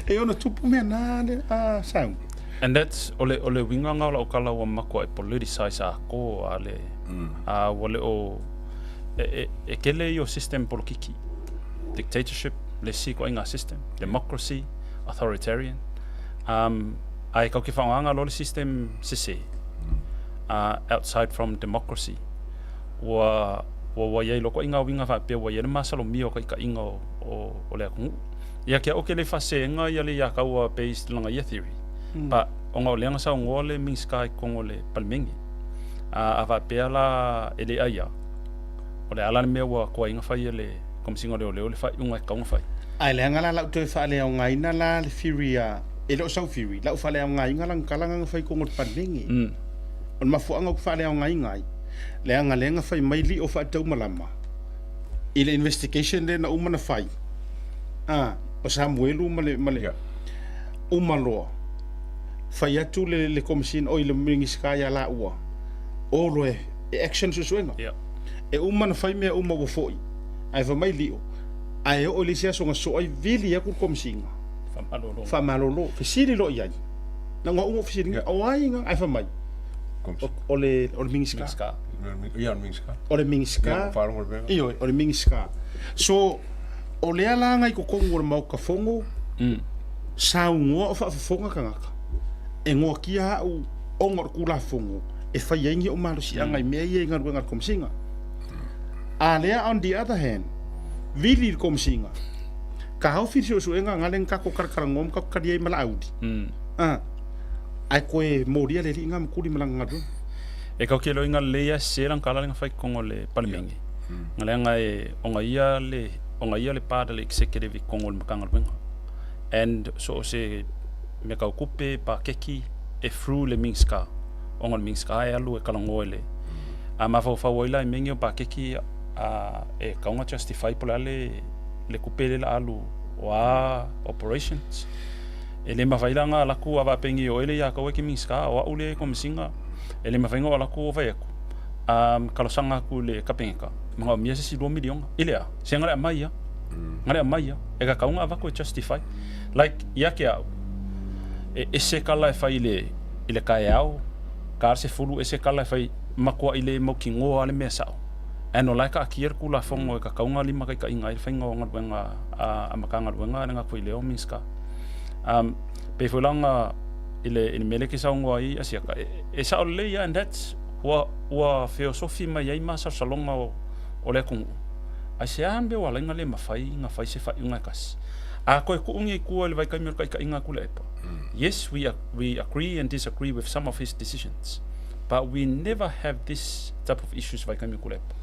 E ono tupu mea na le a sau. And that's, o le, o le uiga lena o lau tala ua matuai politicize atoa le, a ua le o, e, e, e tele ia o system polokiki. Dictatorship, le isi ituaiga system, democracy, authoritarian. Um, ae tatou te faaaogaina loa le system sese, outside from democracy. Ua ua ua i ai loa ituaiga uiga faapea ua i ai le masalomia o taitaiga o, o, o le atunuu. Ia ke au ke le faaseseina ia le ia taua based lana ia theory. Mm. But ona o lea na saunoa le Minisita i totonu o le Palemene. A, a faapea la e le ai ia, o le a la le mea ua tuai ona fai e le Komesina o Leoleo le faaiuga e tatau ona fai? Ae leaga la lau toe faaleaogaina la le theory a, e le o sau theory, lau faaleaogaina lana tala na na fai i totonu o le Palemene. Mm. O le mafuaaga ou te faaleaogaina ai, leaga lea na fai mai lio faataumalama i le investigation lea na uma na fai, a, o Samuelu ma le, ma le Yeah. uma loa, fai atu le, le Komesina, oi le Minisita ia laua, o loa e, e action suesuega. Yeah. E uma na fai mea uma ua foi, ae fai mai lio, ae oo i le isi aso na sosoo ai, vili atu le Komesina, Faamalolo. faamalolo, fesili loa i ai. Na ona uma o fesiliga, o ai na, ae fai mai, o le, o le Minisita. Minisita. Ia, o le Minisita. O le Minisita. Ia, faalogo le mea. Ioe, o le Minisita. So, o lea la na i totonu o le Maota Fono, saunoa o faafofoga tagata, e noatia au ona o le Tulafono e fai ai ni ou malosiaga i mea ia i galuega a le Komesina. A lea on the other hand, vili i le Komesina, taofi le suesuega na le na tatou talatalanoa ma tatou tali ai ma Laauli. A, ae toe molia le alii na ma tuli ma lana galuega. E kau ke loiga lelei lava sese lana tala lea na fai i totonu o le Palemene, na leaga e ona ia le ona ia le part a le executive i totonu o le Matagaluega. And so o se mea tau tupe, pakeki, e through le Minisita, ona o le Minisita e alu e talanoa i le, a mafaufau ai la i mea nei o pakeki, a e tatau ona justify po o le a le le tupe lea o le a alu o a operations. E le mafai la ona alu atu a faapea nei o oe lea ia te oe e te Minisita, o au lea e Komesina, e le mafai ona ou alu atu o fai atu, um, talosaga atu i le Kapeneta, manaomia se isi $2 miliona. I le a? Se na le aumai lava. Na le aumai lava. E tatau ona avatu e justify. Like, ia te au, e ese tala e fai i le, i le taeao, ta le 10, ese tala e fai, matuai le mautinoa lava le mea sao. And o la e taatia le Tulafono e tatau ona limataitaiina ai le faiga o galuega a, a Matagaluega le gata foi i lea o Minisita. Um, pei foi la ona i le, i le mea lea e te saunoa ai Asiata, e, e sao lelei lava and that's ua, ua feosofi mai ai masalosaloga o, o le atunuu. Aisea le mea ua ala ai ona le mafai ona fai se faaiuga e tasi? A toe tuu nei i tua i le vaitaimi o le taitaiga a Tuilaepa, yes, we, we agree and disagree with some of his decisions, but we never have this type of issues vaitaimi o Tuilaepa.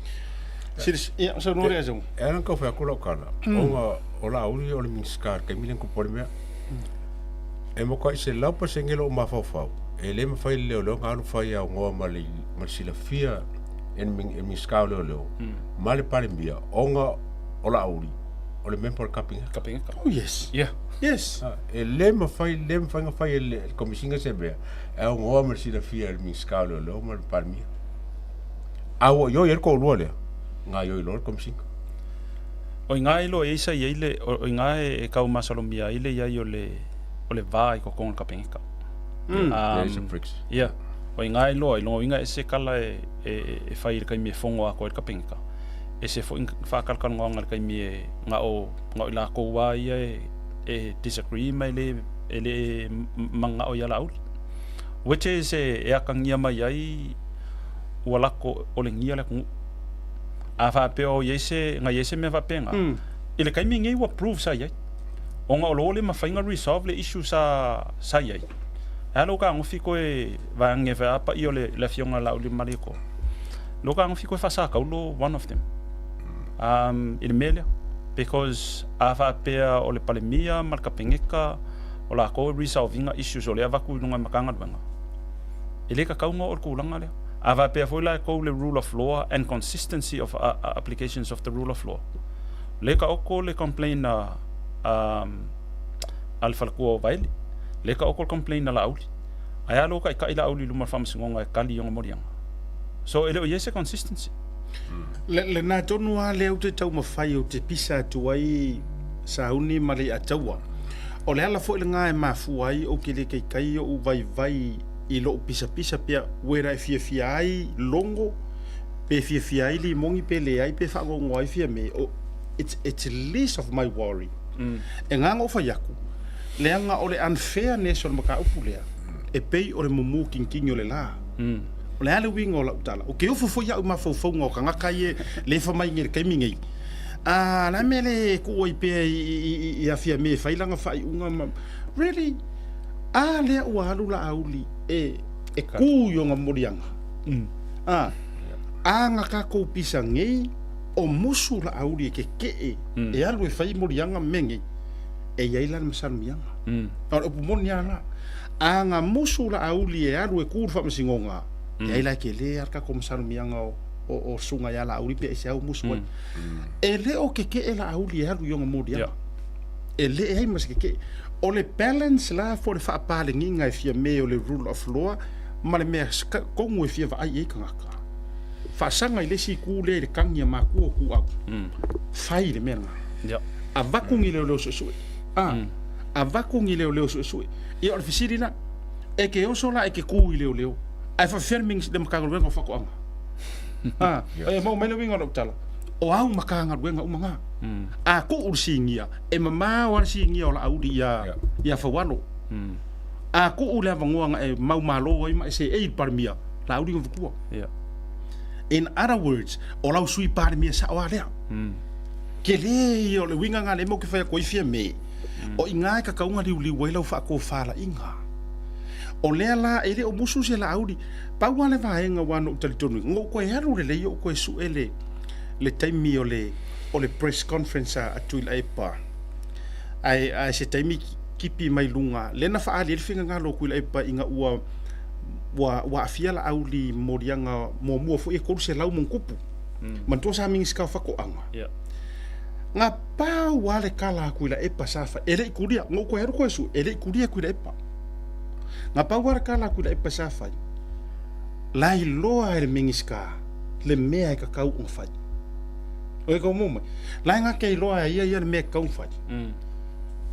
Silis, ia, saunoa le Aso. E ala ona tau fai atu lau tala, ona o Laauli o le Minisita i le taimi lea na tupu ai le mea. E matuai 100% lou mafaufau, e le mafai e le leoleo ona alu fai aogoa ma le, ma le silafia e le Minisita o Leoleo ma le Palemia ona o Laauli o le member o le Kapeneta. Kapeneta. Oh yes. Yeah. Yes. E le mafai, le mafai ona fai e le Komesina se mea e aogoa ma le silafia e le Minisita o Leoleo ma le Palemia. A ua ioi ai le toalua lea, gaoioi loa le Komesina. O i ina e iloa ai sa i ai le, o i ina e tau masalomia ai le i ai o le, o le va i totonu o le Kapeneta. There is a friction. Ia, o i ina e iloa ai, lona uiga e ese tala e, e, e fai i le taimi e fono atoa ai le Kapeneta, ese foi faatalatalanoaga i le taimi e na o, na o i latou lava ia e, e disagree ma e le, e le mananao ia Laauli. Which is e, e atagia mai ai ua lako olegia le atunuu. A faapea o i ai se, na i ai se mea faapena, i le taimi lenei ua prove sa i ai. Ona o lo le mafai ona resolve le issue sa sa i ai. E a lou kagofi koe vaeane e a paia o le le afioga a Laauli ma Malietoa. Lou kagofi koe faasakaulo one of them. Um i le mea lea because a faapea o le Palemia ma le Kapeneta o latou e resolve ina issues o lea e avatu i luga e Matagaluega, e le tatau ona oo i le tulaga lea. A faapea foi la e tou le rule of law and consistency of applications of the rule of law, lea e taoto le complain a a le faletua o Vaele, lea e taoto le complain a Laauli. Ae a lou taitai Laauli i luma o le faamasinoga e tali i ona moliaga? So e le o i ai se consistency. Lena tonu lava lea ou te taumafai ou te pisa atu ai Sauni ma Leiataua. O le ala foi lena e mafua ai ou te le taitai ou vaivai i lou pisapisa pea whether e fiafia ai Logo pe fiafia ai Limoni pe leai pe faanoanoa ai Fiame, it's least of my worry. E ngā ona ou fai atu, leaga o le unfairness o le mataupu lea, e pei o le mumu kingkingi o le la. O le a le uiga o lau tala? Ou te ofo foi au i mafaufauga o tagata ia le fa mai nei i le taimi nei. A, le a mea le tuu ai pea i a Fiame e fai lana faaiuga ma... Really? A lea ua alu Laauli e e kū i ona moliaga. A, a na tatou pisa nei, o musu Laauli e kekeʻe e alu e fai moliaga ma mea nei, e i ai la le masalimiaga. O le upu moni lava la. A na musu Laauli e alu e ku i le faamasinoga, e ai la e tele lava le tatou masalimiaga o o Susuga ia Laauli pe aisea ua musu ai. E le o kekeʻe Laauli e alu i ona moliaga. E le ai ma se kekeʻe. O le balance la fo le faapalegiga e Fiame o le rule of law ma le mea tonu e fia vaai i ai tagata. Faasaga i le isi itu lea i le tagi a matua o tuuau. Fai le mea lena. Avatu ni leoleo suesue. Avatu ni leoleo suesue. Ia o le fesili la, e ke oso la e ke ku i leoleo, ae faafefea le Matagaluega o Faatoaga? A, e maua mai le uiga o lau tala, o au Matagaluega uma na. A tuu le sinia, e mamao lava le sinia o Laauli ia Faualo. A tuu le avanoa na e maumalo ai ma e seei i le Palemia, Laauli na matua. In other words, o lau Sui Palemia sao lava lea. Tele ia o le uiga na lea matou te fai atu ai Fiame, o i ina e tatau ona liuliu ai lau faatofalaiga. O lea la, e le o musu se Laauli. Pau lava le vaega aua na ou talitonu, na ou toe alu lelei ou toe sue le, le taimi o le, o le press conference a Tuilaepa. Ae, ae se taimi kipi mai luga, lea na faaali ai le finagalo o Tuilaepa ina ua, ua, ua aafia Laauli i moliaga muamua foi e 300 ma ona tupu. Manatua sa Minisita o Faatoaga. Yeah. Na pau lava le tala a Tuilaepa sa fai, e le i kulia, na ou toe alu toe sue, e le i kulia Tuilaepa. Na pau lava le tala a Tuilaepa sa fai, la iloa e le Minisita le mea e tatau ona fai. O e tau mai, la e gata iloa e ia ia le mea e tatau ona fai.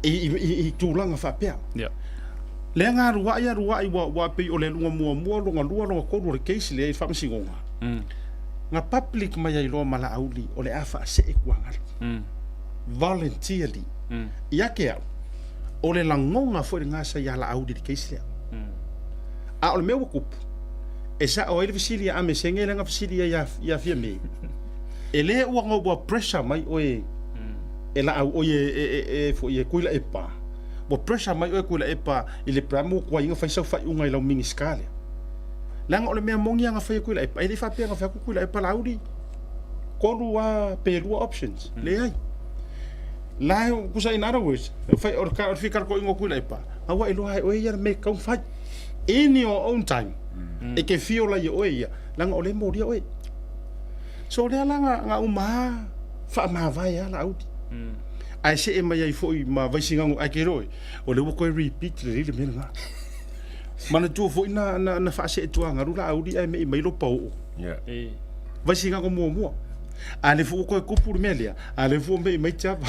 I tulaga faapea. Yeah. Lea na alu ai alu ai ua pei o le lona muamua, lona lua, lona tolu o le case lea i le faamasinoga. Na public mai ai loa ma Laauli o le a faasee Tuagalu. Voluntarily. Ia te au, o le lagona foi lena sa ia Laauli i le case lea. A o le mea ua tupu, e sao ai le fesili a Amesege lea na fesili ai ia Fiame, e le ua na ua pressure mai oe e Laau, oi e foi e Tuilaepa, ua pressure mai oe Tuilaepa i le pea mo tuai na fai sau faaiuga i lau Minisita lea. Leaga o le mea moni lava na fai e Tuilaepa, e le i faapea na fai atu Tuilaepa Laauli, tolu lava pe lua options, leai. La e tusa in other words, fai o le fikalatoina o Tuilaepa, a ua iloa e oe ia le mea e tatau ona fai. In your own time, e te feel ai e oe ia, leaga o lea e molia oe. So lea la na uma lava faamavae lava Laauli. Ae see mai ai foi ma Vaisigano, ae te iloa oe, o lea ua toe repeat lelei le mea lena. Manatua foi na faasee tuagalu Laauli ae mei mai Lopaoo. Vaisigano muamua. A lea foi ua toe tupu le mea lea, a lea foi ua mei mai Tiava.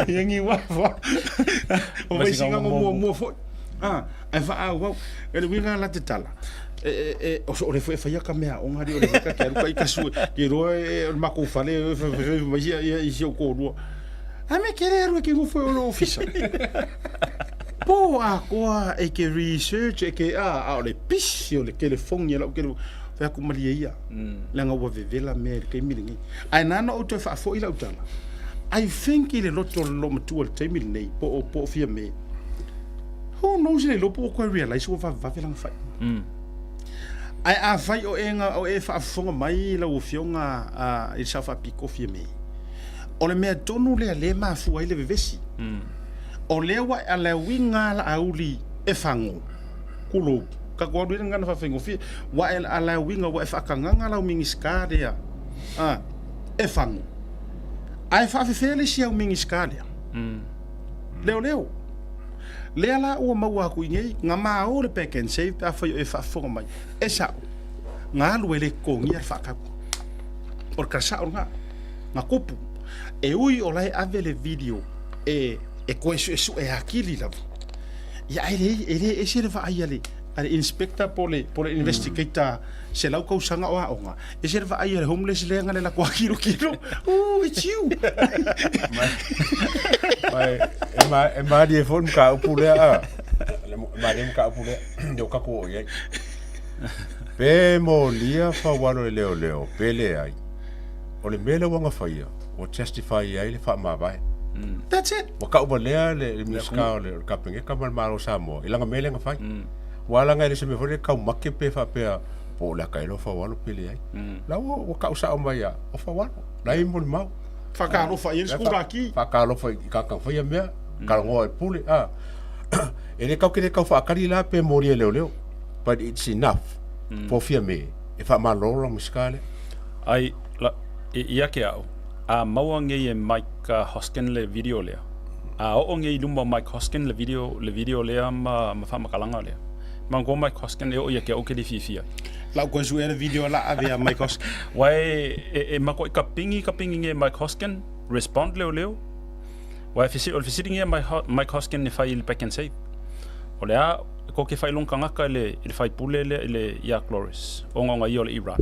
Ia Niuava. O Vaisigano muamua foi. Ae faaauau. O le uiga la te tala, o lea foi e faia ka meaaoga alii o lea foi ta te alu ta ita sue, te iloa o le matou fale e fai mai i si ou toalua. A mea kele alu e ke nofo i lou ofisa. Po atoa e ke research e ke a o le pisi o le telefoni e lau telefoni. Fai atu malie ia. Leaga ua vevela mea i le taimi lenei. Ae na ona ou toe faafoi lau tala. I think i le loto o le loomatua i le taimi lenei, po o, po o Fiame, who knows le iloa po ua toe realise ua vavevave lana faaiuga. Ae afai o e, o e faafofoga mai lau Afioga i le Sao Faapito Fiame, o le mea tonu lea lea e mafua ai le vevesi. O lea ua e alauiga Laauli e fago, tulou, tatou alu ia le gagana faafaigofie, ua e alauiga ua e faatagaga lau Minisita lea e fago. Ae faafefea le isi au Minisita lea? Leoleo. Lea la ua maua atu i nei, na ma o le Pak'nSave pe afai o e faafofoga mai. E sao, na alu e le totogia le faatau. O le tala sao lena. Na tupu. E ui o la e ave le video e, e toe suesue atili lava. Ia ae leai, e le ese le vaai a le, a le inspector po le, po le investigator 100 tausaga o aoga, ese le vaai a le homeless lea na le latou kilokilo. Ooh, it's you. Mai, e ma, e malie foi le mataupu lea, a. Le malie le mataupu lea, lea ua tatou oo i ai. Pe molia faualo e leoleo, pe leai, o le mea lea ua na faia, ua justify ai le faamavae. That's it. Ua tauvalea le, le Minisita o le, o le Kapeneta ma le Malo o Samoa i lana mea lea na fai. Ua ala na e le se mea foi lea taumate pe faapea po o le ata ela o Faualo pe leai. La ua, ua tau sao mai ia, o Faualo, la e i molimau. Whakaalofa i ai le sikulaki. Whakaalofa i tagata na faia mea, talanoa i pule, a. E le tau ke le tau whaakari la pe mori e leoleo. But it's enough for Fiame e whaamalolo la Minisita lea. Ai, la, e ia ke au, a maua ngei e Mike Hoskin le video lea. A oo ngei i luma o Mike Hoskin le video, le video lea ma, ma whaamakalaga lea. Ma ko Mike Hoskin e oo ia ke au ke le fiafia. Lau koe sue le video la ave a Mike Hoskin. Wa e, e, e mako i ka pingi, ka pingi nge Mike Hoskin, respond leo leo. Wa e fisi, o le fisili nge Mike, Mike Hoskin e fai i le Pak'nSave. O le a, ko ke fai long kangaka i le, i le fai pule le, i le ia Cloris. O ngonga ia o le Iran.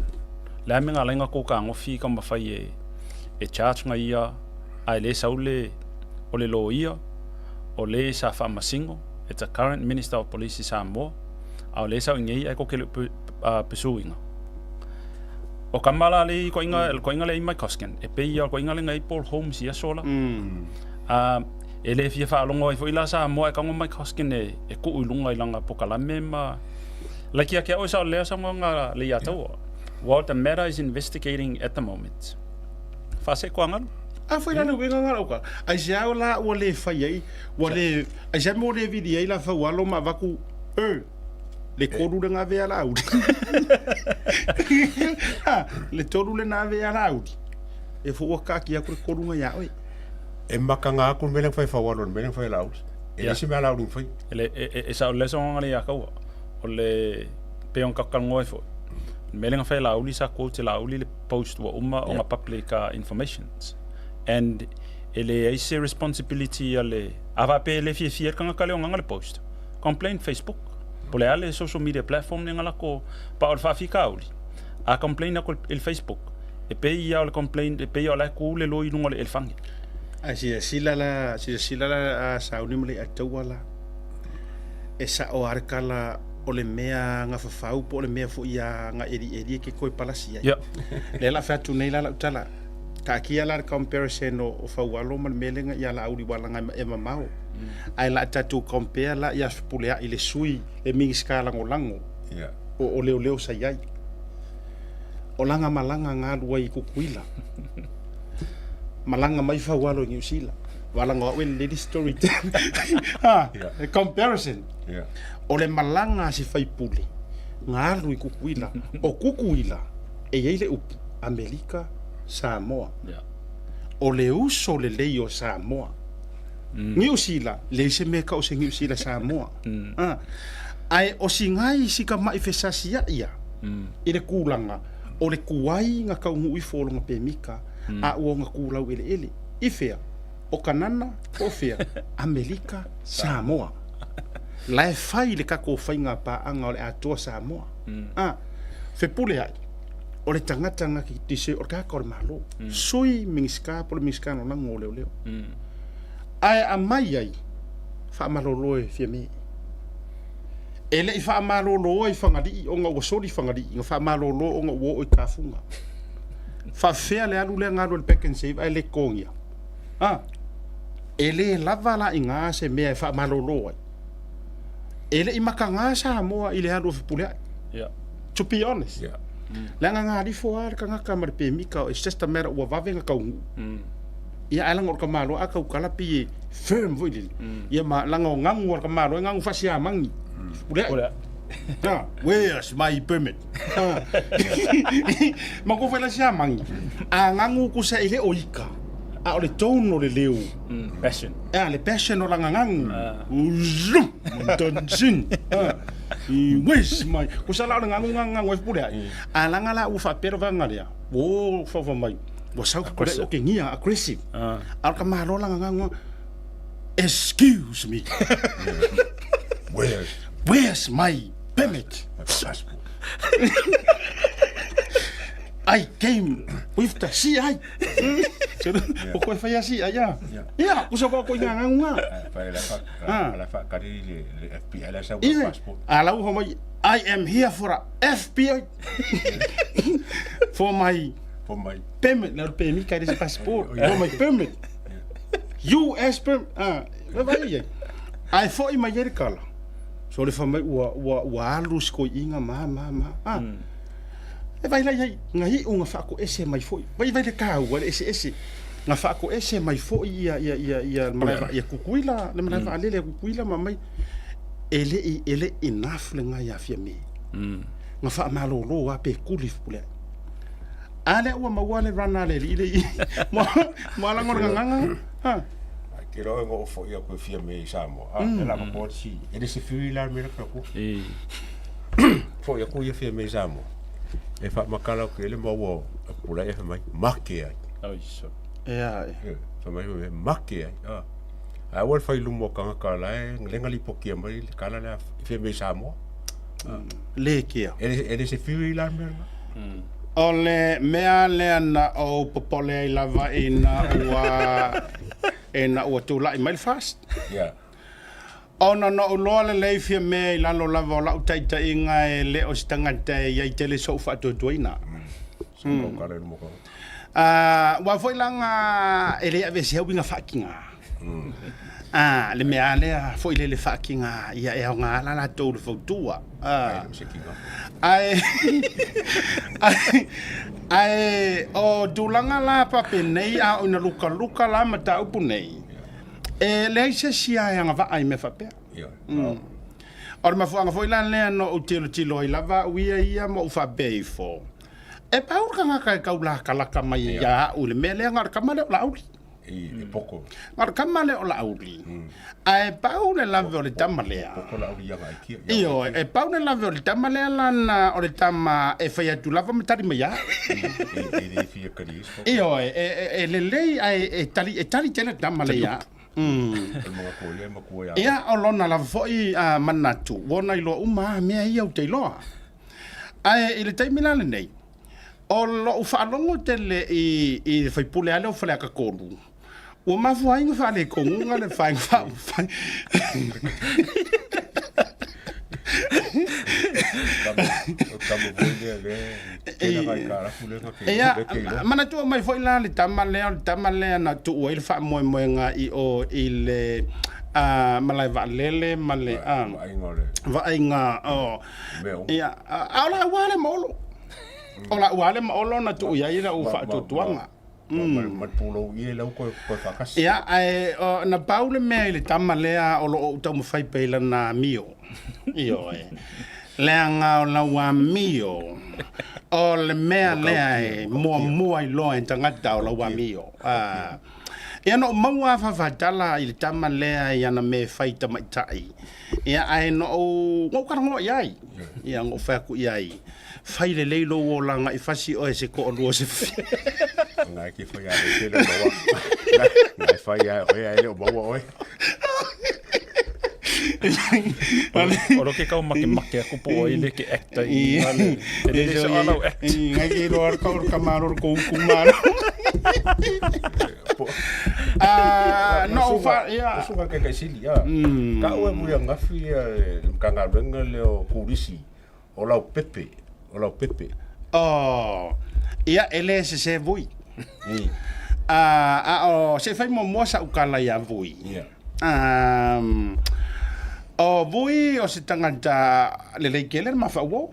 Le a me ngā lainga ko ka ngofi ka mawhai e, e charge nga ia, a e le sau le, o le loia, o le sa whaamasingo, it's a current Minister of Police i Samoa, a o le sau i ngei ai ko ke le pursuinga. O ka mala le i koinga, koinga le i Mike Hoskin, e pei ia koinga le ngai Paul Holmes i aso la. E le fia whaalongo ai foi la Samoa e kango Mike Hoskin e, e kuu i lunga i langa pokalame ma like ia ke au e sa lea sa nga le ia taua. While the matter is investigating at the moment. Wha se ko angalu. A foi la le uiga nga lau ka. Ai se au la ua le fai ai, ua le, ai se mo le vili ai la fau alo ma vaku, e, le kolu le ngave a la auli. Ha, le tolu le nave a la auli. E fo ua kaki aku le kolu nga ia oe. E makanga aku le mea lea na fai e Faualo i le mea lea na fai e Laauli. E leai se mea a Laauli na faia. E le, e, e, e sao le sogaga le ia kaua. O le, pei ona tatou talanoa ai foi. O le mea lea na fai e Laauli sa quote e Laauli le post ua uma ona public informations. And e leai se responsibility a le, a faapea e le fiafia ai le tagata lea o gaga le post, complain Facebook. Po o le a le social media platform lea na lako, pa o le faafitauli, a complain aku i le Facebook, e pei ia o le complain, e pei o la e ku le loi i luga o le elefange. Ae silasila la, silasila la a sauni ma le iataua la, e sao lava le tala o le mea gafafau po o le mea foi a ga elieli e ke toe palasi ai. Yeah. Lea la fai atu nei la lau tala, taatia la le comparison o, o Faualo ma le mea lea ia Laauli ua laga e mamao. Ae la tatou compare la ia Fepuleai le sui, le Minisita Lagolago Yeah. o, o leoleo sa i ai. O lana malaga na alu ai i Tutuila. Malaga mai Faualo i Niu Sila. Valaga o au e lelei le story ha, Yeah. comparison. Yeah. O le malaga a se faipule na alu i Tutuila. O Tutuila e i ai le upu Amerika Samoa. Yeah. O le uso lelei o Samoa. Niu Sila, leai se mea e tau o se Niu Sila Samoa. Ha. Ae o sigai si tama'i fesasia'i ia i le tulaga o le tuai na taunuu ifo o lona pemita a ua ona tulau eleele. I fea? O Kanana po o fea? Amerika Samoa. La e fai le tatou faiga paaga o le Atoa Samoa. A, Fepuleai, o le tagata na te o le tagata o le Malo, Sui Minisita po o le Minisita Lagolago o Leoleo. Ae aumai ai, faamalolo e Fiame. E le i faamalolo ai Fagalii ona ua soli Fagalii, na faamalolo ona ua oo i Tafuga. Faafefea le alu lea na alu e le Pak'nSave ae le totogia? A, e lē lava la i ina se mea e faamalōlō ai. E le i mataga Samoa i le alu o Fepuleai. Yeah. To be honest. Yeah. Leaga na alifo lava le tagata ma le pemita, it's just a matter ua vave ona taunuu. Ia ae leaga o le tamaloa a tautala pei e firm foi lele. Ia ma leaga o gagu a le tamaloa e gagu faasiamagi. Fepuleai. Ah, where's my permit? Ah. Ma ko foi la siamagi. A gagu kusa e le o ika. A o le tone o le leo. Passion. Ah, le passion o lana gagu. Zoom! Tansin. Ah. Where's my... Kusa la o le gagu gagu gagu ai Fepuleai. A laga la ua faapea le vaega lea, ua faufa mai, ua sau Fepuleai okegia, aggressive. A o le tamaloa lana gagu, excuse me. Where's Where's my permit? my passport? I came with the CI. O koe whai a CI, ia. Ia, kusa koa koe ngā ngā. Fa la fa la fa kari le le FBI la sa Ia, passport. a lau ho mai, I am here for a FBI. For my For my permit. Na permit kai se passport. For my permit. US permit. Ah, vai ia. Ai foi mai ai le kala. So le fai mai ua ua ua alu si koiiga ma ma ma. Ah. E vai la iai, na iu na faakoese mai foi. Vai vai le taua le eseese. Na faakoese mai foi ia ia ia ia le malae ia Kukuila, le malae vaalele a Kukuila ma mai e le i e le enough le ngai afia me. Na faamalōlō lava pe kuli Fepuleai. A lea ua maua le run a le alii le i mo mo alaga o le gagaga. Ha. Ai ke loa ngo fo ia ko fia me i Samoa. Ah, e la ko si. E le se fi la me la ko. Fo ia ko ia fia me i Samoa. E fa makala ko le mo wo pula e fa mai make ai. Oi, so. Ea e. E, fa mai me make ai. Ah. Ai ua fai lumo kanga kala e lenga lipokia mai le kala le fia me i Samoa. Le kea. E le se fi la me la. O le mea lea na ou popole ai lava ina ua ina ua tulai mai le FAST. Yeah. Ona na ou loa lelei Fiamē i lalo lava o lau taitaiga e le o se tagata e i ai tele so'u faatuatuaina. Aua foi laga e le aveesea uiga faakiga. A, le mea lea foi lele faakiga ia e aoga la latou le fautua. Ae, ae, ae o tulaga la faapenei a o ina lukaluka la mataupu nei, e leai se isi lava e agavaa i mea faapea. O le mafuaaga foi la lea na ou tilotilo ai lava au ia ia ma ou faapea ifo, e pau le tagata e tau lakalaka mai ai ia au i le mea lea, na o le tama lea o Laauli. E poko. Na o le tama lea o Laauli. Ae pau le lave o le tama lea. Poko Laauli ia ngai kia. Ioe, e pau le lave o le tama lea lana o le tama e fai atu lava ma tali mai ia. E le fia kali iso. Ioe, e lelei ae e tali e tali tele le tama lea ia. Ia, o lona lava foi manatu, ua ona iloa uma lava mea ia ou te iloa. Ae i le taimi la lenei, o lou faalogo tele i, i le faipule lava lea o Faleata 3, ua mafua ai ona faaletonuga le Vaega Faaupufai. Ia, manatua mai foi la le tama lea, o le tama lea na tuu ai le faamoemoega i o i le malae vaalele ma le vaaiga o ia, a o laua lea ma Olo. O laua lea ma Olo na tuu i ai lau faatuatuaga. Ma le pulou i e lau koe faakasi. Ia, ae na pau le mea i le tama lea o lo o ou taumafai pea i lana amio. Ioe. Leaga o lau amio, o le mea lea e muamua iloa e tagata o lau amio. Ia na ou maua lava faafatala i le tama lea i ana mea e fai tamaitai. Ia, ae na ou, na ou talanoa i ai. Ia, na ou fai atu i ai, Fai lelei lou olaga i fasi oe se toalua o se fafine. Na e ke whai a e te leo maua. Na e whai a oe a e leo maua oe. O lo ke kau make make aku po oi le ke actor i le. E le se alau act. Ngai ke roa ka or ka maro ko ku maro. Ah, no fa ia. Usunga ke kai sili ia. Ka ue mui ngafi ia ka ngaluenga le o kurisi. O lau pepe, o lau pepe. Oh, ia e le sesē vui. A o se i fai muamua sa'u tala iā Vui. O Vui o se tagata lelei tele le mafaauo.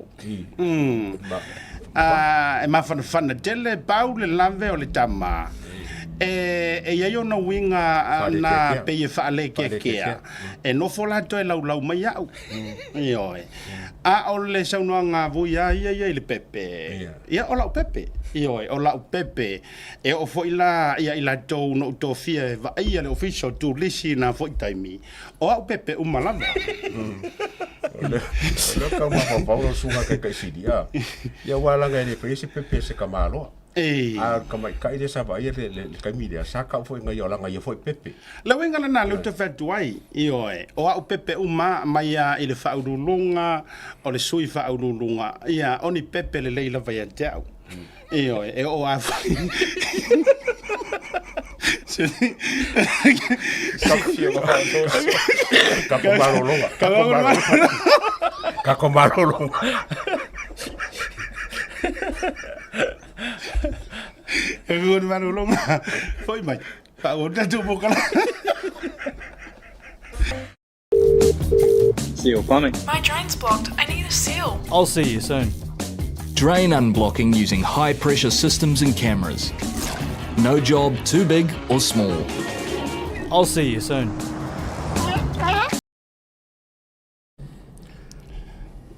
E mafanafana tele, pau le lave o le tama. E i ai ona uiga na pei e faalekeakea. E nofo latou e laulau mai au. Ioe. A o le saunoaga a Vui lava ia ia i le pepe, ia o la'u pepe. Ioe, o la'u pepe. E oo foi la ia i latou na ou tofia e vaaia le ofisa o turisi i na foi taimi, o a'u pepe uma lava. O lea o tau mafaufau lau susuga taitaisili, a, ia aua leaga e le faia se pepe a se tamaloa. A o le tamaitai lea sa vaaia le taimi lea, sa tau foi ina ia o lana ia foi pepe. Le uiga lena lea ou te fai atu ai, ioe, o a'u pepe uma mai lava i le faauluuluga, o le sui faauluuluga, ia, o ni pepe lelei lava ia te a'u. Ioe, e oo lava foi. Kako malologa. Kako malologa. Kako malologa. E rua malologa. Foi mai. Faaauau le tatou polokalame. Seal Plumbing. My drain's blocked. I need a seal. I'll see you soon. Drain unblocking using high pressure systems and cameras. No job too big or small. I'll see you soon.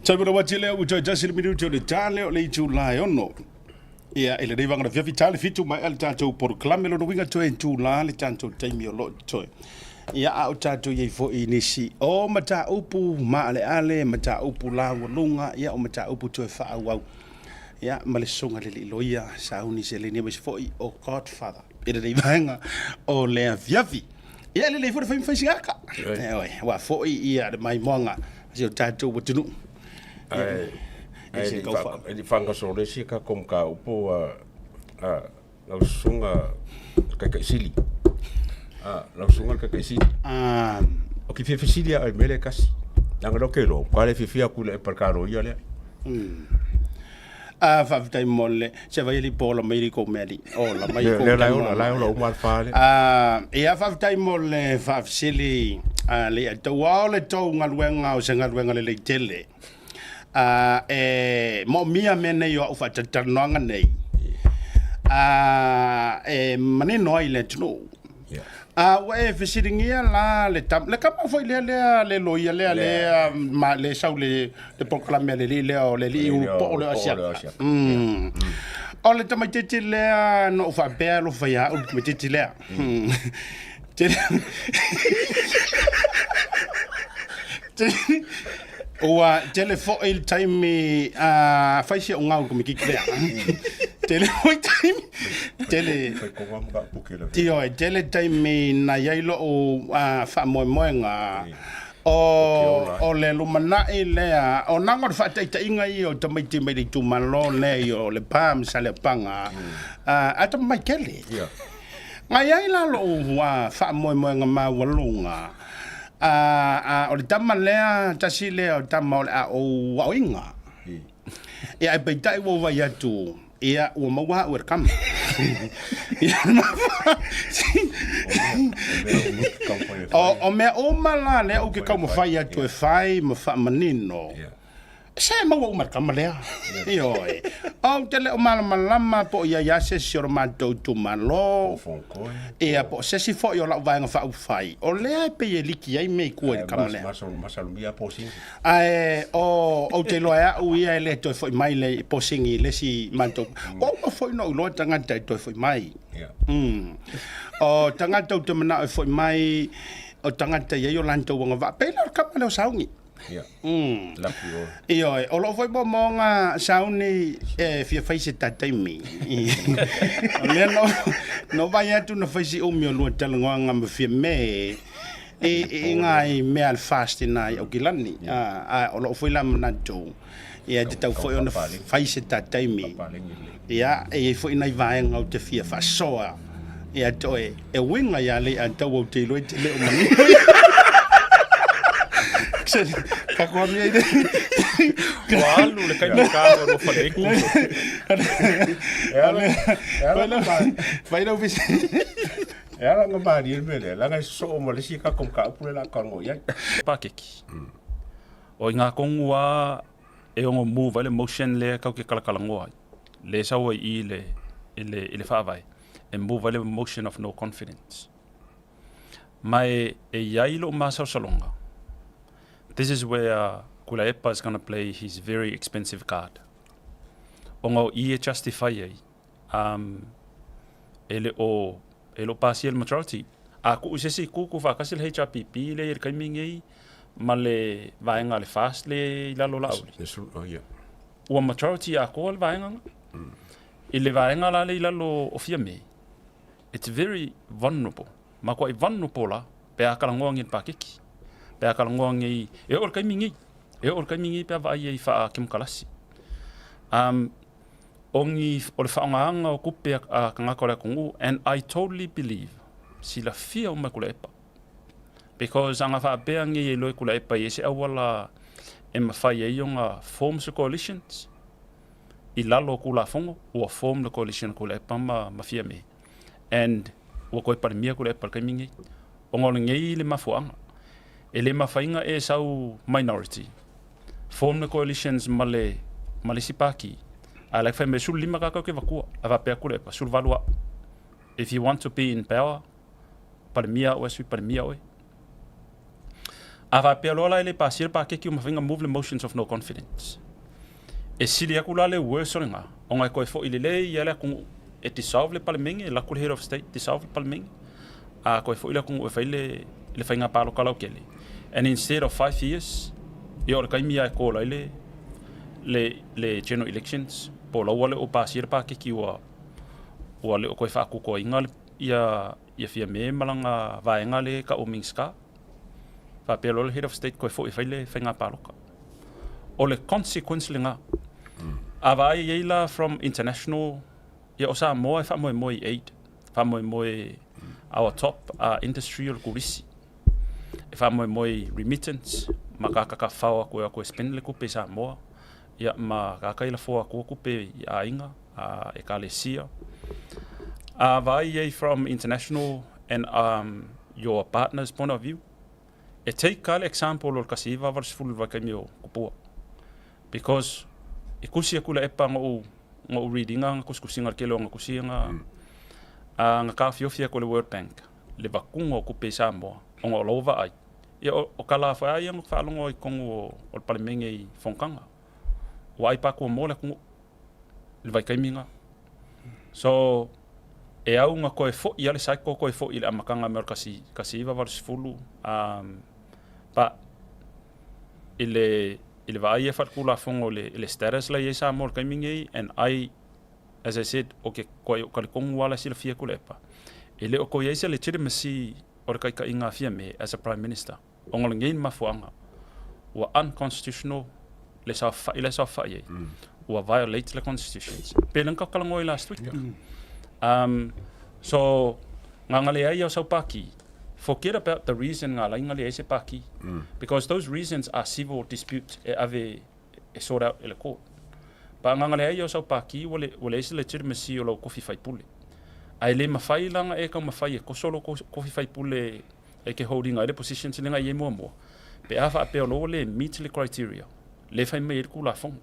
Taimana wati lea ua toe tasi le minute o le ta lea o le itula e ono. Ia, i lenei vaega o le afiafi, ta le fitu maea le tatou polokalame, lona uiga toe itula le tatou taimi o lo o totoe. Ia, a o tatou i ai foi i nisi o mataupu maaleale, mataupu laualuga, ia, o mataupu toe faaauau. Ia, ma le Susuga i le Alii Loia, Sauni Seleni aemaise foi o Godfather i lenei vaega o le afiafi. Ia, e lelei foi le fai ma fai sigaka. Ioe, aua foi ia le maimoaga a si o tatou atunuu. Ae, E se kau wha. E li whangasore si ka kom ka upo a, a lau susuga kaikaisili. A, lau susuga kaikaisili. Ah. O ki fiafisili a mele kasi. Nanga lo ke lo, ka le fiafia ku le par ka ro ia lea. A faafetai mo le se vai li pola mai li ko mea li. Ola mai ko. Le la ola, la ola uma le fa le. A ia faafetai mo le faafesili a le ia tau ao le tou galuega o se galuega lelei tele. A e moomia mea nei o a'u faatalatalanoaga nei. A e manino ai le atunuu. A ua e fesiligia la le tama, le kama foi lea lea le loia lea lea ma le sau le le polokalame a le alii lea o le alii ulupoo lea o Asiata. Mm. O le tamaitiiti lea na ou faapea alofa ia au le tamaitiiti lea. Tele Ua tele foi le taimi a fai si au gau i le tamaitiiti lea. Tele foi taimi tele Ioe, tele taimi na i ai lou faamoemoega O le lumanai lea, o naga o le faataitaiga ia o tamaiti mai le itumalo nei o Lepa ma Saleapaga, a tama mai tele. Na i ai la lou faamoemoega maualuga, o le tama lea, tasi lea o tama o le a ou aoina. Ia, ae peitai ua ou vaai atu, ia, ua maua au e le kama. Ia, o mea uma la lea ou te taumafai atu e fai ma faamanino, se e maua uma e le kama lea. Ioe. Ou te le o malamalama po o i ai lava se isi o le matou itumalo, ia, po o se isi foi o lau vaega faaupufai, o lea e pei e liki ai mea i tua i le kama lea. Ae o, ou te iloa e au ia e le toe foi mai le posing i le isi matou. Ua uma foi ona ou iloa tagata e toe foi mai. Mm. O tagata ou te manao e foi mai, o tagata e i ai o latou agavaa, pei la o le kama lea o Sauni. Mm. Ioe, o lou foi moomooga Sauni e fia fai se ta taimi. O lea na ou vaai atu na fai si umi o lua talanoaga ma Fiame, I ngai mea a le FAST ina i Aukilani, a o lou foi la manatu, ia e tatau foi ona fai se ta taimi, ia, e i ai foi nai vaega ou te fia faasoa ia te oe, e uiga ia Leiatau ou te iloa e te le o manino ia. Kako amia i le. Ua alu le kaimi ka o fale ku. E ala Vai lau visi. E ala nga malie le mea lea, leaga e sosoo ma le isi tatou mataupu lea o le a talanoa i ai. Pakeki. O i ngā kongu a e ono move ai le motion lea kau ke kalakalanoa ai. Le sau ai i le, i le, i le faavae. E move ai le motion of no confidence. Ma e, e iai lou masalosaloga, this is where Tuilaepa is gonna play his very expensive card. Ona o i e justify ai, um, e le o, e le o pasia le majority. A kuu i se isi itu, tuufaatasi le HRPP lea i le taimi lenei ma le vaega a le FAST lea i lalo o Laauli. Ua majority atoa le vaega lena. I le vaega la lea i lalo o Fiame, it's very vulnerable. Matuai vulnerable la pe a talanoa nei i le paketi. Pe a talanoa nei, e oo i le taimi nei, e oo i le taimi nei pe a vaai ai faa-kemokalasi. Um, o ni, o le faaaogaina o tupe a tagata o le atunuu, and I totally believe, silafia uma e Tuilaepa. Because a na faapea nei e iloa e Tuilaepa e i ai se auala e mafai ai ona form se coalitions, i lalo o Tulafono, ua form le coalition a Tuilaepa ma, ma Fiame. And ua toe Palemia Tuilaepa i le taimi lenei. Ona o lenei le mafuaaga. E le mafai ona e sau minority, form le coalitions ma le, ma le isi pati, a la e fai mai 15 tagata ou te avatua. Ae faapea Tuilaepa, 18 au. If you want to be in power, Palemia oe, Sui Palemia oe. A faapea loa la e le pasia le paketi ua mafai ona move le motions of no confidence. E sili atu la le worse o lena, ona e toe foi lelei lava le atunuu e dissolve le Palemene, e alu atu le Head of State dissolve le Palemene, a toe foi le atunuu e fai le, le faiga palota lautele. And instead of 5 years, ia o le taimi lava e call ai le, le, le general elections, po o la ua le o pasia le paketi ua, ua le o toe faakutoaina le, ia, ia Fiame ma lana vaega lea e tau o Minisita. Faapea loa le Head of State toe foi e fai le faiga palota. O le consequence lena. A vaai i ai la from international, ia o Samoa e faamoemoe i aid, faamoemoe our top industry o le turisi. E faamoemoe i remittance ma tagata tafafao atu e o atu e spend le tupe i Samoa, ia ma tagata ia lafoa atua tupe i aiga, ekalesia. A vaai i ai from international and your partner's point of view, e take lava le example o le 1980 i le vaitaimi o Tupua. Because e tusi atu Tuilaepa na ou, na ou read ina ana tusitusiga, le tele o ana tusi na, na taofiofi atu e le World Bank le avatuga o tupe i Samoa ona o la ua vaai. Ia o, o tala foi lava ia na faalogo ai i totonu o, o le Palemene i fonotaga. Ua ai patua mo le atunuu i le vaitaimi lena. So, e au na toe foi lava le cycle toe foi i le amataga mai o le kasi, 1980, but i le, i le vaai ia faaletulafono i le, i le status la e i ai Samoa i le taimi lenei, and I, as I said, o ke koe o talitonu lava la e silafia Tuilaepa, e le o toe i ai se legitimacy o le taitaiga a Fiame as a Prime Minister, ona o lenei mafuaaga ua unconstitutional le saofai la e saofai ai, ua violate le constitutions. Pe lea na tatou talanoa ai last week. So, ga leai o sau paki, forget about the reason nga ala ai na leai se paki. Because those reasons are civil dispute e ave e sort out e le court. Pa ga leai o sau paki ua le, ua leai se legitimacy o lau tofi faipule. Ae le mafai la ona e taumafai e koso lou tofi faipule e ke hold ina ai le position lena e i ai muamua. Pe a faapea o lou ua le meet le criteria, le fai mai ai le Tulafono.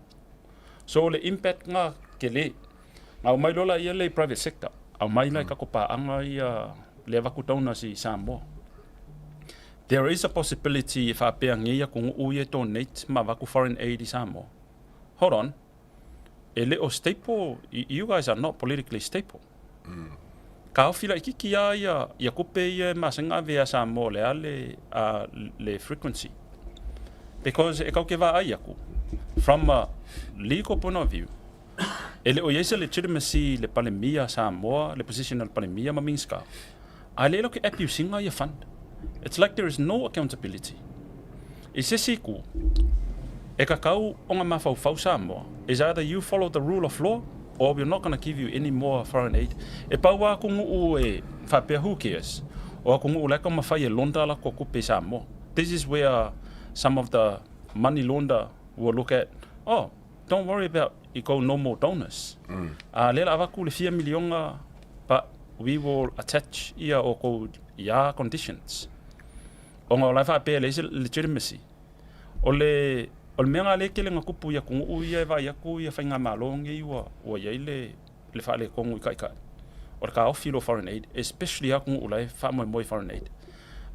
So o le impact na tele. Na aumai loa laia le i private sector, aumai la i tatou paaga ia le avatu donors i Samoa. There is a possibility e faapea nei atunuu ia e donate ma avatu foreign aid i Samoa. Hold on. E le o stable, you guys are not politically stable. Taofi laitiiti lava ia, ia tupe ia e masani ona ave ia Samoa o le a le, le frequency. Because e tatou te vaai atu, from a legal point of view, e le o i ai se legitimacy i le Palemia a Samoa, le position a le Palemia ma Minisita, ae le latou te abuse ina ia fund. It's like there is no accountability. I se isi itu, e tatau ona mafaufau Samoa, is either you follow the rule of law or we're not going to give you any more foreign aid. E pau lava atunuu e faapea who cares, o atunuu la e taumafai e launder latou tupe i Samoa. This is where some of the money launder will look at, oh, don't worry about i kou normal donors. A lea la avatu le fia miliona, but we will attach ia o kou ia conditions. Ona o la e faapea e leai se legitimacy. O le o le mea lena lea e tele ina tupu i atunuu ia e vaai atu ia faigamalo nei ua ua i ai le le faaletonu i taitai. O le taofi loa o foreign aid, especially atunuu la e faamoemoe i foreign aid.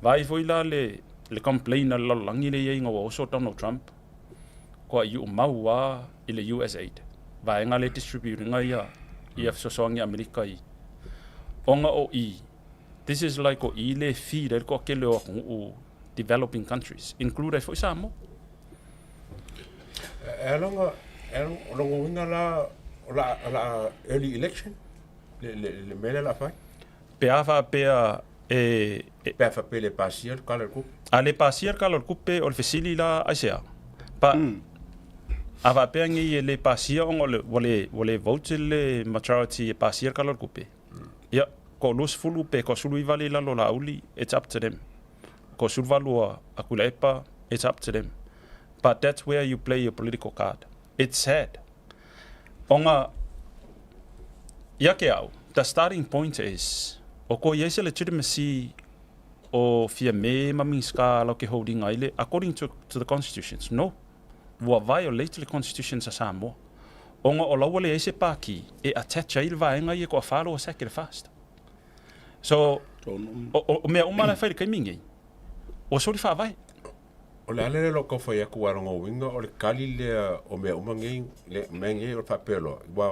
Vaai foi la le le complain a le lalolagi lea e i ai ina ua oso Donald Trump, kua iu mau lava i le USAID, vaega lea e distribute ina ia ia fesoasoani a Amerika i ona o i This is like o i le feed ai le toatele o atunuu developing countries, include ai foi Samoa. E aloga, e aloga, o lona uiga la, o la, o la early election, le, le, le mea lea o le a fai? Pe a faapea e, e... Pe a faapea e le pasia le Tala o le Tupe. A le pasia le Tala o le Tupe, o le fesili la aisea? But, a faapea nei e le pasia ona o le, ua le, ua le vote le majority e pasia le Tala o le Tupe. Ia, ko 20 pe ko 19 le i lalo o Laauli, it's up to them. Ko 18 a a Tuilaepa, it's up to them. But that's where you play your political card. It's sad. Ona, ia ke au, the starting point is, o ko i ai se legitimacy o Fiame ma Minista lau ke holding ai le, according to, to the constitutions, no. Ua violate le constitutions a Samoa. Ona o la ua leai se pākī e attach ai le vaega ia kua follow a sack i le fast. So, o, o, o mea uma la e fai i le taimi nei, ua soli faavae. O le ala lea o lou tau fai atu a lona uiga o le tali lea o mea uma nei, le mea nei o le faapea loa, ua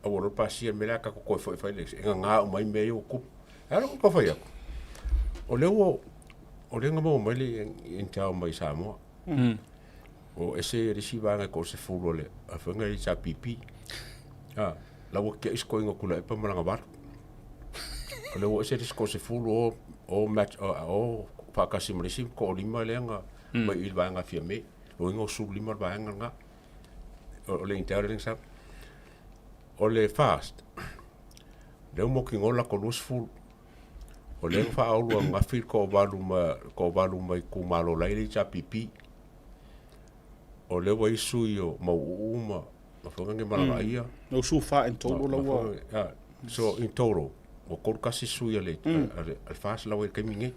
aua loa le pasia le mea lea a tatou toe foi e fai le e gagā uma ai mea ia ua tupu. E ala lou tau fai atu, o lea ua, o lea na maua mai le intel mai Samoa. O ese le isi vaega e toasefulu o le afioga i le HRPP. A, la ua tiai se toeaina o Tuilaepa ma lana valu. O lea ua ese le isi toasefulu o, o match, o, o faatasi ma le isi toalima lea na mai i le vaega a Fiame. Lona uiga o 15 le vaega lena. O, o le intel lea na sau. O le FAST, lea ua mautinoa le latou 20. O lea na faaulu ananafi le toavalu ma toavalu mai itumalo la e i le HRPP. O lea ua i ai sui o Mauuu ma ma foi nai Malagaia. No su fa in total la ua. So in total ua 31 sui a le a le FAST la ua i le taimi nei.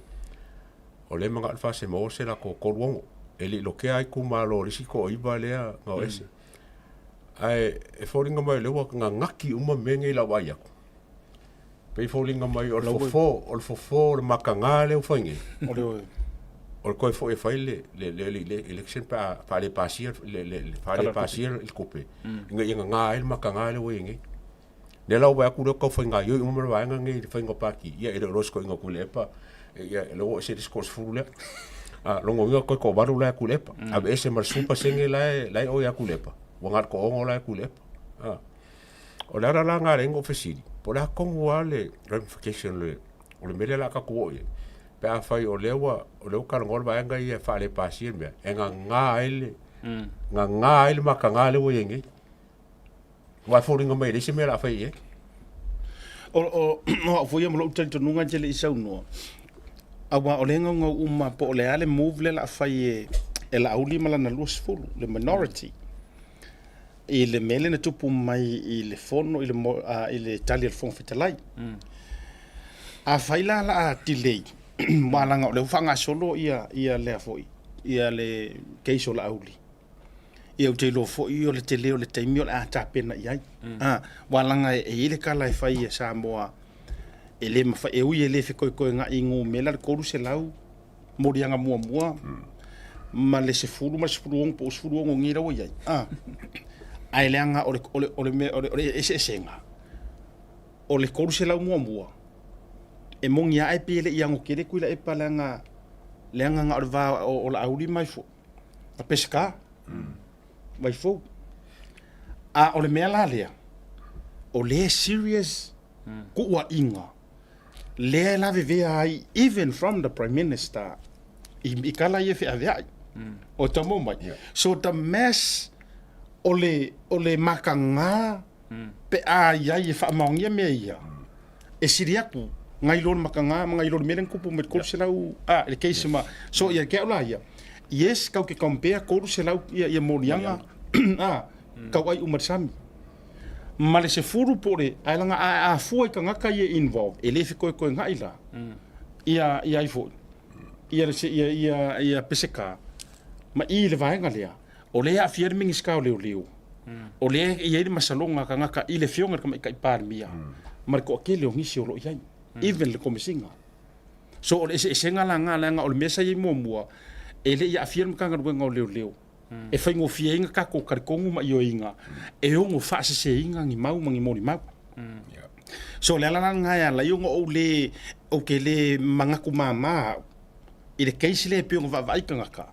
O lea e manao le FAST e maua se latou 36. E le i lokea lava itumalo o le isi toaiva lea na o ese. Ae e foliga mai o lea ua gagaki uma mea nei i lau vaai atu. Pei foliga mai o le fofo, o le fofo o le makaga lea ua fai nei. O le o le toe foi e fai le le le le election pe a faalepasia le le le faalepasia le tupe ina ia gagā ai le makaga lea ua i ai nei. Lea la ua vaai atu lea ua tau fai gaoioi uma le vaega nei i le faiga o pati, ia e le o iloa se toeaina o Tuilaepa, ia lea ua ese le isi toasefulu lea. A, lona uiga toe toavalu la e Tuilaepa. Aveese ma le 10% la e la e oi ia Tuilaepa, ua na o le toaono la e Tuilaepa. A. O le ala la lena e ala ai ona ou fesili, po o le a tonu lava le ramification o le, o le mea lea o le a tatou oo i ai, pe afai o lea ua, o lea ua talanoa le vaega ia e faalepasia le mea, e gagā ai le, gagā ai le makaga lea ua i ai nei. Aua e foliga mai e leai se mea o le a fai i ai. O, o, o au foi ia ma lou talitonuga e te le i saunoa, aua o lea e gaugau uma po o le a le move lea o le a fai e, e Laauli ma lana 20, le minority. I le mea lea na tupu mai i le fono i le, i le tali a le Fofoga Fetalai. Afai la la a delay, aua leaga o lea ua faagasolo ia, ia lea foi, ia le case o Laauli. Ia ou te iloa foi o le tele o le taimi o le a tapena i ai. Aua leaga e i ai le tala e fai e Samoa, e le mafai, e ui e le fekoekoega'i i numera le 300 moliaga muamua ma le 10 ma le 16 po o 16 nei la ua i ai. A. Ae leaga o le, o le, o le mea, o le, o le eseesega, o le 300 muamua, e moni lava ae pei e le i ano tele Tuilaepa leaga, leaga na o le va o, o Laauli ma ifo, ma Peseta, Vaifou. A o le mea la lea, o lea e serious kuuaiga lea e lavevea ai even from the Prime Minister i, i kala ia feaveai. O tau mai. So the mass o le, o le makagā pe a iai e faamaonia mea ia, e sili atu ngai lo le makagā ma ngai lo le mea lea na tupu mai le 300 a, le case ma, so ia ke au la ia. Yes, kau ke compare 300 ia ia moliaga a kau ai uma i le sami. Ma le 10 po o le ae laga a afua i tagata ia e involve, e le fekoekoega'i la ia ia ai foi ia le ia ia ia Peseta ma i le vaega lea, o lea e aafia ai le Minisita o Leoleo, o lea e i ai le masaloga a tagata i le Afioga i le Tamaitai Palemia ma le toatele o nisi o lo o i ai, even le Komesina. So o le eseesega la na, leaga o le mea sa i ai muamua, e le i aafia le Matagaluega o Leoleo. E faigofie ai na tatou talitonu ma ioeina e ono faaseseina ni mau ma ni molimau. So o le ala la lena e ala ai ona ou le, ou te le manatu mama au i le case lea e pei ona vaavaai tagata,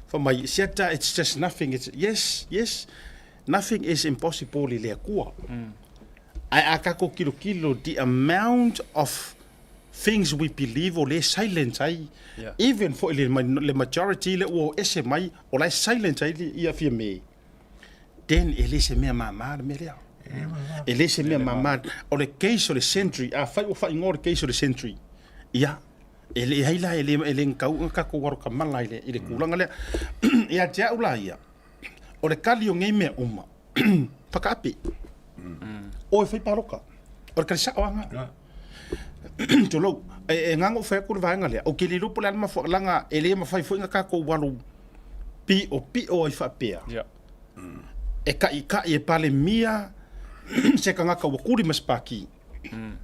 fai mai, Siata it's just nothing, it's, yes, yes, nothing is impossible i le Atua. Ae a tatou tilotilo the amount of things we believe o lea e silent ai even foi le le majority lea ua o ese mai o la e silent ai ia fia me then e le se mea mama le mea lea e le se mea mama o le case o le century afai ua faaigoa le case o le century ia e leai la e le e le gau ona tatou alo kamala i le i le tulaga lea ia te au la ia o le kali o nei mea uma whakaape o e whai pāloka o le kali sao anga Tulou, e, e ngango whai aku le vaega lea. O ke lilo po le alama fo langa e le mawhai fo inga kako walu pi o pi o ai whapea. Yeah. E kai kai e pale mia se kangaka ua kuri ma spaki.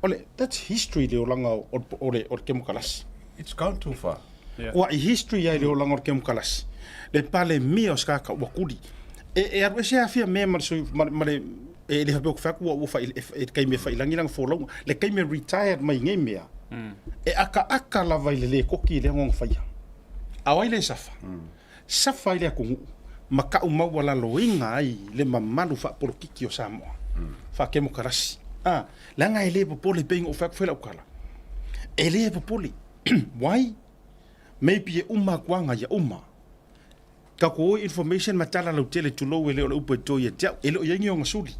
Ole, that's history le olanga o, o, o le, o le kemokalasi. It's gone too far. Yeah. Ua i history ai le olanga o le kemokalasi. Le pale mia o se kaka ua kuri. E, e alu ese afia me ma le, sui- ma, ma le e le faapea ua fai atu ua ua fai e taimi e faiilagi lana folauga le taimi e retired mai nei mea e akaaka lava i le lēkoki lea ona faia. A o ai lea e safa? Safa ai le atunuu ma ka'u maualaloina ai le mamalu faapolokiki o Samoa faakemokarasi. A, leaga e le popole pei ona ou fai atu fai lau tala. E le popole. Why? Maybe e uma atu aga ia uma. Tatou o i information ma tala lautele tulou e le o le upu e to ia te au, e le o i ai ni ona suli.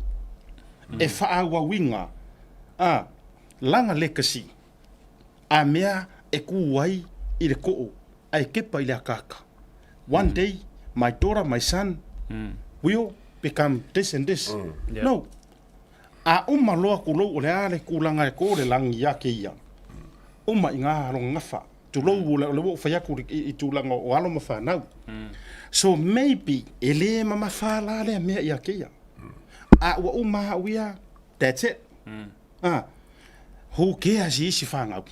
E faaauauina a lana legacy a mea e ku ai i le koo ae kepa i le akaaka. One day my daughter, my son will become this and this. No. A uma loa tulou o le a le tulaga e ko le lagi ia keia. Uma i ngā lona gafa. Tulou o le ua ou fai atu i tulaga o alo ma fanau. So maybe e le mamafa la lea mea ia keia. A ua uma au ia, that's it. Ah, who cares i isi fanau.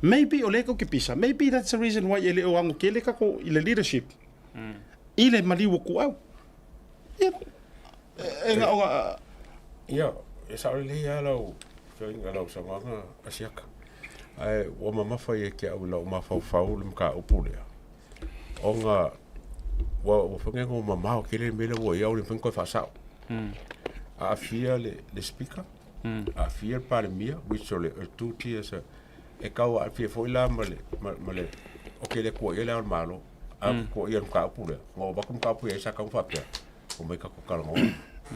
Maybe o lea kou ke pisa. Maybe that's the reason why e le o ago kele kako i le leadership. I le maliu o ku au. Ia, e nga o nga... Ia, e sao lelei lava lau feoaiga lau saunoaga Asiaka. Ae ua mamafa ia te au i lau mafaufau le mataupu lea, ona ua ua fai ua mamao tele le mea lea ua i ai, ua le mafai ona toe faasao. Aafia le, le Speaker, aafia le Palemia, which o le, o le two tiers e tau aafia foi la ma le, ma, ma le, ou te le tuuaia Le Ao o le Malo, ae ou te tuuaia i le mataupu lea. Na ou avatu le mataupu i ai sa tatau ona faapea, omai tatou talanoa.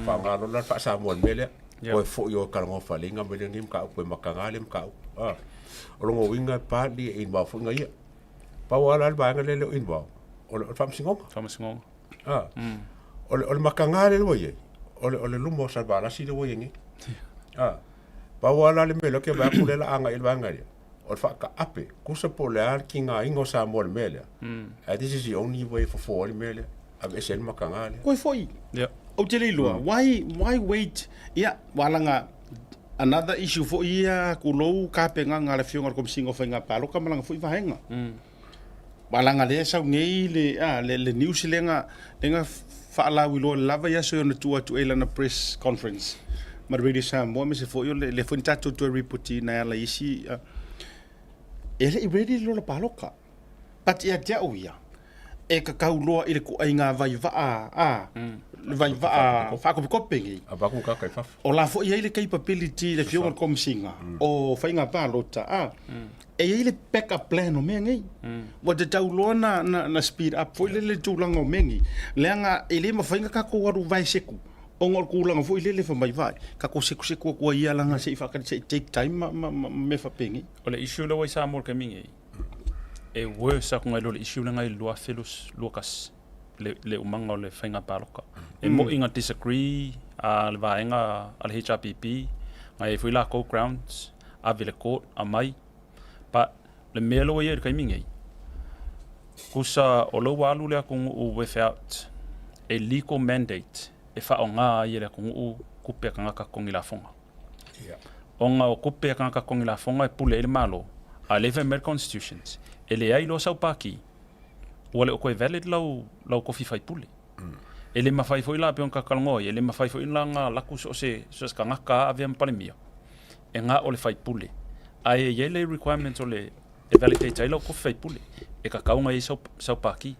Faaaoga loa la le faa-Samoa i le mea lea, toe foi o e talanoa faaleiga mai lenei mataupu e mataga lea mataupu. A, o lona uiga e partly e involve foi ia. Pau lava la le vaega lea e le o involve, o le, o le faamasinoga. Faamasinoga. A, o le, o le mataga lea ua i ai, o le, o le luma o Salevalasi lea ua i ai nei. A, pau lava la le mea lea ou te vaai atu lea o le a agai i ai le vaega lea, o le faataape, tusa po o le a le tigaina o Samoa i le mea lea, ae this is the only way e fofo ai le mea lea, aveese ai le mataga lea. Koe foi, ou te le iloa, why, why wait, ia, ua laga another issue foi ia tulou tapenaga a le Afioga i le Komesina o Faiga Palota ma lana foi vaega. Ua laga lea e sau nei le, a, le, le news lea na, lea na faalauiloa i le lava i aso e ono tua atu ai lana press conference ma le Radio Samoa aemaise foi o le, lea foi na tatou toe report-ina e ala i isi, a, e le i ready le lola paloka. But ia te au ia, e kakau loa i le kuaiga vai vaa, a, le vai vaa faakopekope nei. Avatu kaka i fafo. O la foi e i ai le capability i le Afioga i le Komesina o Faiga Palota, a, e i ai le backup plan o mea nei. Ua tatau loa na, na, na speed up foi lele le tulaga o mea nei, leaga e le mafai ona tatou alu vaeseku ona o le tulaga foi lele fai mai vai, tatou sekuseku atu ai ia leaga se i faatali se i take time ma, ma, ma mea faapenei. O le issue lea ua i Samoa i le taimi nei, e worse aku ngai lo le issue lenga i le 2021 le, le umaga o le faiga paloka. E mo'i na disagree a le vaega a le HRPP, na i ai foi lakou grounds, ave i le court, aumai. But le mea lea ua i ai i le taimi nei, tusa o lea ua alu le atunuu without a legal mandate e faaaoga ai e le atunuu tupe a tagata totogi lafoga. Ona o tupe a tagata totogi lafoga e pule ai le Malo, a o lea e fai mai le Constitutions, e leai loa sau pati, ua le o toe valid lau, lau tofi faipule. E le mafai foi la pei ona ta talanoa ai, e le mafai foi la ona alu atu so o se, so o se tagata a avea ma Palemia, e na o le faipule. Ae e i ai le requirement o le, e validate ai lau tofi faipule, e tatau ona i ai sau, sau pati.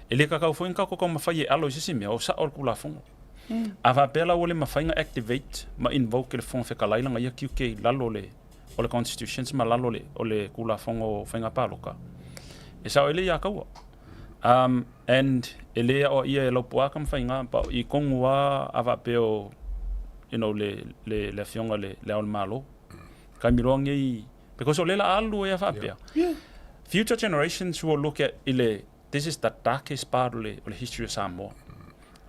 E le tatau foi ona tatou taumafai e alo i se isi mea, o sao le Tulafono. A faapea la ua le mafai ona activate ma invoke e le Fofoga Fetalai lana ia tiute i lalo o le o le Constitutions ma lalo o le Tulafono o Faiga Palota, e sao ai le ia taua. Um, and e le aoaia e Laupua ka mafaiga, but i tonu lava a faapea o, you know, le, le, le afioga le, le Ao o le Malo. Taimi loa nei, because o lea la alu ai a faapea. Yeah. Future generations will look at i le, this is the darkest part o le, o le history of Samoa.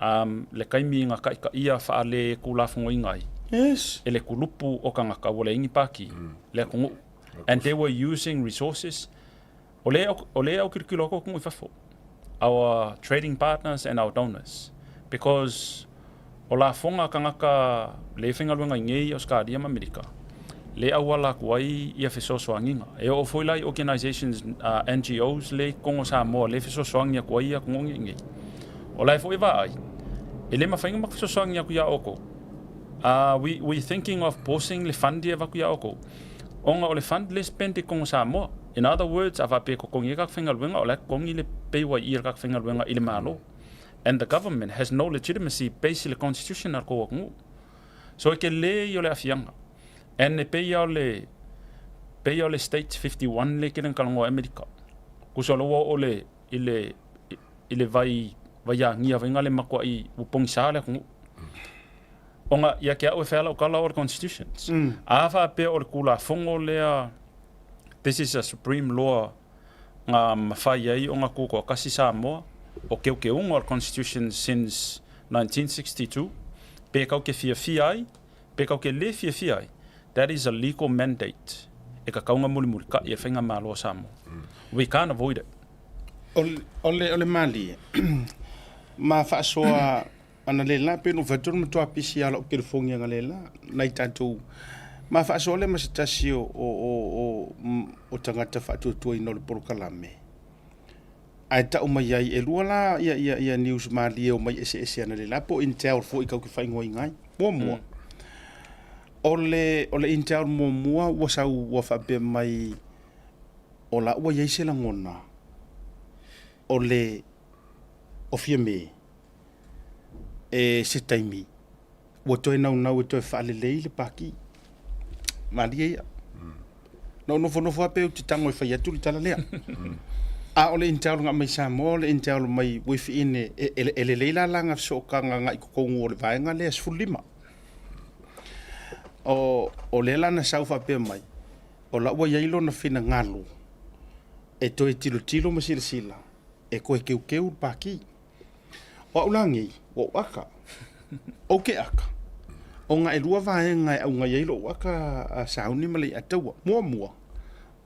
Um, le taimi na taitaia faale tulafonoina ai. Yes. E le kulupu o tagata ua leai ni paki, le atunuu. And they were using resources. O le, o le au kilokilo aku atunuu i fafo. Our trading partners and our donors. Because o lafoga a tagata le faigaluega i nei Ausetalia ma Amerika, le auala atu ai ia fesoasoaniga. E oo foi la i organisations, NGOs le i totonu o Samoa le fesoasoani atu ai ia atunuu nei. O la e foi e vaai, e le mafai ona matou fesoasoani atu ia outou. We, we thinking of pausing le fund ia e avatu ia outou, ona o le fund le spend i totonu o Samoa. In other words, a faapea e totogi ai tatou faigaluega, o la e totogi le PAYE a le tatou faigaluega i le Malo. And the government has no legitimacy based i le constitution a le tou atunuu. So e tele ia o le aafiaga. And e pei lava o le, pei lava o le State 51 lea e tele ina talanoa ai Amerika. Tusa o lea ua oo le, i le, i le vai, vai agia faiga lea matuai ua pogisa le atunuu. Ona ia te au e fai lava lau tala o le constitutions. A faapea o le Tulafono lea, this is a supreme law na mafai ai ona tutoatasi Samoa, o teuteuga o le Constitution since 1962, pe kau te fiafia ai, pe kau te le fiafia ai, that is a legal mandate e tatau ona mulimulitai e le Faigamalo a Samoa. We can't avoid it. O le, o le malie, ma faasoa Ana le la pe no fai atu na matua pisi lava lau telefoni ana le la nai tatou ma faasoa lea ma se tasi o o o o o tagata faatuatuaina o le polokalame ae tau mai ai e lua la ia ia ia news malie omai eseese ana le la po o Intel foi kau ke faaigoaina ai. Muamua, o le o le Intel muamua ua sau ua faapea mai o la ua i ai se lagona o le o Fiame e se taimi ua toe naunau e toe faalelei le paki. Malie ia. Na ou nofonofo lava pe ou te tago e fai atu le tala lea. A o le Intel na aumai Samoa, o le Intel mai within e, e, e lelei la lana fesootaga agai totonu o le vaega lea 15. O, o lea la na sau faapea mai, o la ua i ai lona finagalo e toe tilotilo ma silasila e toe teuteu le paki. O au la nei, ua ou aka. Ou te aka, ona e lua vaega e auga i ai lou aka a Sauni ma Leiataua. Muamua,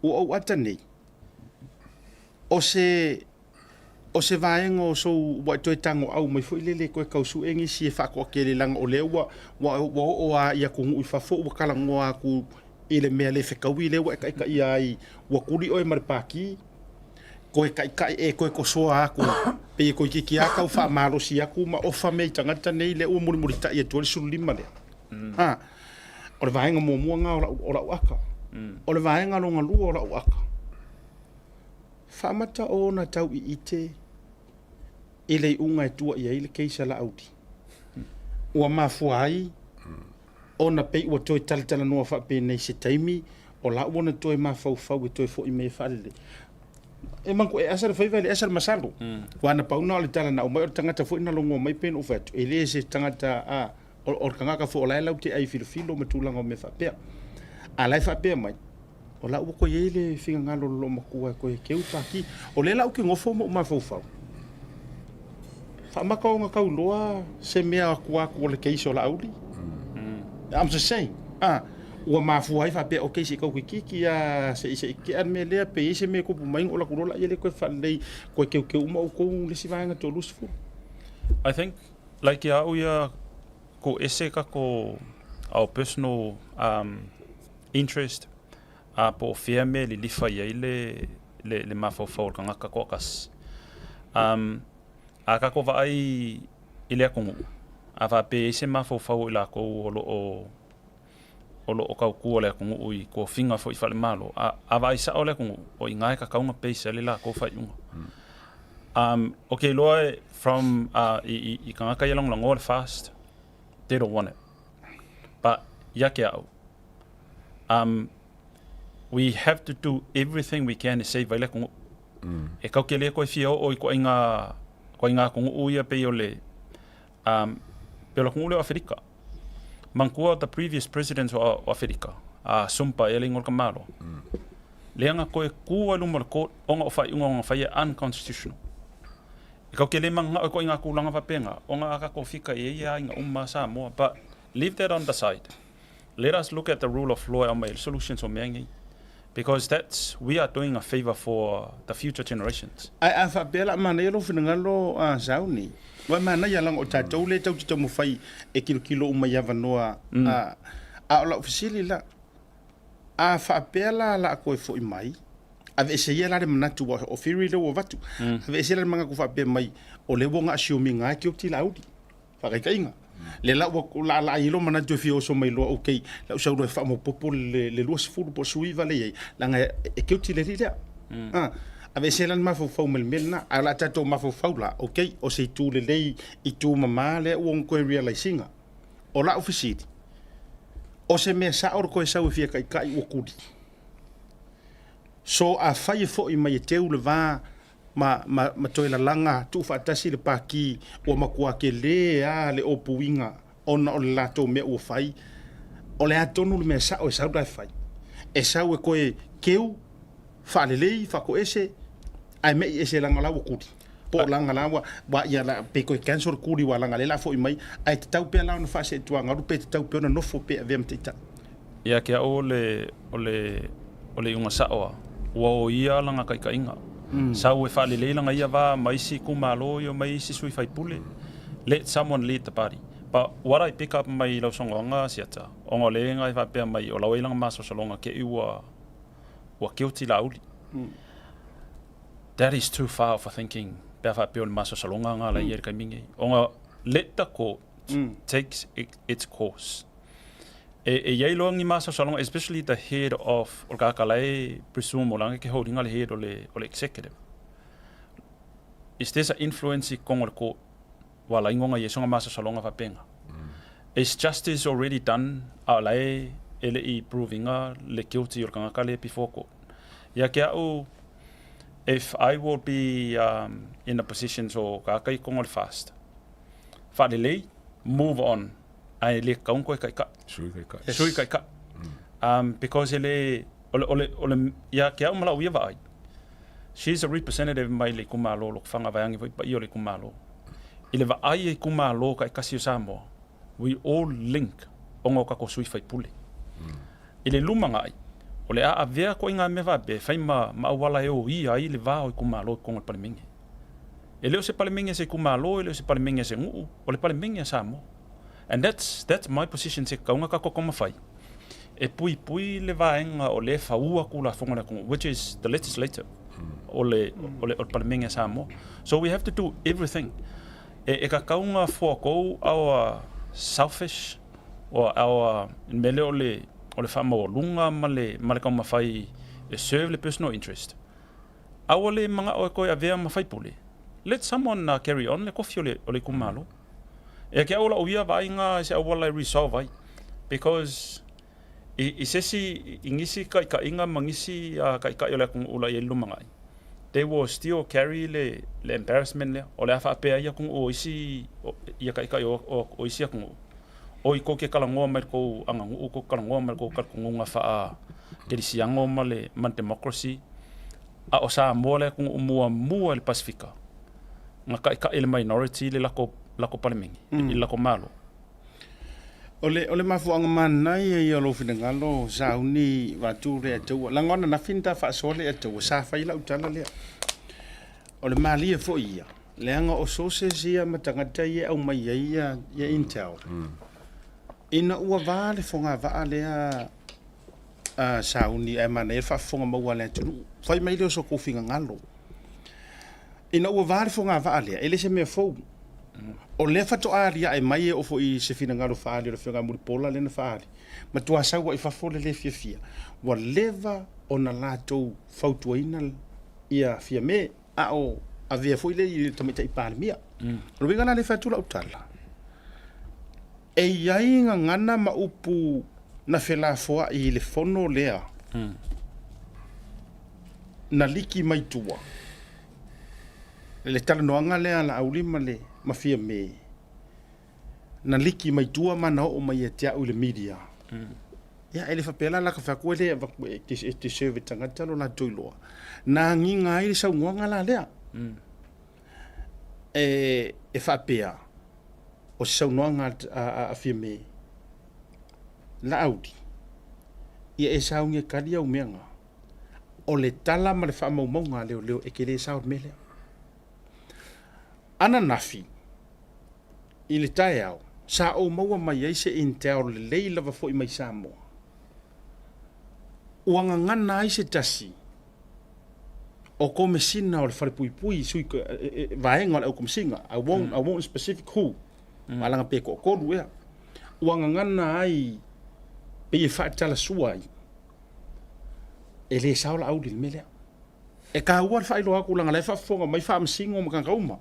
ua ou ata nei, o se, o se vaega o sou, ua e toe tagoau mai foi lele e toe tau sue nisi e faatoatele leaga o lea ua, ua, ua oo lava i atunuu i fafo ua talanoa atu i le mea le fetaui lea ua e taitaia ai, ua tuli oe ma le paki. Toe taitai e toe tosoa atu pei e toeitiiti lava tau faamalosi atu ma ofa mea i tagata nei lea ua mulimulitai atu ai le 15 lea. Ha, o le vaega muamua lena o lau, o lau aka. O le vaega lona lua o lau aka, faamata ona tau iite i le iuga e tua i ai le case a Laauli. Ua mafua ai ona pei ua toe talatalanoa faapenei se taimi o la ua na toe mafaufau e toe foi mai e faalelei. E manatu e asa le faiva e le asa le masalo. Aua na pau na o le tala na aumai o le tagata foi na logoa mai pei ona ou fai atu, e le se tagata a, o le tagata foi o la e latou te ai filofilo ma tulaga o mea faapea. A o la e faapea mai, O la ua toe i ai le finagalo o le loomatua e toe keu le pati. O lea la ou te nofo ma ou mafaufau, faamata ona tau iloa se mea atu atu o le case o Laauli. I'm just saying, ah, ua mafua ai faapea, okay, se i tau toeitiiti lava se i se i tea le mea lea, pe i ai se mea e tupu mai ona ou alu atu loa lea toe faalelei, toe teuteu uma outou le isi vaega 30. I think, like ia au ia, ko ese kako our personal um, interest, a po o fea mea e lilifa i ai le, le, le mafaufau o le tagata toatasi. Um, a kako vaai i le atunuu, a faapea e i ai se mafaufau o i lakou o lo o o lo o tautua le atunuu i tofiga foi faale-Malo, a, a vaai sao le atunuu, o i ina e tatau ona base ai le lakou faaiuga. Um, ou te iloa e from uh, i, i, i tagata ia lagolagoa le FAST, they don't want it. But ia te au, um, we have to do everything we can e save ai le atunuu. E kau ke le koe fia oo i koaiga, koaiga atunuu ia pei o le, um, pei o le atunuu lea o Aferika. Manatua the previous president o, o Aferika, a Sumpa ea le igoa o le tamaloa. Leaga koe ku ai luma o le court ona o faaiuga ona fai e unconstitutional. E kau ke le mananao i koaiga tulaga faapena, ona a tatou fika i ai ia aiga uma a Samoa. But leave that on the side. Let us look at the rule of law e aumai ai le solutions o mea nei. Because that's, we are doing a favour for the future generations. Ae a faapea la manaia lou finagalo a Sauni, ua manaia leaga o tatou lea tatou te taumafai e tilotilo uma i avanoa a, a o lau fesili la, a faapea la la toe foi mai, aveese ia la le manatu aua o theory lea ua avatu, aveese la le manatu faapea mai o lea ua na assume ina e guilty Laauli. Faataitaiga, lea la ua laalaa ai lou manatu e fia oso mai loa, okay, lau sau loa e faamaopoopo le 20 po o le 19 lea e i ai, leaga e guilty le alii lea. A, aveesea la le mafaufau mai le mea lena, ae o le a tatou mafaufau la, okay, o se itu lelei, itu mama lea ua ona toe realise ina. O lau fesili, o se mea sao le toe sau e fia taitai ua tuli? So afai e foi mai e teu le va ma, ma, ma toe lalaga tuufaatasi le Pākī ua matua telē a le ōpuiga ona o le latou mea ua fai, o le a tonu le mea sa'o e sau la e fai? E sau e toe keu, faalelei, faatoese, ae me'i ese leaga o la ua kuli. Po o leaga la ua, ua ia la, pe toe cancel le kuli ua leaga lea la fo'i mai, ae tatau pea la ona faaseetuagalu pe tatau pea ona nofo pe avea ma taitai. Ia te au o le, o le, o le iuga sa'o a, ua o ia lana taitaiga. Sau e faalelei lana ia va ma isi itumalo ia mai isi sui faipule. Let someone lead the party. But what I pick up mai lau saunoaga Siata, ona o le na e faapea mai o lau ai lana masalosaloga keʻi ua, ua guilty Laauli. That is too far of a thinking pe a faapea o le masalosaloga na la i ai i le taimi lenei. Ona let the court takes its course. E, e i ai loa ni masalosaloga, especially the head of, o le tagata la e presume o lana ke holding le head o le, o le executive. Is there's a influence i totonu o le court ua ala ai ona i ai sona masalosaloga faapena. Is justice already done a o la e e le i prove ina le guilty o le tagata lea before court? Ia te au, if I will be um, in a position so tagata i totonu o le fast, faalelei, move on, ae le tatau ona toe taitai. Sui taitai. Sui taitai. Um, because e le, o le, o le, o le, ia te au ma lau ia vaai, she's a representative mai le itumalo o Lotofaga vaeane foi paia o le itumalo. I le vaai a itumalo taitasi o Samoa, we all link ona o tatou sui faipule. I le lumanai, o le a avea koe i ngā mea faapea e fai ma, ma auala e oia ai le va o itumalo i totonu o le Palemene. E le o se Palemene a se itumalo, e le o se Palemene a se nuu, o le Palemene a Samoa. And that's, that's my position se kauga ka koko mawhai. E puipui le vaega o lea e faua Tulafono a le atunuu, which is the legislative o le, o le, o le Palemene a Samoa. So we have to do everything. E, e tatau ona forego our selfish or our, le mea lea o le, o le faamaualuga ma le, ma le taumafai e serve le personal interest. Aua le manao e toe avea ma faipule. Let someone uh, carry on le kofi o le, o le itumalo. E ke au lau ia vaaiga i se auala e resolve ai. Because i, i se isi, i nisi kaʻikaʻiga ma nisi uh, kaʻikaʻi o le atunuu la i ai le lumanai, they will still carry le, le embarrassment lea. O le a faapea ai atunuu o isi, o, ia kaʻikaʻi o, o, o isi atunuu. Oi kou te talanoa mai le tou aganuu, kou te talanoa mai le tou talitonuga faa-kerisiano ma le ma le democracy, a o Samoa le atunuu muamua i le Pasefika na taitai e le minority le latou latou Palemene i le latou Malo. O le, o le mafuaaga manaia ia o lou finagalo sauni vaeatu le Atua. Leaga o ananafi na ta faasoa le Atua, sa fai lau tala lea. O le malie foi ia, leaga o sources ia ma tagata ia e aumai ai ia, ia intel. Ina ua va le fogavaa lea a sauni ae manaia le faafofoga maua a le atunuu. Fai mai lea o so outou finagalo. Ina ua va le fogavaa lea, e le se mea fou. O lea faatoa aliae mai e oo foi i se finagalo faaali o le Afioga ia Mulipola lea na faaali, matua sau lava i fafo le le fiafia, ua leva ona latou fautuaina ia Fiame, a o avea foi lea i le Tamaitai Palemia. O le uiga la lea e fai atu lau tala, e i ai gagana ma upu na felafoai i le fono lea na liki mai tua, le talanoaga lea a Laauli ma le ma Fiame, na liki mai tua ma na oo mai ia te au i le media. Ia, e le faapea la la ka fai atu e le avatu e te, e te serve e tagata lo latou iloa. Na agiga ai le saunoaga la lea. E, e faapea, o se saunoaga a, a, a Fiame, Laauli, ia e sauni e tali au mea na. O le tala ma le faamaumauga a leoleo e te le sao i le mea lea. Ananafi i le taeao, sa ou maua mai ai se intel lelei lava foi mai Samoa, ua gagana ai se tasi o Komesina o le Falepuipui, sui, vaega o le Aukomesina, I won't, I won't specific who, malaga pe toatolu ea, ua gagana ai pei e faatalasua ai, e le sao Laauli i le mea lea. E taua le faailoa atu leaga la e faafofoga mai faamasino ma tagata uma.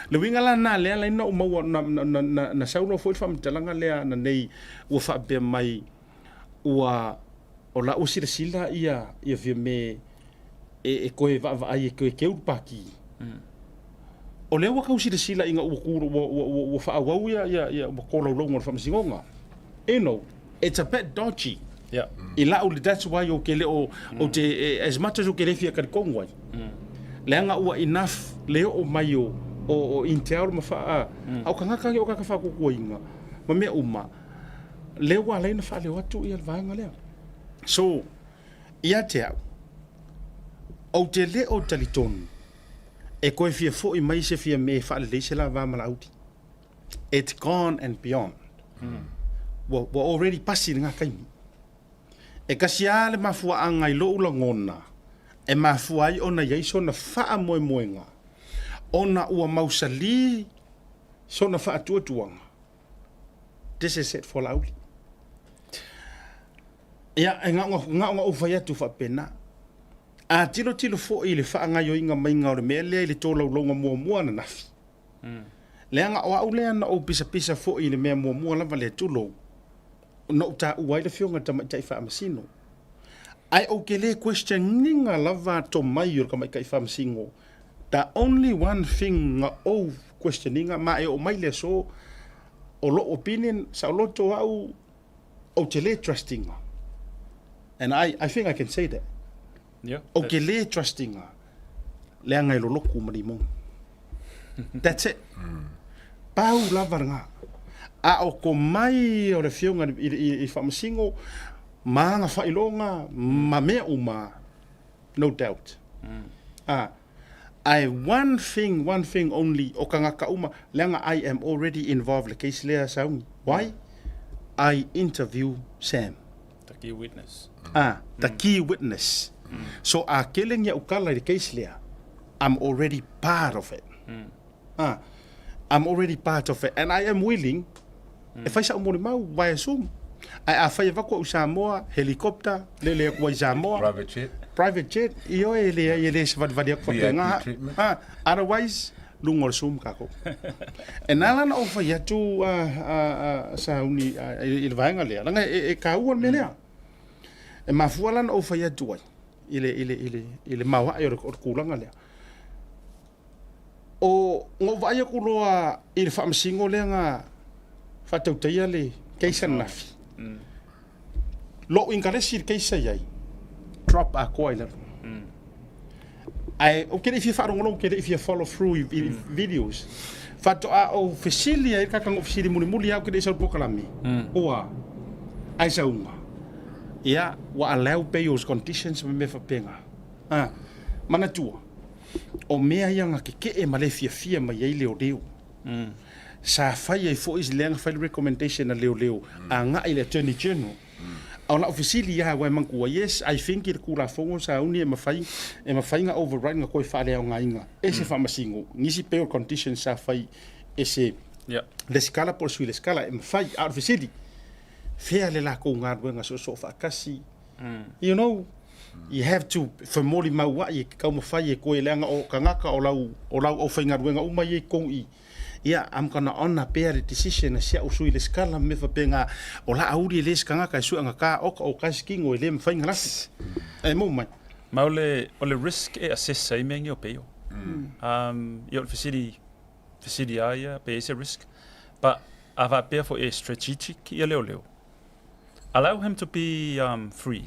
Le uiga la lena lea la na ou maua na, na, na, na, na sau loa foi le faamatalaga lea ananei ua faapea mai ua o la ua silasila ia ia Fiame e, e toe vaavaai e toe teu le pati. O lea ua tau silasila ina ua tu ua ua ua, ua faaauau ia ia ia ua tolaulauga o le faamasinoga. You know, it's a bit dodgy. Yeah. I lau, that's why ou te le o, ou te, as much as ou te le fia talitonu ai, leaga ua enough le oo mai o, o, o intel ma faa, a o tagata ia o tagata faatuatuaina ma mea uma, lea ua ala ai ona faaleo atu ia le vaega lea. So, ia te au, ou te le o talitonu e toe fia foi mai se Fiame e faalelei se la va ma Laauli. It's gone and beyond. Ua, ua already pasi lena taimi. E tasi lava le mafuaaga i lou lagona e mafua ai ona i ai sona faamoemoega, ona ua mausali sona faatuatuaga. This is it for Laauli. Ia, e na ona, na ona ou fai atu faapena. A tilotilo foi i le faagaoioiga maiga o le mea lea i le tolaulauga muamua ananafi, Leaga o au lea na ou pisapisa foi i le mea muamua lava lea, tulou, na ou taua ai le Afioga i le Tamaitai Faamasino. Ae ou te le questioning-a lava tomai o le Tamaitai Faamasino. The only one thing na ou questioning-a, ma e oo mai le aso, o lou opinion, saoloto au, ou te le trust-ina. And I, I think I can say that. Yeah, Ou te le trust-ina, leaga e lolotu ma limoni. That's it. Pau lava lena. A o tomai o le Afioga i le, i, i, i Faamasino, ma ana faailoga, ma mea uma, no doubt. Ah, ae one thing, one thing only, o tagata uma, leaga I am already involved i le case lea, Sauni. Why? I interview Sam. The key witness. Ah, the key witness. So a kele ni au kala i le case lea, I'm already part of it. Ah, I'm already part of it and I am willing e fai sa'u molimau via Zoom. Ae afai e avatu au i Samoa, helicopter, lele atu ai i Samoa. Private jet. Private jet, ioe e leai e le savalivali atu faapena. VIP treatment. Ah, otherwise, luga o le Zoom tatou. E na ala ona ou fai atu a, a, a sauni a, i, i le vaega lea, leaga e, e taua le mea lea. E mafua la ona ou fai atu ai i le, i le, i le, i le maoae o le, o le tulaga lea. O, na ou vaai atu loa i le faamasino lea na faatautaia le Keisa ananafi. Lou inkaresi i le case sa i ai, drop atoa i lalo. Ae ou te le i fia faalogologo, ou te le i fia follow through i, i videos. Faatoa ou fesili ai le tagata na ou fesili mulimuli lava ou te le i sau i le polokalame, ua ai sauga. Ia, ua allow bails conditions ma mea faapena. Ah, manatua, o mea ia na tetee ma le fiafia mai ai leoleo. Sa fai ai foi lea na fai le recommendation a leoleo agai i le Attorney General. A o lau fesili lava aua e manatua, yes, I think i le Tulafono sauni e mafai e mafai ona override ona toe faaleaogaina e se faamasino nisi bail conditions sa fai e se Resitala po o le Sui Resitala, e mafai. A o le fesili, fea le latou galuega soosoo faatasi? You know, you have to femolimauai e te taumafai e toe leaga o tagata o lau o lau aufaigaluega uma ia i totonu i ia I'm gonna honour pea le decision a si au sui resitala ma mea faapena o la auli e le se tagata e sue agata oka o kai se kino e le mafai ona lafi e maua mai. Ma o le o le risk e assess ai mea nei o peio. Ia o le fesili fesili lava ia pe i ai se risk but a faapea foi e strategic ia leoleo Allow him to be free.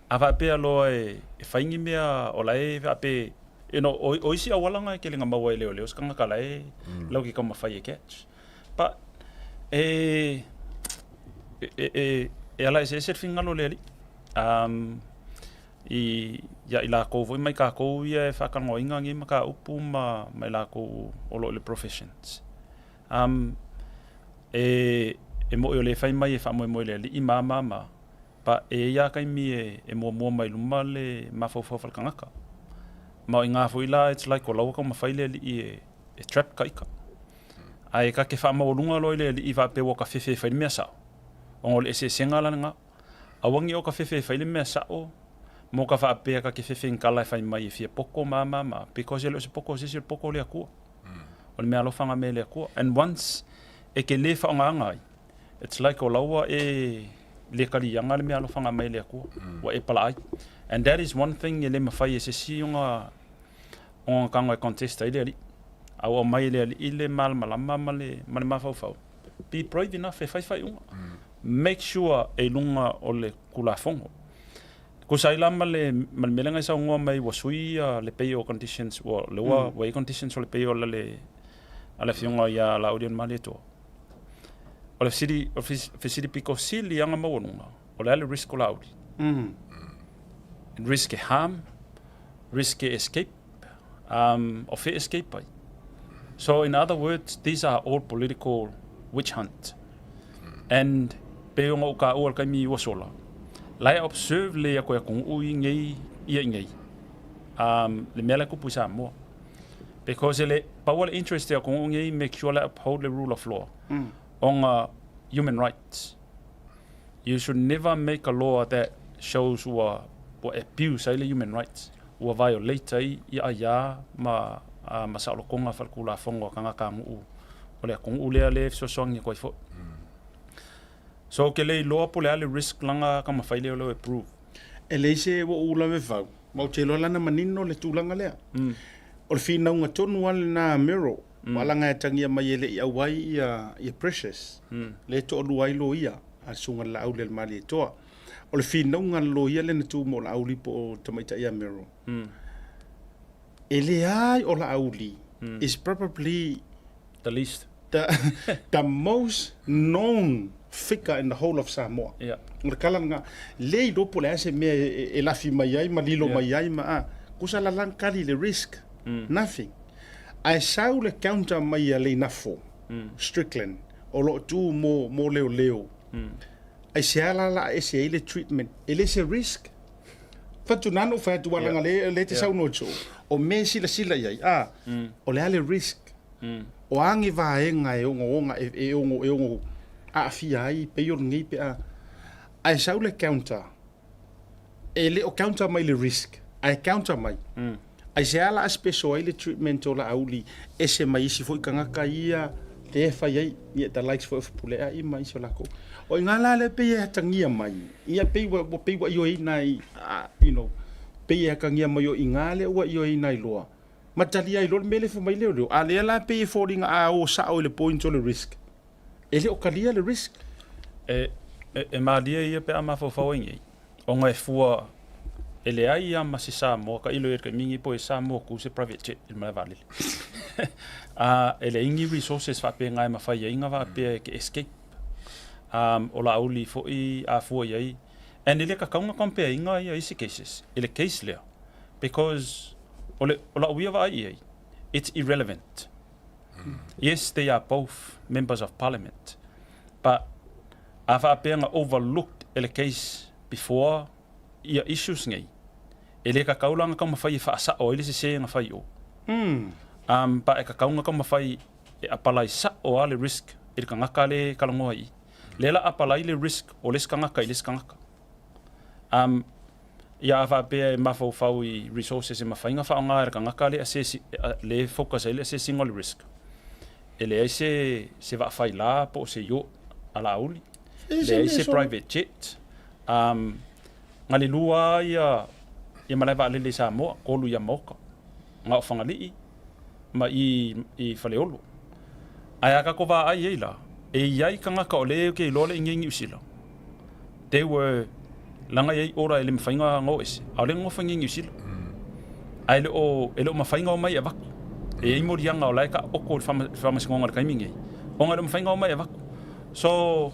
A faapea loa e fai ni mea o la e faapea, you know, o isi auala na e tele na maua e leoleo se tagata la e lau ke taumafai e catch. But e e e ala eseese le finagalo o le alii. I ia i lakou foi mai kakou ia e faatalanoaina nei mataupu ma i lakou o lo o i le professions. Um, e, e moʻi o le fai mai e faamoemoe i le alii ma ma ma, but e i ai lava taimi e, e muamua mai luma le mafaufau falekanaka. Ma o i ngā foi la, it's like o la ua taumafai le alii e, e trap ka ika. Ae ka te faamaualuga loa i le alii faapea ua ka fefe e fai le mea sao, ona o le eseesega la lena. Aua ne i o ka fefe e fai le mea sao, mo ka faapea ka te fefe i ni tala e fai mai e fia poko ma ma ma, because e le o se poko o se isi o le poko o le Atua. O le meaalofa nga mea i le Atua. And once e ke le whaongaanga ai, it's like o laua e le kalianga le meaalofa nga mai le Atua, ua e pala ai. And that is one thing e le mawhai e se si onga onga kanga e contest ai le alii. A ua mai le alii le malamalama ma le, ma le mafaufau. Be brave enough e whai whai unga. Make sure e lunga o le kulafongo. Tusa ai la ma le ma le mea lea na e saunoa mai ua sui ia le pay o conditions ua le ua ua i ai conditions o le pay o le a le afioga ia Laaulialemalietoa. O le fesili o le fesili pito sili lava ona maualuga, o le a le risk o Laauli? Risk e harm, risk e escape, o fea e escape ai? So in other words, these are all political witch hunt. And pei ona ou taua i le taimi ua sola, la e observe lelei atu e atunuu i nei ia i nei le mea la e tupu i Samoa. Because e le pau lava le interest e atunuu nei make sure la e uphold le rule of law ona human rights. You should never make a law that shows ua ua abuse ai le human rights, ua violate ai ia aiā ma ma saolotoga faale-Tulafono a tagata aganuu o le atunuu lea lea e fesoasoani atu ai foi. So ou te le iloa po o le a le risk leaga taumafai lea o leo e prove. E leai se ua ou lave fau, ma ou te iloa la na manino le tulaga lea. O le finauga tonu lava lena a Merrill, aua leaga e atagia mai e le i auai ia Precious, lea e toalua ai loia a le Susuga i le Laaulialemalietoa. O le finauga a le loia lea na tu mo Laauli po o tamaitai ia Merrill, e leai o Laauli is probably The least. The most known figure in the whole of Samoa. Yeah. O le kala lena, le iloa po o le a se mea e lafi mai ai ma lilo mai ai ma a, kusa la lan kali le risk. Nothing. Ae sau le counter mai a Leinafo, Strickland, o lo o tu mo, mo leoleo. Aisea la la ese ai le treatment? E le se risk. Fatu nā na ou fai atu aua leaga o lea e te saunoa i o mea e silasila i ai, a, o le a le risk? O a ni vaega e ogaoga e ono e ono aafia ai pei o lenei pe a. Ae sau le counter, e le o counter mai le risk, ae counter mai. Aisea la a special ai le treatment o Laauli ese mai isi foi tagata ia lea e fai ai ia the likes foi of Pulea'i ma isi o lakou. O i ina la lea pei e atagia mai, ia pei ua pei ua ioeina ai, you know, pei e atagia mai o i ina lea ua ioeina ai loa ma talia ai loa le mea lea e fai mai leoleo. A lea la pei e foliga a o sao i le point o le risk, e le o talia le risk. E, e, e malie ia pe a mafaufau ai nei, ona e fua e leai lava ma se Samoa, tailo i le taimi lenei po o Samoa ku se private jet i le malae vaalele. A, e leai ni resources faapena e mafai ai ona faapea e te escape. Um, o Laauli foi a fua i ai, and e le tatau ona compare ina ia isi cases i le case lea, because o le, o lau ia vaai i ai, it's irrelevant. Yes, they are both members of parliament, but a faapea na overlooked e le case before ia issues nei, e le tatau la ona taumafai e faasao ai le sese na fai i o. Um, but e tatau ona taumafai e apalai sao lava le risk i le tagata lea e talanoa i i. Lea la apalai le risk o le isi tagata i le isi tagata. Um, ia a faapea e mafaufau i resources e mafai ona faaaoga e le tagata lea assess, lea e focus ai le assessing o le risk. E leai se, se vaafaila po o se yacht a Laauli, leai se private jet. Um, na le lua lava ia, ia malae vaalele i Samoa, tolu ia Maoka, na o Fagalii ma i, i Faleolo. Ae a tatou vaai ai la, e i ai tagata o lea ou te iloa le i nei Niu Sila. They were, leaga e i ai order e le mafai ona o ese, a o lea e nonofo i nei Niu Sila. Ae e le o, e le o mafai ona omai e avatu. E i ai moliaga o la e taoto i le faamasinoga i le taimi lenei, ona e le o mafai ona omai e avatu. So,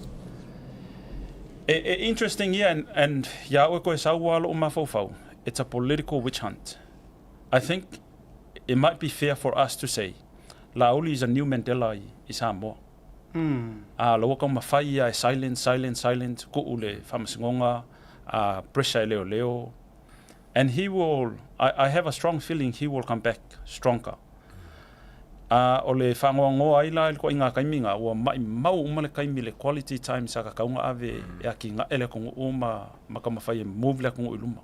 e, e interesting ia and, and iā oe koe sau lava lou mafaufau, it's a political witch hunt. I think it might be fair for us to say Laauli is a new Mandela i, i Samoa. A la ua taumafai ia e silent, silent, silent, tuu le faamasinoga, a pressure e leoleo. And he will, I, I have a strong feeling he will come back stronger. A o le faanoanoa ai la i le toaiga taimi na, ua maimau uma le taimi le quality time sa tatau ona ave e atinae le atunuu ma, ma taumafai e move le atunuu i luma.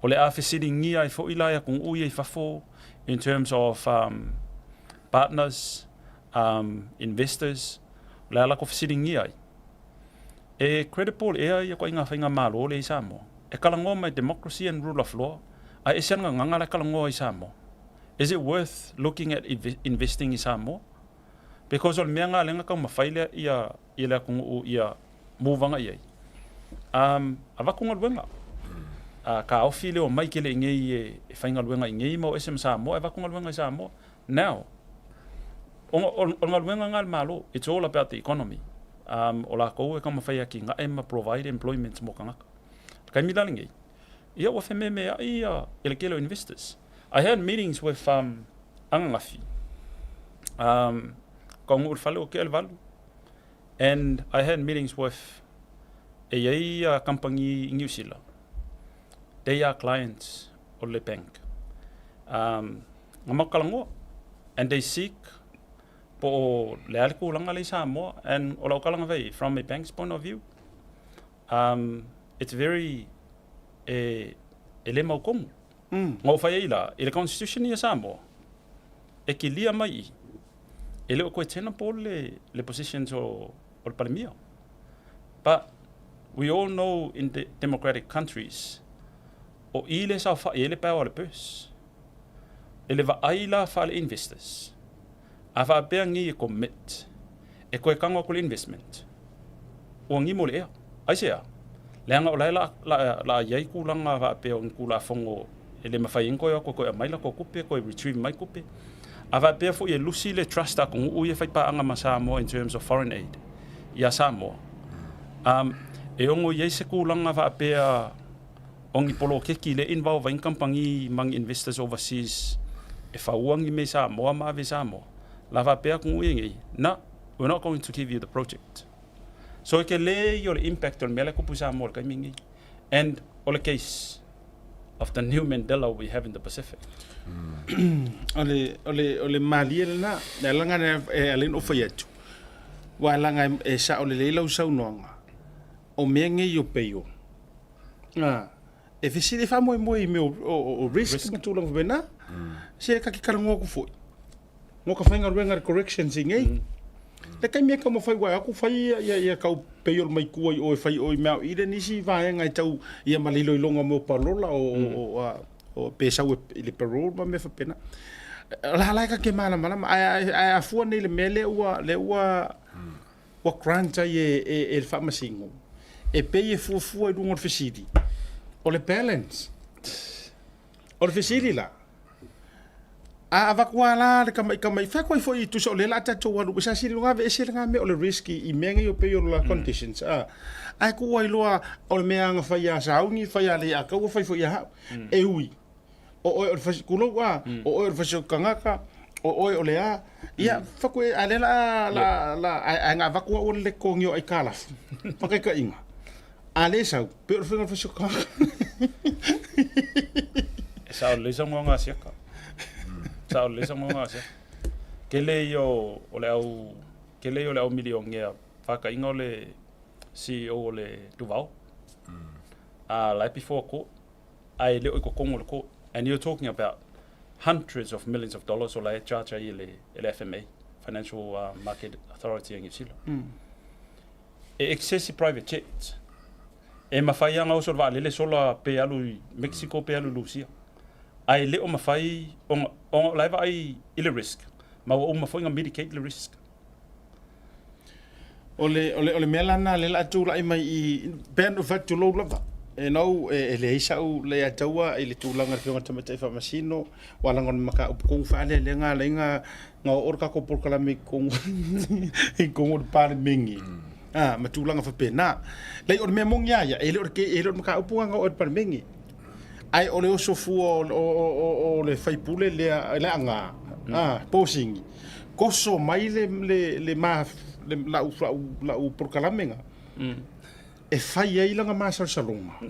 O le a fesiligia ai foi la e atunuu ia i fafo in terms of um, partners, um, investors, o le a latou fesiligia ai. E credible ea ia koaiga faigamalo lea i Samoa? E talanoa mai democracy and rule of law, ae ese le gagaga la e talanoa i Samoa. Is it worth looking at investing i Samoa? Because o le mea lena lea na taumafai lea ia ia le atunuu ia move agai ai. Um, avatu galuega. Uh, taofi le omai kele i nei e, e faigaluega i nei ma o ese ma Samoa, e avatu galuega i Samoa. Now, o, o, o le galuega lena a le Malo, it's all about the economy. Um, o lakou e taumafai e atinae ma provide employment mo tagata. Le taimi la lenei, ia ua fememeai ia i le tele o investors. I had meetings with um, ananafi, um, kaunuu i le fale o tea le 8, and I had meetings with e i ai ia kamupani i Niu Sila, they are clients o le bank. Um, na matou talanoa, and they seek po o le a le tulaga lea i Samoa, and o lau tala na fai, from a bank's point of view, um, it's very, e, e le mautonu. Na ou fai ai la, i le constitution ia Samoa, e kilia mai i, e le o toe tenable le, le positions o, o le Palemia. But we all know in the democratic countries, o i le saofai ai le power o le purse. E le vaai la faale-investors, a faapea nei e commit, e toe tago atu le investment, ua gimo le ea. Aisea? Leaga o la e la, la, la i ai tulaga faapea o ni Tulafono e le mafai ai ona toe o atu e toe aumai latou tupe, toe retrieve mai tupe. A faapea foi e lusi le trust a atunuu ia e faipaaga ma Samoa in terms of foreign aid iā Samoa, um, e ono i ai se tulaga faapea o ni poloketi le involve ai ni kamupani ma ni investors overseas e faua ni mea i Samoa ma ave i Samoa. La faapea atunuu ia nei, na, we're not going to give you the project. So e tele ia o le impact o le mea la e tupu i Samoa i le taimi lenei. And o le case of the new Mandela we have in the Pacific. O le, o le, o le malie lena, le alaga lea e ala ai ona ou fai atu, aua leaga e sao lelei lau saunoaga, o mea nei o peio, a, e fesili, e faamoemoe i mea o, o, o risk ma tulaga faapena. Se ta te talanoa atu foi, Mo ka faigaluega le corrections i nei. Le taimi e taumafai uae aku fai ia ia ia kau pei o le maikua i oe fai oe mea i le nisi vaega e tau ia ma le iloiloga mo palola o o a o pe sau e i le parole ma mea faapena. La la e ka ke malamalama ae ae ae afua nei le mea lea ua lea ua. Ua grant ai e, e, e le Faamasino e pei e fuafua i luga o le fesili o le balance. O le fesili la, a avatu lava la le tamaitama'i fai atu ai foi tusa o lea o le a tatou alu sa sili loa aveese lena mea o le risk i mea nei o pei o la conditions a ae tuu ai loa o le mea na fai ia Sauni fai ia Leiataua fai foi ia hau e ui o oe o le fasi tulou a o oe o le fasi o tagata o oe o le a ia fatu e a lea la la la ae na avatu au le totogi o aitalafu faataitaiga a le sau pei o le faiga o le fasi o tagata. E sao lelei saunoaga a Siaka. Sao lelei saunoaga a Siaka. Tele ia o, o le au tele ia o le au milionea faataiga o le CEO o le Duval. A la e before court ae le o i totonu o le court. And you're talking about hundreds of millions of dollars o la e charge ai e le, e le FMA, Financial Market Authority a Niu Sila. E excess i private jets. E mafai lava ona oso le vaalele sola pe alu i Mexico pe alu i Lusia. Ae le o mafai ona, ona o la e vaai i le risk, ma ua uma foi ona mitigate le risk. O le, o le, o le mea la lena lea o le a tulai mai i, pei ona ou fai atu, tulou lava, e nou, e leai sau leiataua i le tulaga i le Afioga i le Tamaitai Faamasino, aua leaga o le mataupu tonu faalea lea na ala ai ona oo le tatou polokalame i totonu i totonu o le Palemene, a, ma tulaga faapena. Leai, o le mea moni lava ia, e le o le, e le o le mataupu lena na oo i le Palemene, ae o le oso fua o le sui usufono lea, le aga, a, posini, toso mai le, le, le, ma, le lau, lau, lau polokalame lena, e fai ai lana masalosaloga.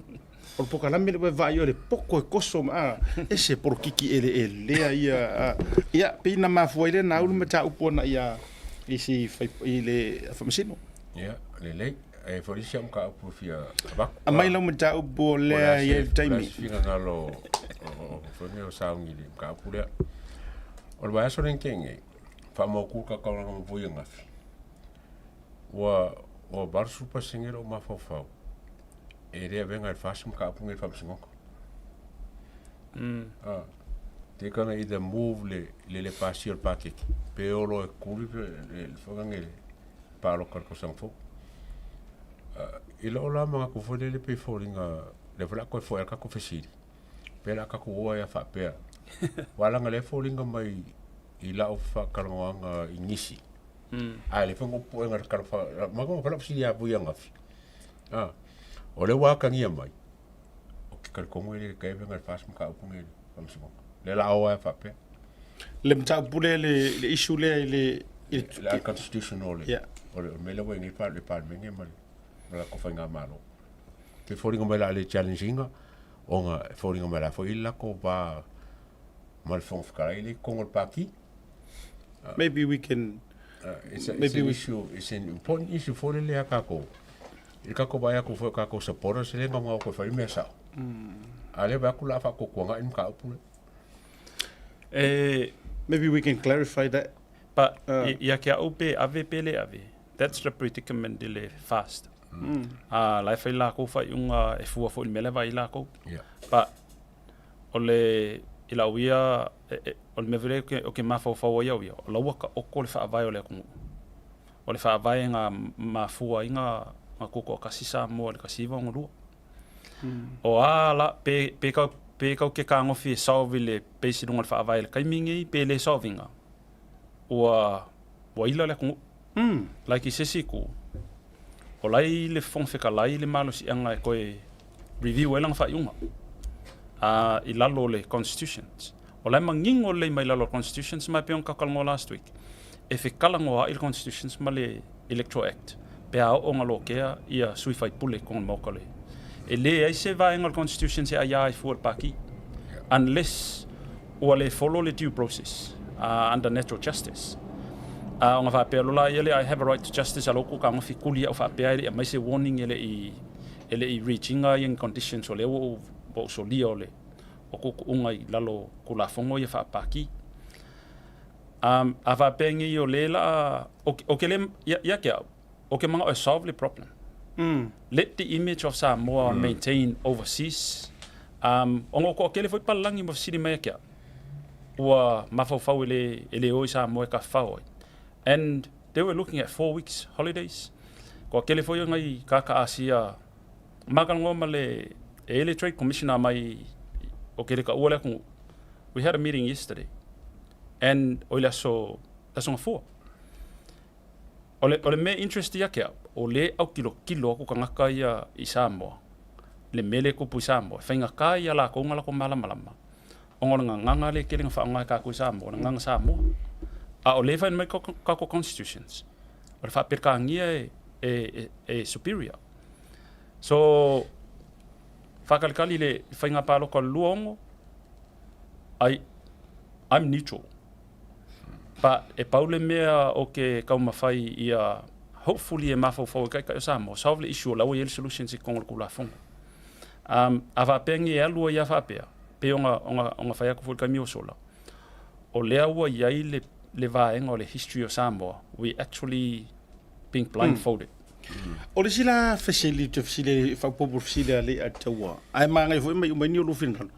O le polokalame lea ua e vaai o le poto e toso ma, a, ese polokiki eleelea ia, a, ia, pei na mafua ai lea na au le mataupu ana ia i si fai, i le Faamasino. Ia, lelei. E foi isi au mataupu e fia avatu. Aumai lau mataupu o lea e i ai le taimi. O le a se finagalo o foi nei o sauni i le mataupu lea. O le vaiaso lenei tea nei, faamautu le tataolaga ma voi ananafi. Ua ua 80% lou mafaufau e le avega i le FAST mataupu lenei i le Faamasinoga. Ah, they gonna either move le le le pasia o le paketi pe olo e kuli le le foi le palota i le tausaga fou. I lou la manatu foi lele pei e foliga lea foi o le a toe foi lava le tatou fesili, pe o le a tatou o ai lava faapea. Aua leaga o lea e foliga mai i lau faatalanoaga i nisi, a o lea foi na ou puega i le tala faa... lau fesili ia Vui Agafi, o lea ua atagia mai, ou te talitonu e le toe avega i le FAST mataupu lenei i le Faamasinoga. O lea o le a o ai lava faapea. Le mataupu lea, le issue lea i le... Le unconstitutional o le mea lea ua i ai nei le Palemene ma le latou faigamalo. E foliga mai o le a le challenge ina ona e foliga mai o le a foi le latou va ma le Fofoga Fetalai lea i totonu o le Pati. Maybe we can It's, a, it's an issue, it's an important issue foi lele ia tatou. I le tatou vaai atu foi o tatou supporters e le gaogao toe fai le mea sao. A o lea vaai atu o le a faatuatuanai le mataupu lea. E Maybe we can clarify that. But ia ke au pe ave pe le ave, that's the predicament i le FAST. A la e fai lakou faaiuga e fua foi i le mea la e vaai ai lakou. But o le i lau ia o le mea foi lea ou te mafaufau ai au ia, o la ua taoto le faavae o le atunuu. O le faavae na mafua ai na tutoatasi Samoa i le 1962. O a la, pe, pe kau, pe kau ke kagofi e solve i le base i luga o le faavae i le taimi lenei, pe le solve ina, ua, ua ila le atunuu. Like i se isi itu, o la e i le Fofoga Fetalai le malosiaga e toe review ai lana faaiuga, a, i lalo o le Constitutions. O la e manino lelei mai lalo o le Constitutions ma e pei ona tatou talanoa last week, e fetalanoaai le Constitutions ma le Electoral Act pe a oo ina lokea ia sui faipule i totonu o le Maota le. E leai se vaega o le Constitutions e aia ai fua i le Pati unless ua le follow le due process under natural justice. A ona faapea loa la ia lea I have a right to justice a lo kou kagofi kuli au faapea e le i aumai se warning e le i e le i reach ina ia ni conditions o lea ua ou ua ou solia o le o tuutuuga i lalo o Tulafono ia faa-Pati. A faapea nei o le la o ke le ia ke au, o ke manao e solve le problem. Let the image of Samoa maintain overseas. Ona o toatele foi palalagi ma fesili mai ia ke au, ua mafaufau e le e le o i Samoa e tafafao ai. And. They were looking at 4 weeks holidays. Kua kele foi ngai kaka Asia makalongoa ma le e le Trade Commissioner mai o kele ka ua le atunuu. We had a meeting yesterday and o ile aso aso ngafua. O le, o le mea interest ia ke au, o le au kilo kilo aku kangaka ia i Samoa. Le mele kupu i Samoa. Whainga ka ia la konga la ko malamalama. Ona o le gagaga lea e tele na faaaoga e tatou i Samoa, o le gagaga Samoa. A o lea e fai mai tatou constitutions, o le faa-Peretania e, e, e, e superior. So, faatalitali i le faiga palota o le 26, I, I'm neutral. But e pau le mea o ke taumafai ia hopefully e mafaufau ai taitai o Samoa, solve le issue o la ua i ai le solutions i totonu o le Tulafono. Um, a faapea ni e alu ai a faapea, pei ona, ona, ona fai atu foi i le taimi ua sola, o lea ua i ai le, le vaega o le history o Samoa, we actually being blindfolded. O le isi la fesili ou te fesili ai, faaopoopo i le fesili a Leiataua, ae manaia foi ma iu mai ni o lua finagalo.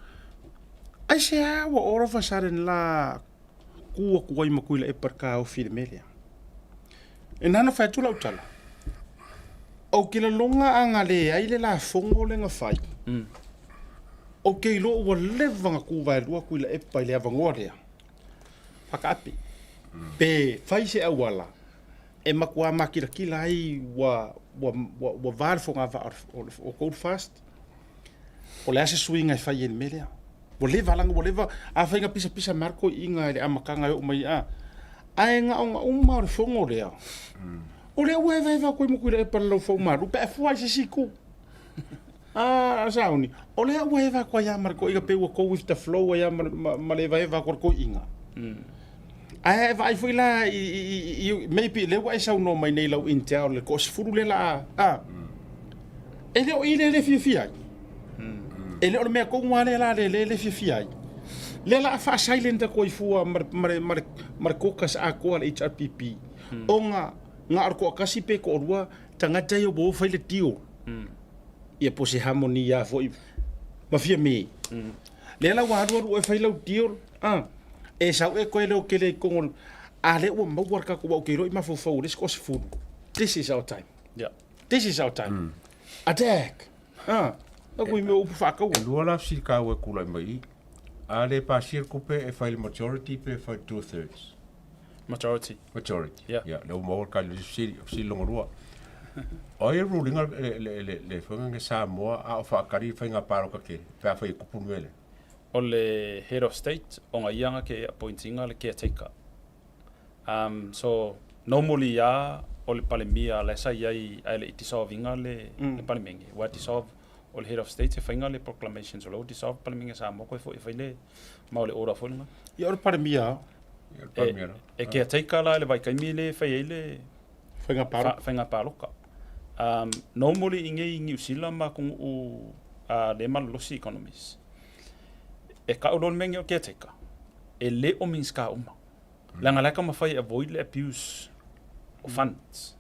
Aisea ua all of a sudden la kū atu ai ma Tuilaepa i le taofi i le mea lea? E nana fai atu lau tala, ou te lagona a na leai le lafogo lea na fai, ou te iloa ua leva ona tu vaelua Tuilaepa i le avanoa lea, faataape, pe fai se auala e matua makilatila ai ua, ua, ua, ua va le fogavaa o Gold Fast, o le a se suiga e fai ai i le mea lea. Ua leva lana, ua leva, afai na pisapisa mai lava le toeaina i le amataga e oo mai a, ae na ona uma o le fono lea, o lea ua evaeva atu ai ma Tuilaepa i le laufauma malu pe a fua i se isi itu. A sauni, o lea ua eva atu ai lava ma le toeaina pei ua go with the flow ai lava ma le evaeva atu o le toeaina. Ae a e vaai foi la i, i, i, maybe lea ua e saunoa mai nei i lau intel le toasefulu lea la a, e le o i lea le fiafia ai. E le o le mea tonu lava lea la lea le fiafia ai. Lea la a faa-silent atu ai fua ma le, ma le, ma le, ma le caucus atoa a le HRPP, ona na o le toatasi pe toalua tagata ia ua o fai le deal. Ia po o se harmony lava foi ma Fiame. Lea la ua alualu oe fai lau deal, a, e sau e koe leo kele i totonu o le, a lea ua maua le tatou, aua ou te iloa i mafaufau o le isi toasefulu. This is our time. Yeah. This is our time. Attack! A, lau i mea o upu faataua. E lua la fesili taua e tulai mai i i. A le pasia le tupe e fai le majority pe fai le two thirds? Majority. Majority. Yeah. Yeah, lea ua maua le tali o le isi fesili, o fesili lona lua. O ai e rule ina le, le, le, le faiga lenei Samoa a o faatali le faiga palota tele pe afai e tupu le mea lea? O le Head of State ona ia nga ke appoint ina le caretaker. Um, so normally ia o le Palemia la sa iai ae le i dissolve ina le, le Palemenge. Ua dissolve o le Head of State e faiga le proclamation so la ua dissolve Palemenge Samoa koe foi e fai le ma o le order foi lena. Ia o le Palemia Ia, le Palemia la. E caretaker la i le vaitaimi le fai ai le faiga palota. Faiga palota. Um, normally i nei Niu Sila ma atunuu uh, le malolosi economies. E kau loa le mea nei o caretaker, e le o Minista uma. Leaga la e taumafai e avoid le abuse o funds.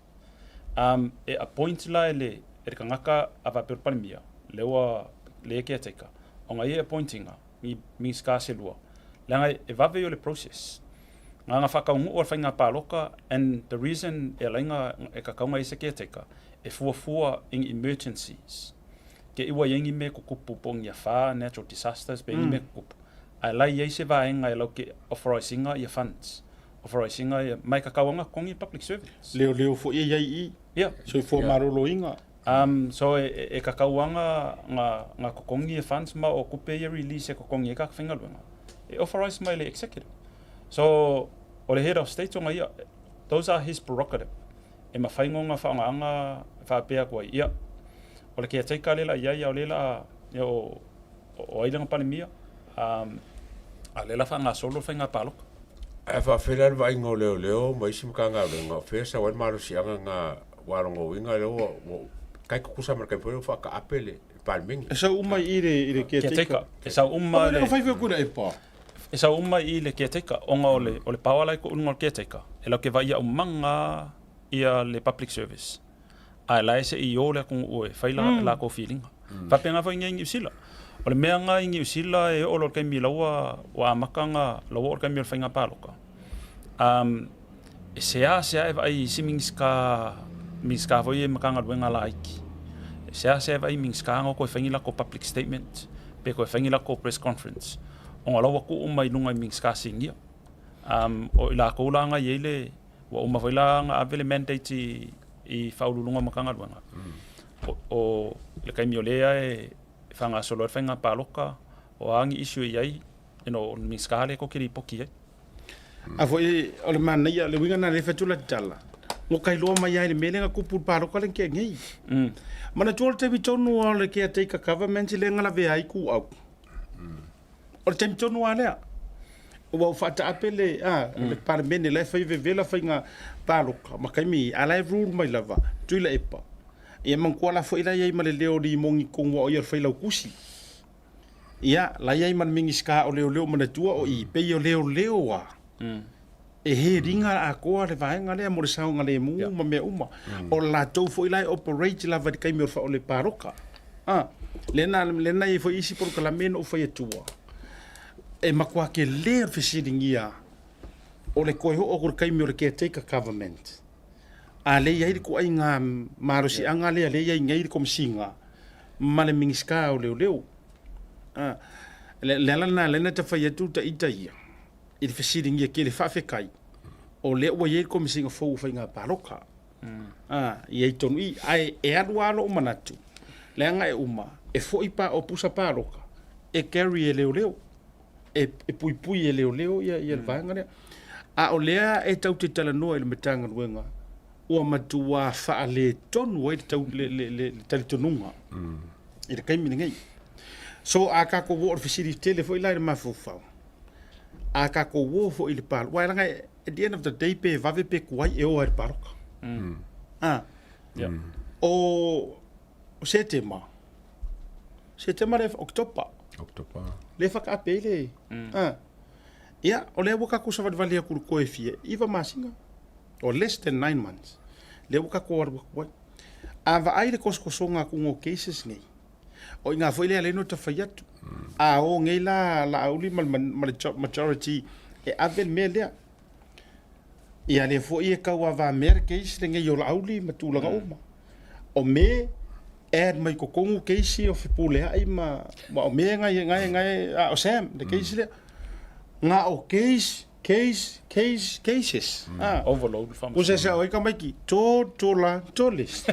Um, e appoint la e le, e le tagata a faapea o le Palemia, lea ua, lea e caretaker, ona ia e appoint ina ni Minista se lua. Leaga e vave ia o le process. Na ona faataunuu o le faiga palota and the reason e ala ai na e tatau ona i ai se caretaker, e fuafua i ni emergencies. Te i ua i ai ni mea tutupu po o ni afa, natural disasters pe ni mea tutupu. Ae la e i ai se vaega e lau ke authorise ina ia funds. Authorise ina ia, ma e tatau lava ona totogi public servants. Leoleo foi e i ai i i. Ia. Soifua maloloina. So e tatau lava ona totogi ia funds ma o tupe ia release e totogi ai tagata faigaluega. E authorise mai le executive. So o le head of state ona ia, those are his prerogative. E mafai ona faaaogaina e faapea atu ai, ia, o le caretaker lea la i ai, a o lea la, ia o, o ai lana Palemia, a o lea la faagasolo le faiga palota. Ae faafelia le vaaiga o leoleo ma isi Matagaluega, o fea e sau ai le malosiaga na ua logouina lea ua, ua tai tutusa ma le taimi foi lea ua faataape le Palemene. E sau uma i i le, i le caretaker. E sau uma le. Fai fai kura e pa. E sau uma i i le caretaker, ona o le, o le power la i koʻu luga o le caretaker, e lau ke vaai iaʻu maga ia le public service. Ae la e se i o le atunuu e fai la lakou filiga. Faapena foi i nei i Niu Sila. O le mea na i Niu Sila e oo loa i le taimi la ua, ua amata ona, la ua oo i le taimi o le faiga palota, um, E seasea e vaai i isi Minisita, Minisita foi ia i Matagaluega laiti, e seasea e vaai i Minisita na o toe fai ni latou public statement pe toe fai ni latou press conference ona o la ua tuu uma i luga i Minisita sinia. Um, o i latou la na i ai le, ua uma foi la ona ave le mandate i, i Faauluuluga o Matagaluega. O, o le taimi o lea e faagasolo ai le faiga palota, o a ni issue e i ai, you know, o le Minisita lea tou te lipoti i ai. A foi o le manaia, le uiga lena lea e fai atu la tala, ua ka iloa mai lava i le mea lea na tupu i le palota lea na tea nei. Manatua o le taimi tonu lava o le caretaker government lea na lavea ai Ituau. O le taimi tonu lava lea. Ua ou faataape le, a, le Palemene la e fai vevela faiga palota ma taimi a la e rule mai lava Tuilaepa. Ia manatua la foi la i ai ma le leo o Limoni i totonu aua o ia o le Failautusi. Ia, la i ai ma le Minisita o Leoleo manatua o i, pei o leoleo a, e he ringa atoa le vaega lea mo le saogalemu ma mea uma. O le latou foi la e operate lava i le taimi o le paloka. A, lea na, lea na i ai foi isi polokalame na ou fai atua, e matua tele o le fesiligia o le toe oo atu i le taimi o le caretaker government. A lea e i ai le ituaiga malosiaga lea lea e i ai nei le Komesina ma le Minisita o Leoleo. A, le, le ala lena lea na ta fai atu ta ita ia i le fesiligia tele faafetai o lea ua i ai le Komesina fou o Faiga Palota. A, i ai tonu i, ae e alu lava lou manatu, leaga e uma, e foi pa o pusa palota e carry e leoleo. E, e puipui e leoleo ia, ia le vaega lea. A o lea e tau te talanoa i le Matagaluega, ua matuā faaletonu ai le, tau, le, le, le, le talitonuga i le taimi lenei. So a tatou o, o le fesili tele foi la i le mafaufau, a tatou o foi i le palota, aua leaga at the end of the day pe vave pe tuai e o lava i le palota. A, o Setema, Setema le Oketopa. Oketopa. Lea e whakaape ai le... Ah. Ia, o lea ua tatou savalivali atu i le koe fia, 9 masina, or less than 9 months, lea ua tatou alu atu ai. A vaai le tosotosoga atu o cases nei, o i ina foi lea lea na fai atu. A o nei la Laauli ma le majority e ave le mea lea. Ia lea foi e tauavamea le case lenei o Laauli ma tulaga uma. O me add mai totonu case o Fepuleai ma, ma o me ngai ngai ngai a o Sam le case lea. Nga o case case case cases. Ah. Overload le faamasinoga. Kusa sa oi kamaiki to tola toles.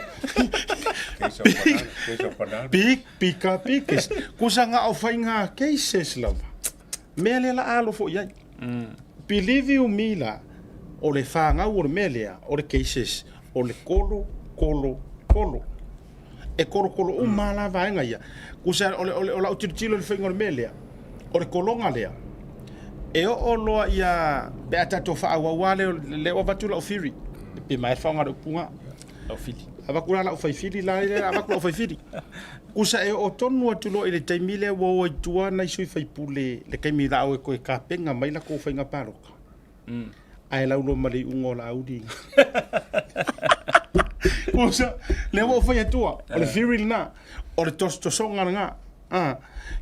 Case of banana, case of banana. Big pika pikes. Kusa nga o whainga cases lava. Mea lea la alo fo iai. Believe you me la, o le whāngau o le mea lea, o le cases, o le kolo, kolo, kolo. E kolokolo uma la vaega ia. Kusa o le, o le, o lau tilotilo i le faiga o le mea lea, o le kologa lea, e oo loa ia, pe a tatou faaauau lava lea, lea ua avatu lau theory, pe maea le faaaoga o le upu na. Lau fili. Avatu la lau faifili la lea, avatu lau faifili. Kusa e oo tonu atu loa i le taimi lea ua o ai tua nai sui faipule, le taimi la o e toe tapena mai latou faiga palota. Ae lau loa ma le iuga o Laauli. Kusa, lea ua ou fai atua, o le theory lena, o le tosotosoga lena. Ah,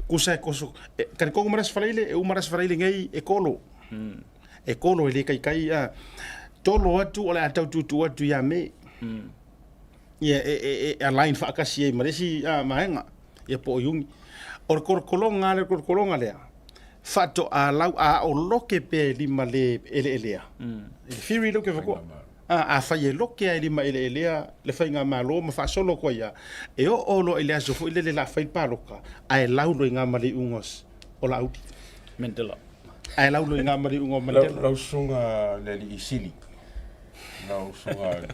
kusa e koso, e, talitonu ma le Aso Faraile, e uma le Aso Faraile nei e kolo. E kolo e le kaikai, ah, tolo atu o le a tau tuutuu atu ia Me. Ia e, e, e align faatasi ai ma le isi ah, vaega, ia po o Iuni. O le kolokologa lea, kolokologa lea, faatoa lau a o loke pea e lima le eleelea. I le theory lea ou te avatua. A, afai e loke lava e lima eleelea le faigamalo ma faasolo atu ai lava, e oo loa i le aso foi lele o le a fai le palota, ae lau loa i ga ma le iuga o Laauli. Mandela. Ae lau loa i ga ma le iuga o Mandela. Lau susuga le alii sili. Lau susuga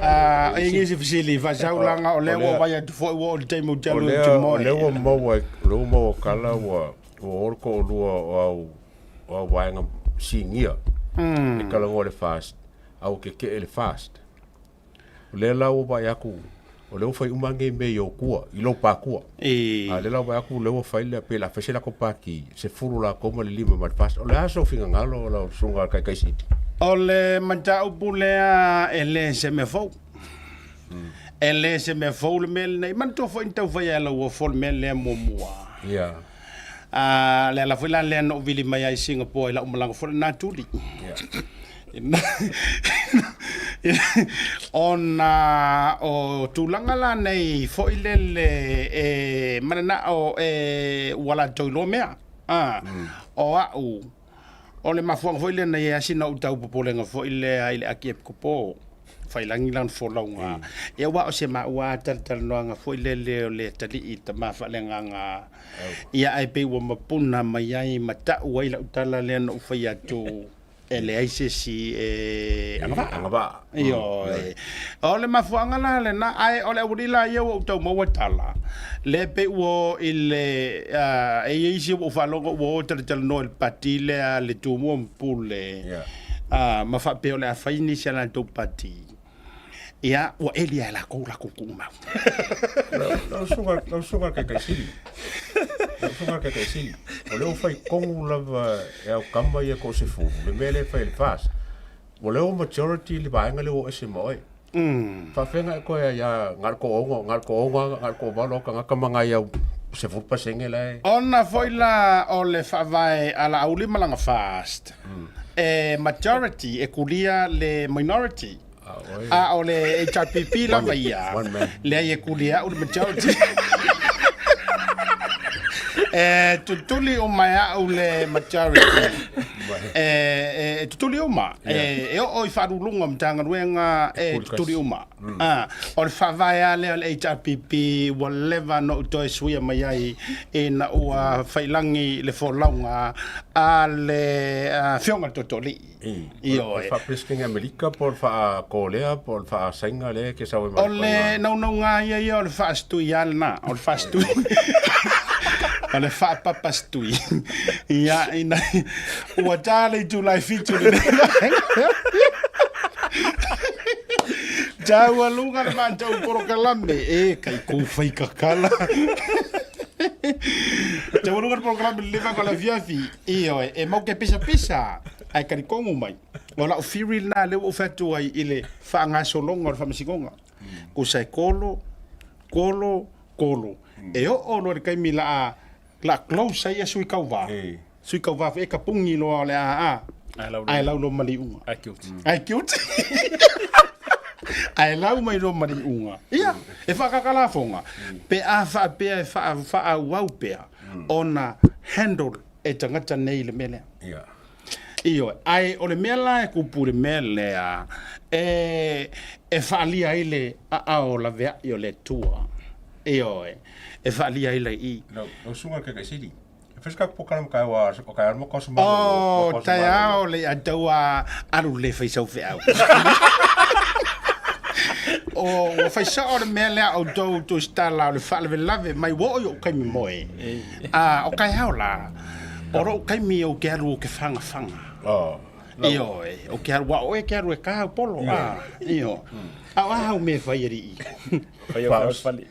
Ah, e ngi se fesili, faasau laga o lea ua vaai atu foi ua oo i le taimi ou te alu ou te O moe. lea ua maua, o lea ua maua kala ua ua o le toalua o au o au vaega sinia e talanoa i le FAST, a ua tetee i le FAST. O lea la ua vaai atu, o lea ua fai uma nei mea i ou tua, i lou patua. A o lea la ua vaai atu o lea ua fai le, pe o le a fai se latou pati, 10 latou ma le 5 ma le FAST. O le a sou finagalo lau susuga i le Taitai Sili? O le mataupu lea e le se mea fou. E le se mea fou le mea lenei. Manatua foi na tau fai e Lauofo le mea lea muamua. Ia. A, le ala foi la lea na ou vili mai ai i Singapore i lau malaga foi lena tuli. Ia. Ona o tulaga la nei foi lele e mananao e ua latou iloa mea. A, o au, o le mafuaaga foi lea na i ai lava sina ou tau popolega foi lea i le Akiepikopo, Faiilagi lana folauga. Ia aua o se maua lava talatalanoaga foi lele o le atalii i le tama faaleagaga. Ia ae pei ua mapuna mai ai ma tau ai lau tala lea na ou fai atu e leai se isi e agavaa. Agavaa. Ioe. O le mafuaaga la lena, ae o le aualii la ia ua ou tau maua tala, lea pei ua o i le, e i ai isi ua ou faalogo ua o talatalanoa i le pati lea a le Tumua ma Pule, ma faapea o le a fai nisi a latou pati. Ia, ua eli lava e lakou lakou tuumau. Lau susuga, lau susuga i le Taitaisili. Lau susuga i le Taitaisili, o lea ua fai tonu lava e au tama ia toasefulu le mea lea e fai e le FAST. Ua lea ua majority le vaega lea ua o ese ma oe. Faafefea e toe aia na o le toaono, na o le toaono, na o le toavalu lava tagata ma nai au 10% la e. Ona foi la o le faavae a Laauli ma lana FAST, e majority e kulia le minority. A o le HRPP lava ia, leai e kulia au le majority. E tutuli uma e au le majority. E tutuli uma. E oo i Faauluuluga o Matagaluega e tutuli uma. O le faavae lava lea o le HRPP ua leva ona ou toe suia mai ai ina ua faiilagi le folauga a le Afioga i le Tootooalii. Ioe. O le faa-President Amerika po o le faa-Korea po o le faa-Saina lea e te sau ai ma le. O le naunauga ia ia o le faa-stui lava lena, o le faa-stui. O le faa-papa stui. Ia, ina, ua ta le itula e 7 lenei vaega. Taualuga le matou polokalame, e kai kou fai kakala. Taualuga le polokalame le leva ko le afiafi. Ioe, e mau ke pisapisa, ae talitonu mai, o lau theory lena lea ua ou fai atu ai i le faagasologa o le faamasinoga. Tusa e kolo, kolo, kolo. E oo loa i le taimi la a, la a close ai ia sui tauva, sui tauva foi e tapuni loa o le a, a, ae lau loa ma le iuga. Ae guilty. Ae guilty. Ae lau mai loa ma le iuga. Ia, e faakakalafoga, pe a faapea e faaauau pea ona handle e tagata nei le mea lea. Ia. Ioe, ae o le mea la e kupu i le mea lea, e, e faaalia ai le aao laveai o le Atua. Ioe, e faaalia ai lai i. Lau, lau susuga i le Taitaisili, e fai se tatou polokalame taeao a, o taeao le matua malolo. Oh, taeao le ataua alu le fai sau feau. O, ua fai sao le mea lea outou tusitala o le faalavelave mai ua oo i ou taimi moe. A, o taeao la, o lou taimi ou te alu ou te fagafaga. Oh, Ioe, ou te alu, aua o oe e te alu e ta au polo, a, ioe. A o a au mea e fai alii? Fai au feau fale.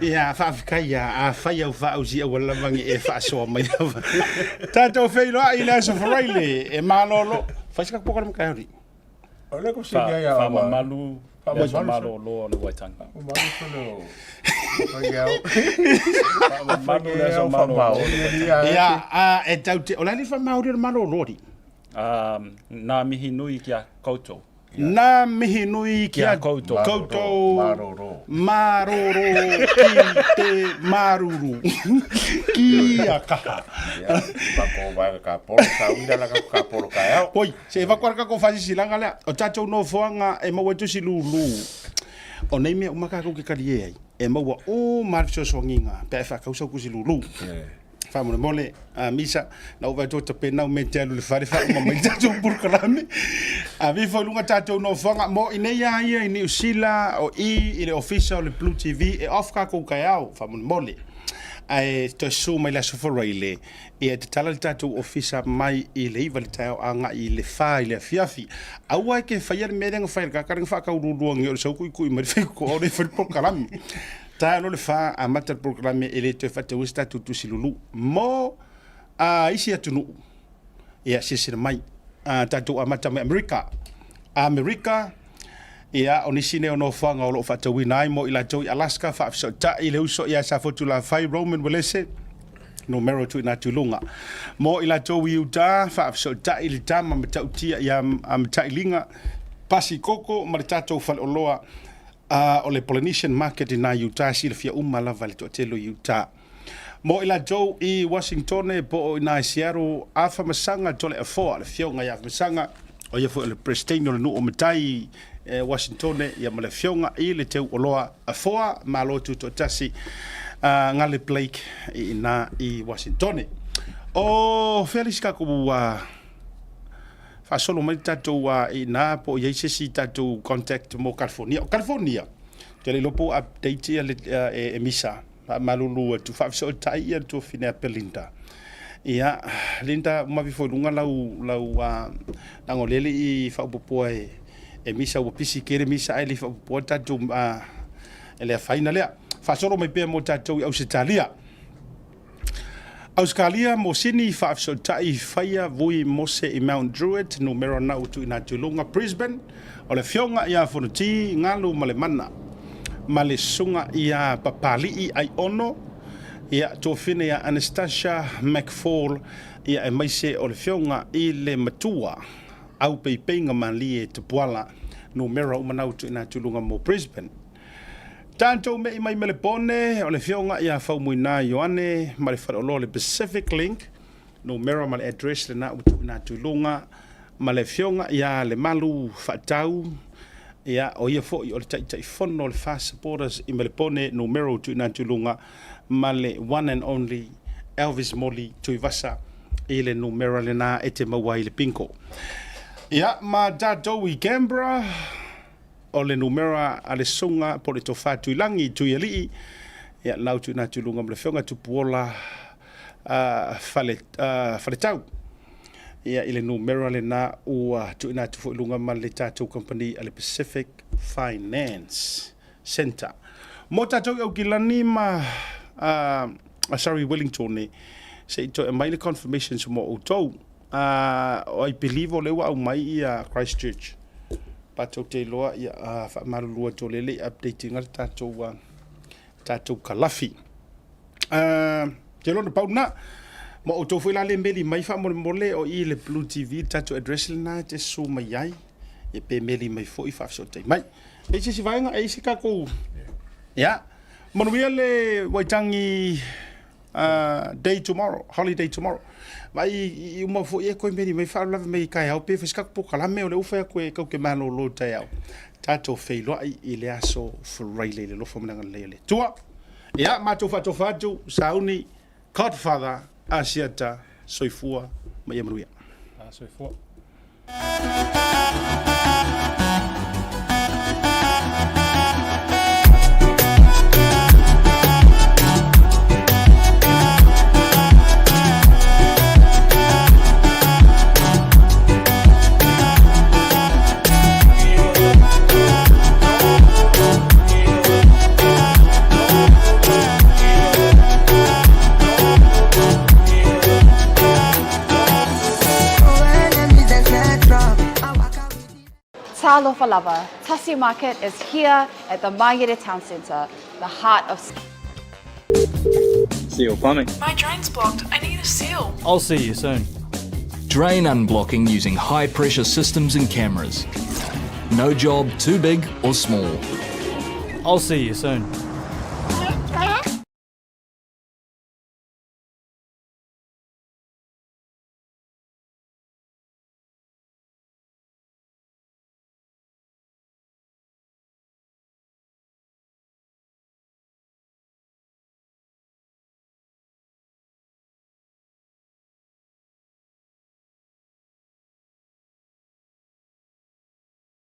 Ia, faafetai ia, afai au faausi aua lava ne i e faasoa mai lava. Tatou feiloai i le Aso Faraile e malolo. Fai se tatou polokalame taeao alii. O lea ko se ia ia Faamamalu le aso malolo o le Waitangi. Faamamalu solo. Faamamalu le aso malolo. Ia, a e tau te, o le a le faamaori o le malolo alii? Nā mihi nui ki a koutou. Nā mihi nui ki a koutou. Koutou. Maroro. Maroro ki te maruru. Ki a kaha. Ia, mako vaega ka polo, sa uira la ka polo ka ao. Oi, se e vakuara ka ko whasisilaga lea, o tātou nofoanga e maua ai tusi lūlū. O nei mea uma kākou ke kali e ai, e maua uma le fesoasoagiga pe a e whakau sau kusi lūlū. Faamolemole, a Misa, na ou vaai atu o tapena au mea e te alu i le fale faauma mai le tatou polokalame. Ave ifo i luga tatou nofoaga mo i nei a ia i Niu Sila, o i i le ofisa o le Blue TV, e off kākou taeao, faamolemole. Ae toe susu mai le Aso Faraile, ia e tatala le tatou ofisa mai i le 9 i le taeao agai i le 4 i le afiafi. Aua e te faia le mea lea na fai e le tagata lea na faatauluuluagia o le sau tuitui mai le faitotoa o lea e fai le polokalame. Taeao loa le fa, amata le polokalame e le toe faataua se tatou tusi lulu mo a isi atunuu. Ia, silasila mai, a tatou amata mai Amerika. Amerika, ia, o nisi nei o nofoaga o lo o faatauina ai mo i latou i Alaska, faafesootai le uso ia Safotu Lafai, Roman Welese. Numera tuuina atu i luga. Mo i latou i Utah, faafesootai le tama matautia ia Matailiga, pasi koko ma le tatou faleoloa o le Polynesian Market i na Utah, silafia uma lava e le toatele o Utah. Mo i latou i Washingtone po o i na i Seattle, Afamasaga Toleafoa, le afioga ia Afamasaga, o ia foi o le Peresetene o le nuu o Matai i Washingtone, ia ma le afioga i le Teuoloa Afoa, Malo Tutoatasi, Gale Blake i ina i Washingtone. O fea le isi tatou faasolo mai le tatou i ina po o i ai se isi tatou contact mo California. O California, ou te le iloa po o update ia e Misa. Faamalulu atu, faafesootai ia le tuafafine ia Belinda. Ia, Linda, ua mavi foi i luga lau, lau, leaga o lea e le i faaopoopoa e, e Misa, ua pisi tele Misa ae le i faaopoopoa le tatou, e le afaina lea. Faasolo mai pea mo tatou i Ausetalia. Ausetalia mo Sini, faafesootai Faia Vui Mose i Mount Druitt, numera na ua tuuina atu i luga, Brisbane, o le afioga ia Fonoti Galu ma le Mana, ma le susuga ia Papali'i Aiono, ia tuafine ia Anastasia McFall, ia aemaise o le afioga i le matua Aupeipeiga Malie Tupuala, numera uma na ua tuuina atu i luga mo Brisbane. Tatou me'i mai Melepone, o le afioga ia Faumuina Ioane ma le faleoloa o le Pacific Link, numera ma le address lena ua tuuina atu i luga, ma le afioga ia Lemalu Faatau, ia, o ia foi o le Taitaifono o le Fast Supporters i Melepone, numera ua tuuina atu i luga, ma le one and only Elvis Moli Tuivasa i le numera lena e te maua ai le bingo. Ia, ma tatou i Canberra, o le numera a le susuga po o le Tofa Tuilagi Tuialii, ia, lena ua tuuina atu i luga ma le afioga Tupuola Fale, Faletau. Ia, i le numera lena ua tuuina atu foi i luga ma le tatou kamupani a le Pacific Finance Centre. Mo tatou i Aukilani ma sorry, Wellington, se i toe aumai le confirmations mo outou. I believe o lea ua aumai ia Christchurch. Patou te iloa, ia, faamalulu atu o lea e le i update ina le tatou, tatou kalafi. Te iloa na pau lena. Ma outou foi la le meli mai faamolemole o i le Blue TV le tatou address lena e te susu mai ai. Ia pe meli mai foi faafesootai mai. E i se isi vaega, e i se tatou... Ia, manuia le Waitangi day tomorrow, holiday tomorrow. Vai i uma foi e koe meli mai faalavelave mai i taeao pe fai se tatou polokalame o lea ua fai atu e tatou te malolo i le taeao. Tatou feiloai i le aso Faraile i le alofa ma le agalelei o le Atua. Ia, matou faatofa atu, sauni, Godfather, Asiata, soifua ma ia manuia. Soifua. Talofa lava, Tasi Market is here at the Mangere Town Centre, the heart of... Seal plumbing. My drain's blocked. I need a seal. I'll see you soon. Drain unblocking using high pressure systems and cameras. No job too big or small. I'll see you soon.